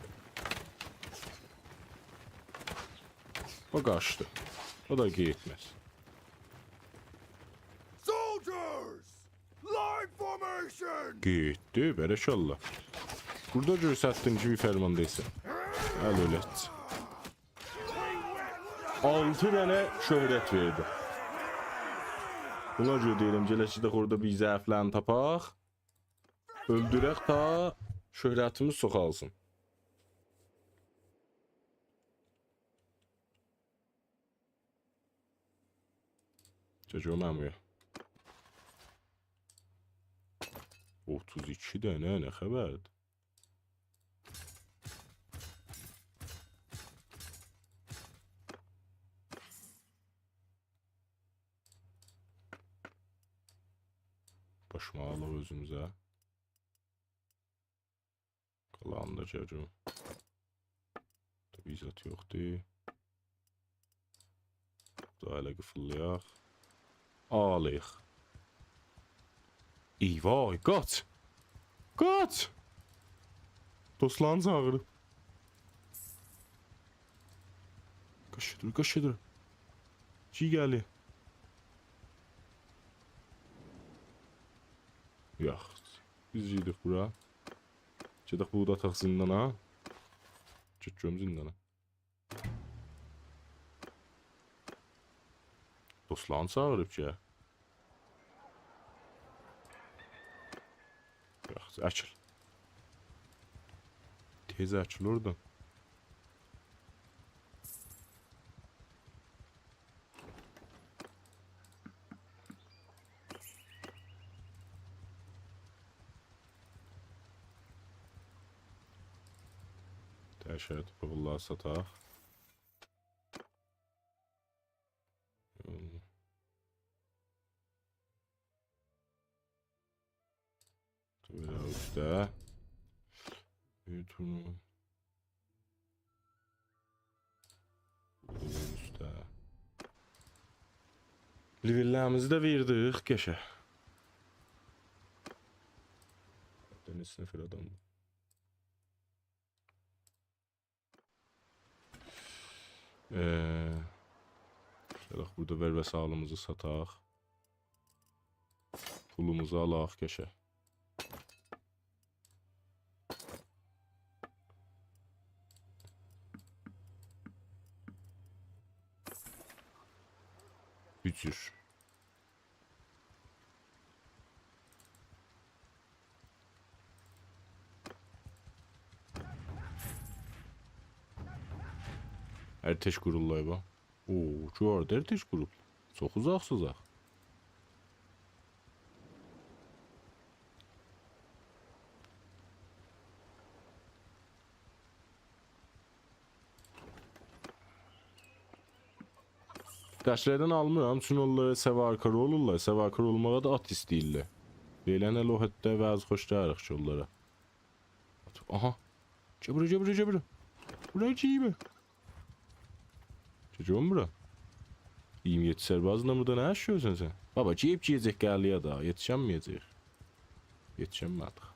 او قاچدی. او دا گئتمز. Soldiers! Line formation! گئتدی، بارک‌الله. بورادا گؤرستدین کی، بیر فرمانده‌سن. ال اؤلت. آلتی دنه شهرت وئردی. بونا گؤره دئییرم، گلک گئدک اورادا بیر ضعیفلرینی تاپاق. اؤلدورک تا شهرتیمیز چوخالسین. چک او ممویا. اوتوز ایکی دنه، نه خبردیر؟ باشیما آلاق اؤزوموزه. قالانی دا گلیم. بیر زاد یوخدور. بورادا هله قیفیللایاق. آلاییق. ای وای، قاچ! قاچ! دوستلارینی چاغیریر. قاچ گئدیر، قاچ گئدیر. کی گلیر. یوخ. بیز گیردیک بورا. گئدک بونو دا آتاق زیندانا. گئت گؤروم زیندانا. دوستلارینی چاغیریب کی. یوخ، اکیل. تئز اکیل اورادان. دهشت، بونلاری ساتاق. بئله اوسته. بیر تورنو. بیر اوسته. لوللریمیزی ده وئردیک، قشه. بیر دنه سینیف آدام. ائ، گلک بورادا ور وسایلیمیزی ساتاق. پولوموزو آلاق، قشه. بو جور. ارتش قوروللای بو. او، گؤر، ارتش قوروب. چوخ اوزاقسیز آخی. دشتلردن آلمیرام، چون اونلار سوارکار اولورلار. سوارکار اولماغا دا آت ایسته‌ییرلر. ائله ائله او حدده وضع خوش دئییریک کی اونلارا. آها. گل بورا، گل بورا، گل بورا. بورا گل بورا. گل گؤروم بورا. ایگیرمی یئددی سربازلا بوردا نه ایش گؤرورسن سن؟ بابا، گئییب گئده‌جک قلعه‌یه دا، یئتیشنمه‌یه‌جک. یئتیشنمه‌دیک.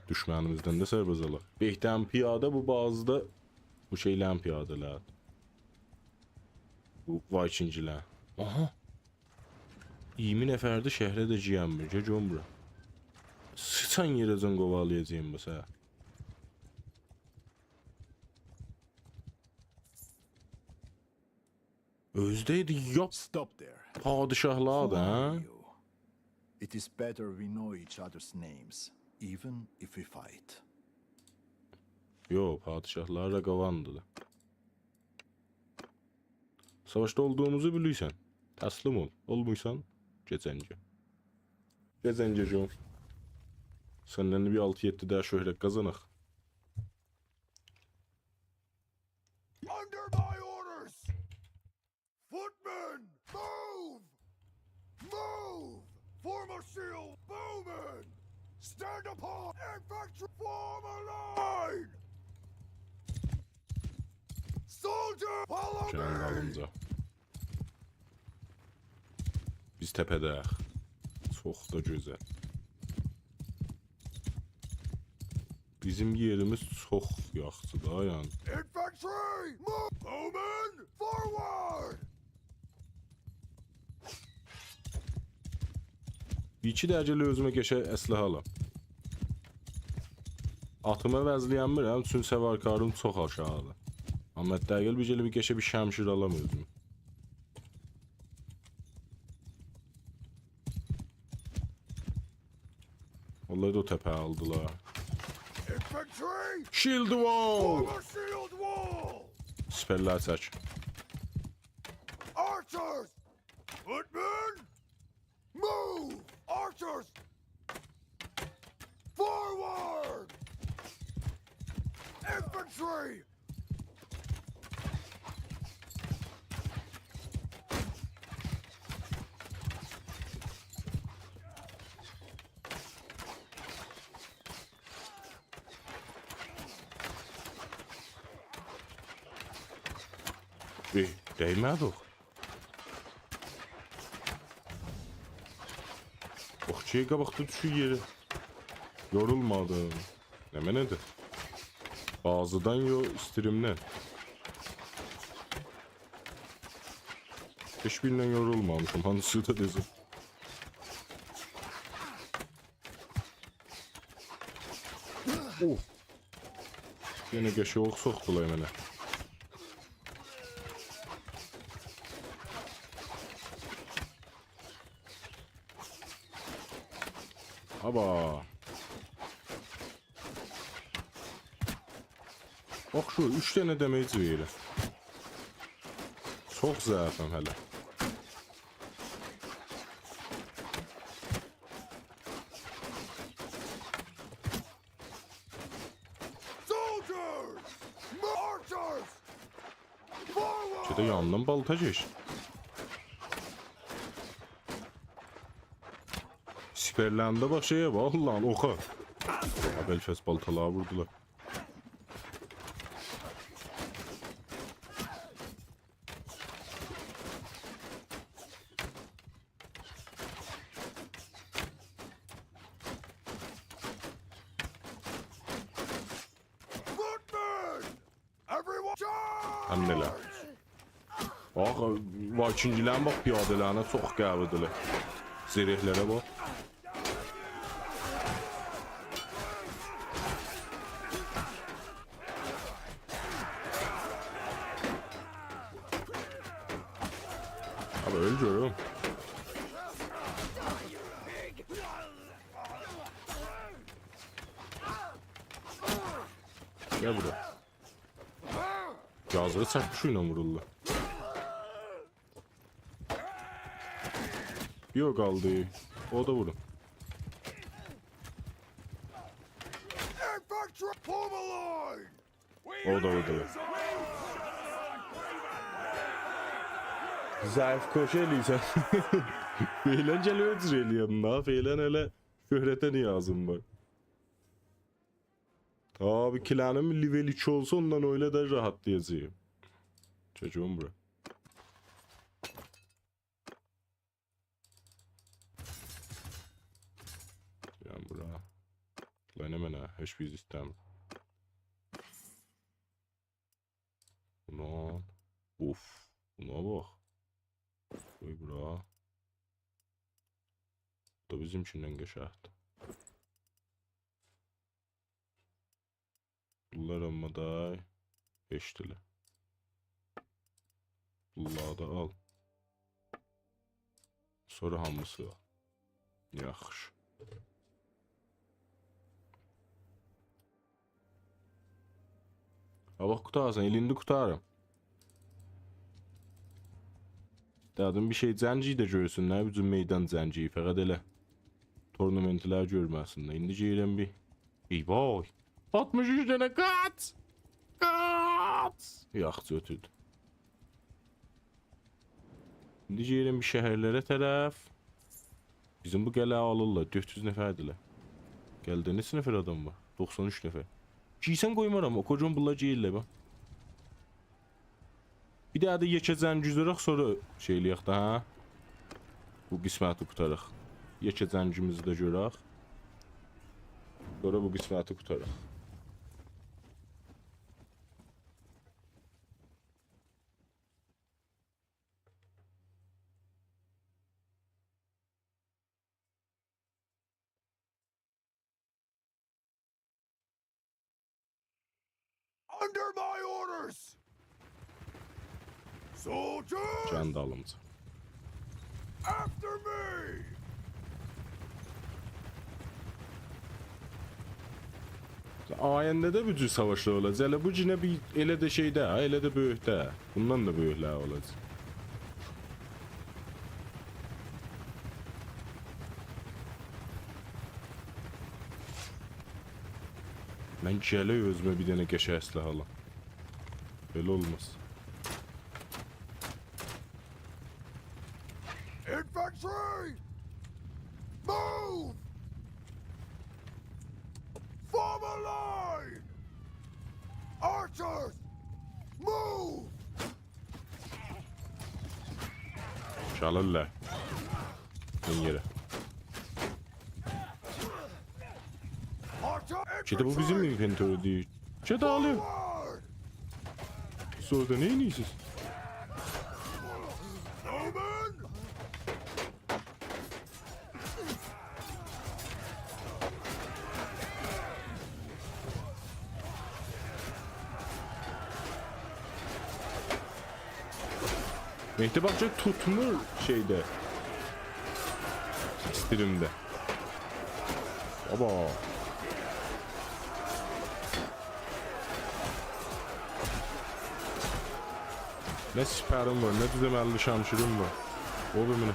دوشمنیمیزدن ده سرباز آلاق. بهترین پیاده بو بازیدا بو شئیلرین پیاده‌لریدیر. بو وایکینگلر. آها. ایگیرمی نفردیر، شهره ده گیرنمیر. گل گؤروم بورا. سیچان یئره‌جن قووالایاجاغام بو سفر. اؤزو ده ایدی، یاپ. Stop there. پادشاهلاردی، Who are هه؟ You? It is better we know each other's names, even if we fight. یو، پادشاهلاری دا قاواندی دا. ساواشدا اولدوغوموزو بیلیرسن. تسلیم اول. اولمورسان، گئجنگه. گئجنگه گون. سندن بیر آلتی یئددی دنه شهرت قازاناق. Shield, bowman! Stand upon infantry! Form a line! Soldier, follow me! گلین دالیمجا. بیز تپه‌ده‌ییک. چوخ دا گؤزل. بیزیم یئریمیز چوخ یاخشیدیر ها، یعنی. Infantry, move! Bowman, forward! بیر ایکی دقیقه ائله اؤزومه قشنگ اسلحه آلام. آتیمی عوضله‌ینمیرم، چون سوارکاریم چوخ آشاغیدیر. آمما حداقل بیر ائله بیر قشنگ بیر شمشیر آلام اؤزومه. واللهی ده او تپه‌نی آلدیلار. Infantry! Shield wall! Form a shield wall! سپرلری چک. Archers! Footmen! Move! Archers! Forward! Infantry! ائه، دیمه‌دی او. اوخ کی، قاباقدا دوشور یئره. یورولمادیم. نمنه‌دیر؟ بازیدان یو، استریمدن. هئچ بیریندن یورولمامیشام، هانسی دا دئییل. اوه. یئنه قشنگ اوخ سوخدولار منه. آبا. اوخ، شو اوچ دنه damage وئریر. چوخ ضعیفم هله. Soldiers! Marchers! Forward! گئده یانیندان بالتا کئچ. سپرلنده باخ شئیه، باخ، اللهین اوخا. ها، بلکه بالتالاری ووردولار. Footmen! Everyone charge! حمله ائله. باخ، وایکینگلرین باخ، پیاده‌لرینه چوخ قوی‌دیرلر. زره‌لره باخ. آبی، اؤل گؤروم. گل بورا. یازیغی چکمیش ایله وورورلار. یوخ، قالدی. او دا ووردو. او دا ووردو. ضعیف کوشو ائله‌ییرسن. فعلاً گل اؤلدور ائله‌یم دا. فعلاً ائله شهرته نیازیم وار. آبی، کلنیم لول ایکی اولسا، اوندان ائله ده راحاتلایاجاغام. چکیم بورا. گل بورا. لای نمنه، هئچ بیر ایسته‌میرم. بونو، اوف، بونا باخ. قوی بورا. بو دا بیزیمکیندن قشنگدیر. بونلار آمما دا هئچدیلر. بونلاری دا آل. سونرا هامیسی وار. یاخشی. آ، باخ، قوتارسان، ائله ایندی قوتاریم. دئدیم، بیر شئی، جنگی ده گؤرسونلر، بیر جور میدان جنگی، فقط ائله تورنمنتلر گؤرمه‌سینلر. ایندی گئدیرم بیر. ای وای! آلتمیش اوچ دنه، قاچ! قاچ! یاخشی، اؤتوردو. ایندی گئدیرم بیر شهرلره طرف. بیزیم بو قلعه آلیرلار. دؤرد یوز نفردیلر. قلعه‌ده نئچه نفر آدام وار؟ دوخسان اوچ نفر. گیرسن قویمارام، او قوجان بونلار گیریرلر، باخ. بیر دنه ده یئکه جنگ گؤزرک، سونرا شئی ائله‌یک ده، هه؟ بو قسمتی قوتاراق. یئکه جنگیمیزی ده گؤرک. سونرا بو قسمتی قوتاراق. Under my orders! Soldiers! جان دالیمجا. After me! آینده‌ده بو جور ساواشلار اولاجاق. ائله بو گونه بیر، ائله ده شئی ده، ائله ده بؤیوک ده. بوندان دا بؤیوکلر اولاجاق. من گرک اؤزومه بیر دنه قشنگ اسلحه آلام. بئله اولماز. Infantry! Move! Form a line! Archers! Move! گلیرلر. بو یئره. Archer infantry! گئده بو بیزیم اینوئنتوری دئییل. گئده آلیر. Forward! سونرا دا نه ائدیرسینیز؟ Bowman! مهدی باخ کی، توتمور شئیده. استریمده. بابا. نه سپریم وار، نه دوز عمللی شمشیریم وار. او بیر منه.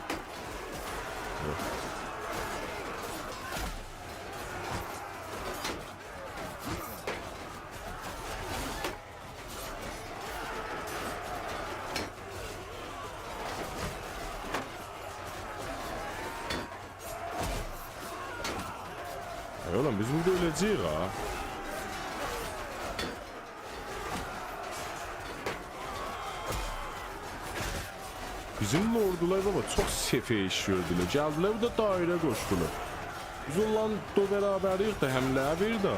آی اوغلوم، بیز بورادا اؤله‌جه‌ییک ها. بیزیم لوردولار بابا چوخ سفئه ایش گؤردولر. گلدیلر بورادا دایره قوشدولار. بیز اونلارلا دو برابریک ده حمله وئر ده.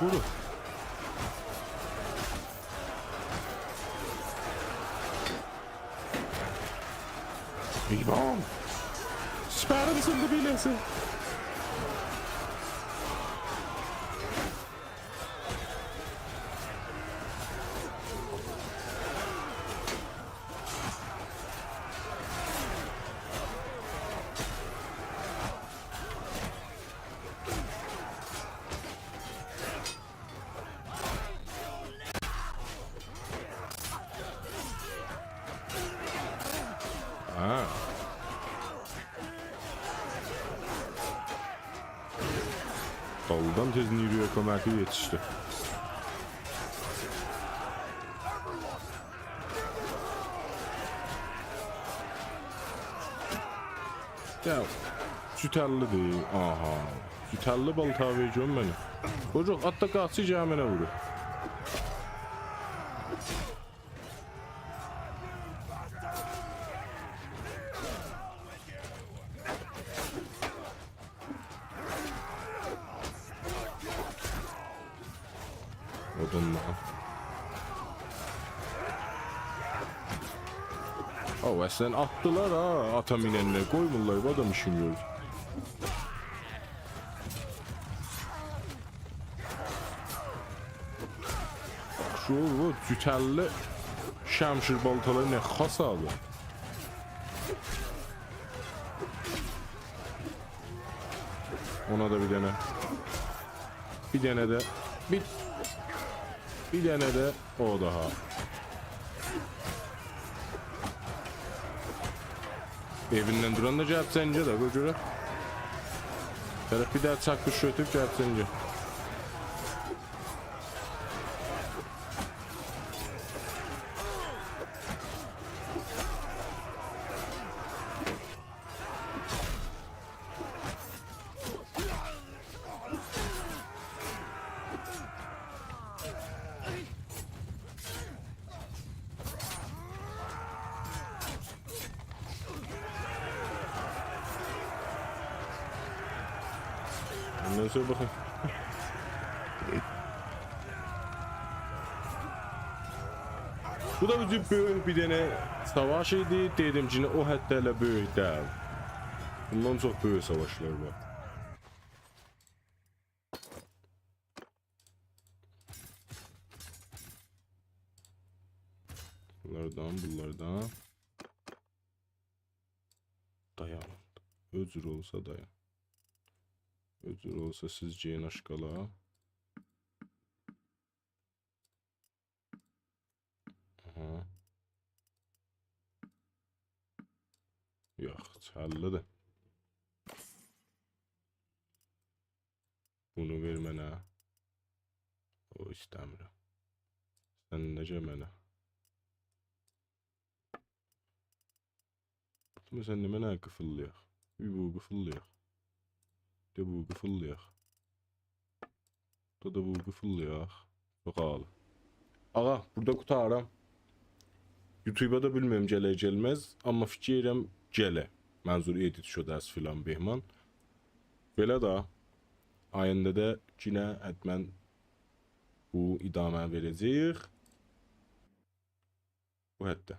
وورون. ایوان! سپریم سیندی بیله‌سی. ها. دالدان تئز نیروی کمکی یئتیشدی. گل. جوت‌اللی‌دیر. آها. جوت‌اللی بالتا وئر گؤروم منه. قوجوق، آت دا قاچیر، گل منه وورور. اودونلا. او، اصلاً آتدیلار ها، آتا میننلر. قویمورلار، بو آدام ایشینی گؤرسون. شو، بو جوت‌اللی شمشیر بالتالاری نه خاص آبی. اونا دا بیر دنه. بیر دنه ده. بیر، بیر دنه ده او داها. ائویندن دوران دا گلیب جنگه ده، قوی گؤرک. طرف بیر دنه چاققوش گؤتوروب گلیب جنگه. اوندان سونرا باخین. بو دا بیر بؤیوک بیر دنه ساواش ایدی. دئدیم کی، او حدده ائله بؤیوک دئییل. بوندان چوخ بؤیوک ساواشلار وار. بونلاردان، بونلاردان. دایان. او جور اولسا دایان. او جور اولسا سیز گئدین آشغالا. آها. یوخ، چاللی‌دیر. بونو وئر منه. او، ایسته‌میرم. سن ده گل منه. بو، سن ده منه قیفیللایاق. بیر بو قیفیللایاق. بیر ده بو قیفیللایاق. بو دا بو قیفیللایاق. باخالیق. آغا، بورادا قوتارام. یوتوبا دا بیلمیرم گلر گلمز، آمما فیکیر ائدیرم گلر. منظور ادیت شده‌سی فلان بهمان. بئله ده، آینده‌ده یئنه حتماً بو ادامه‌نی وئره‌جه‌ییک. بو حدده.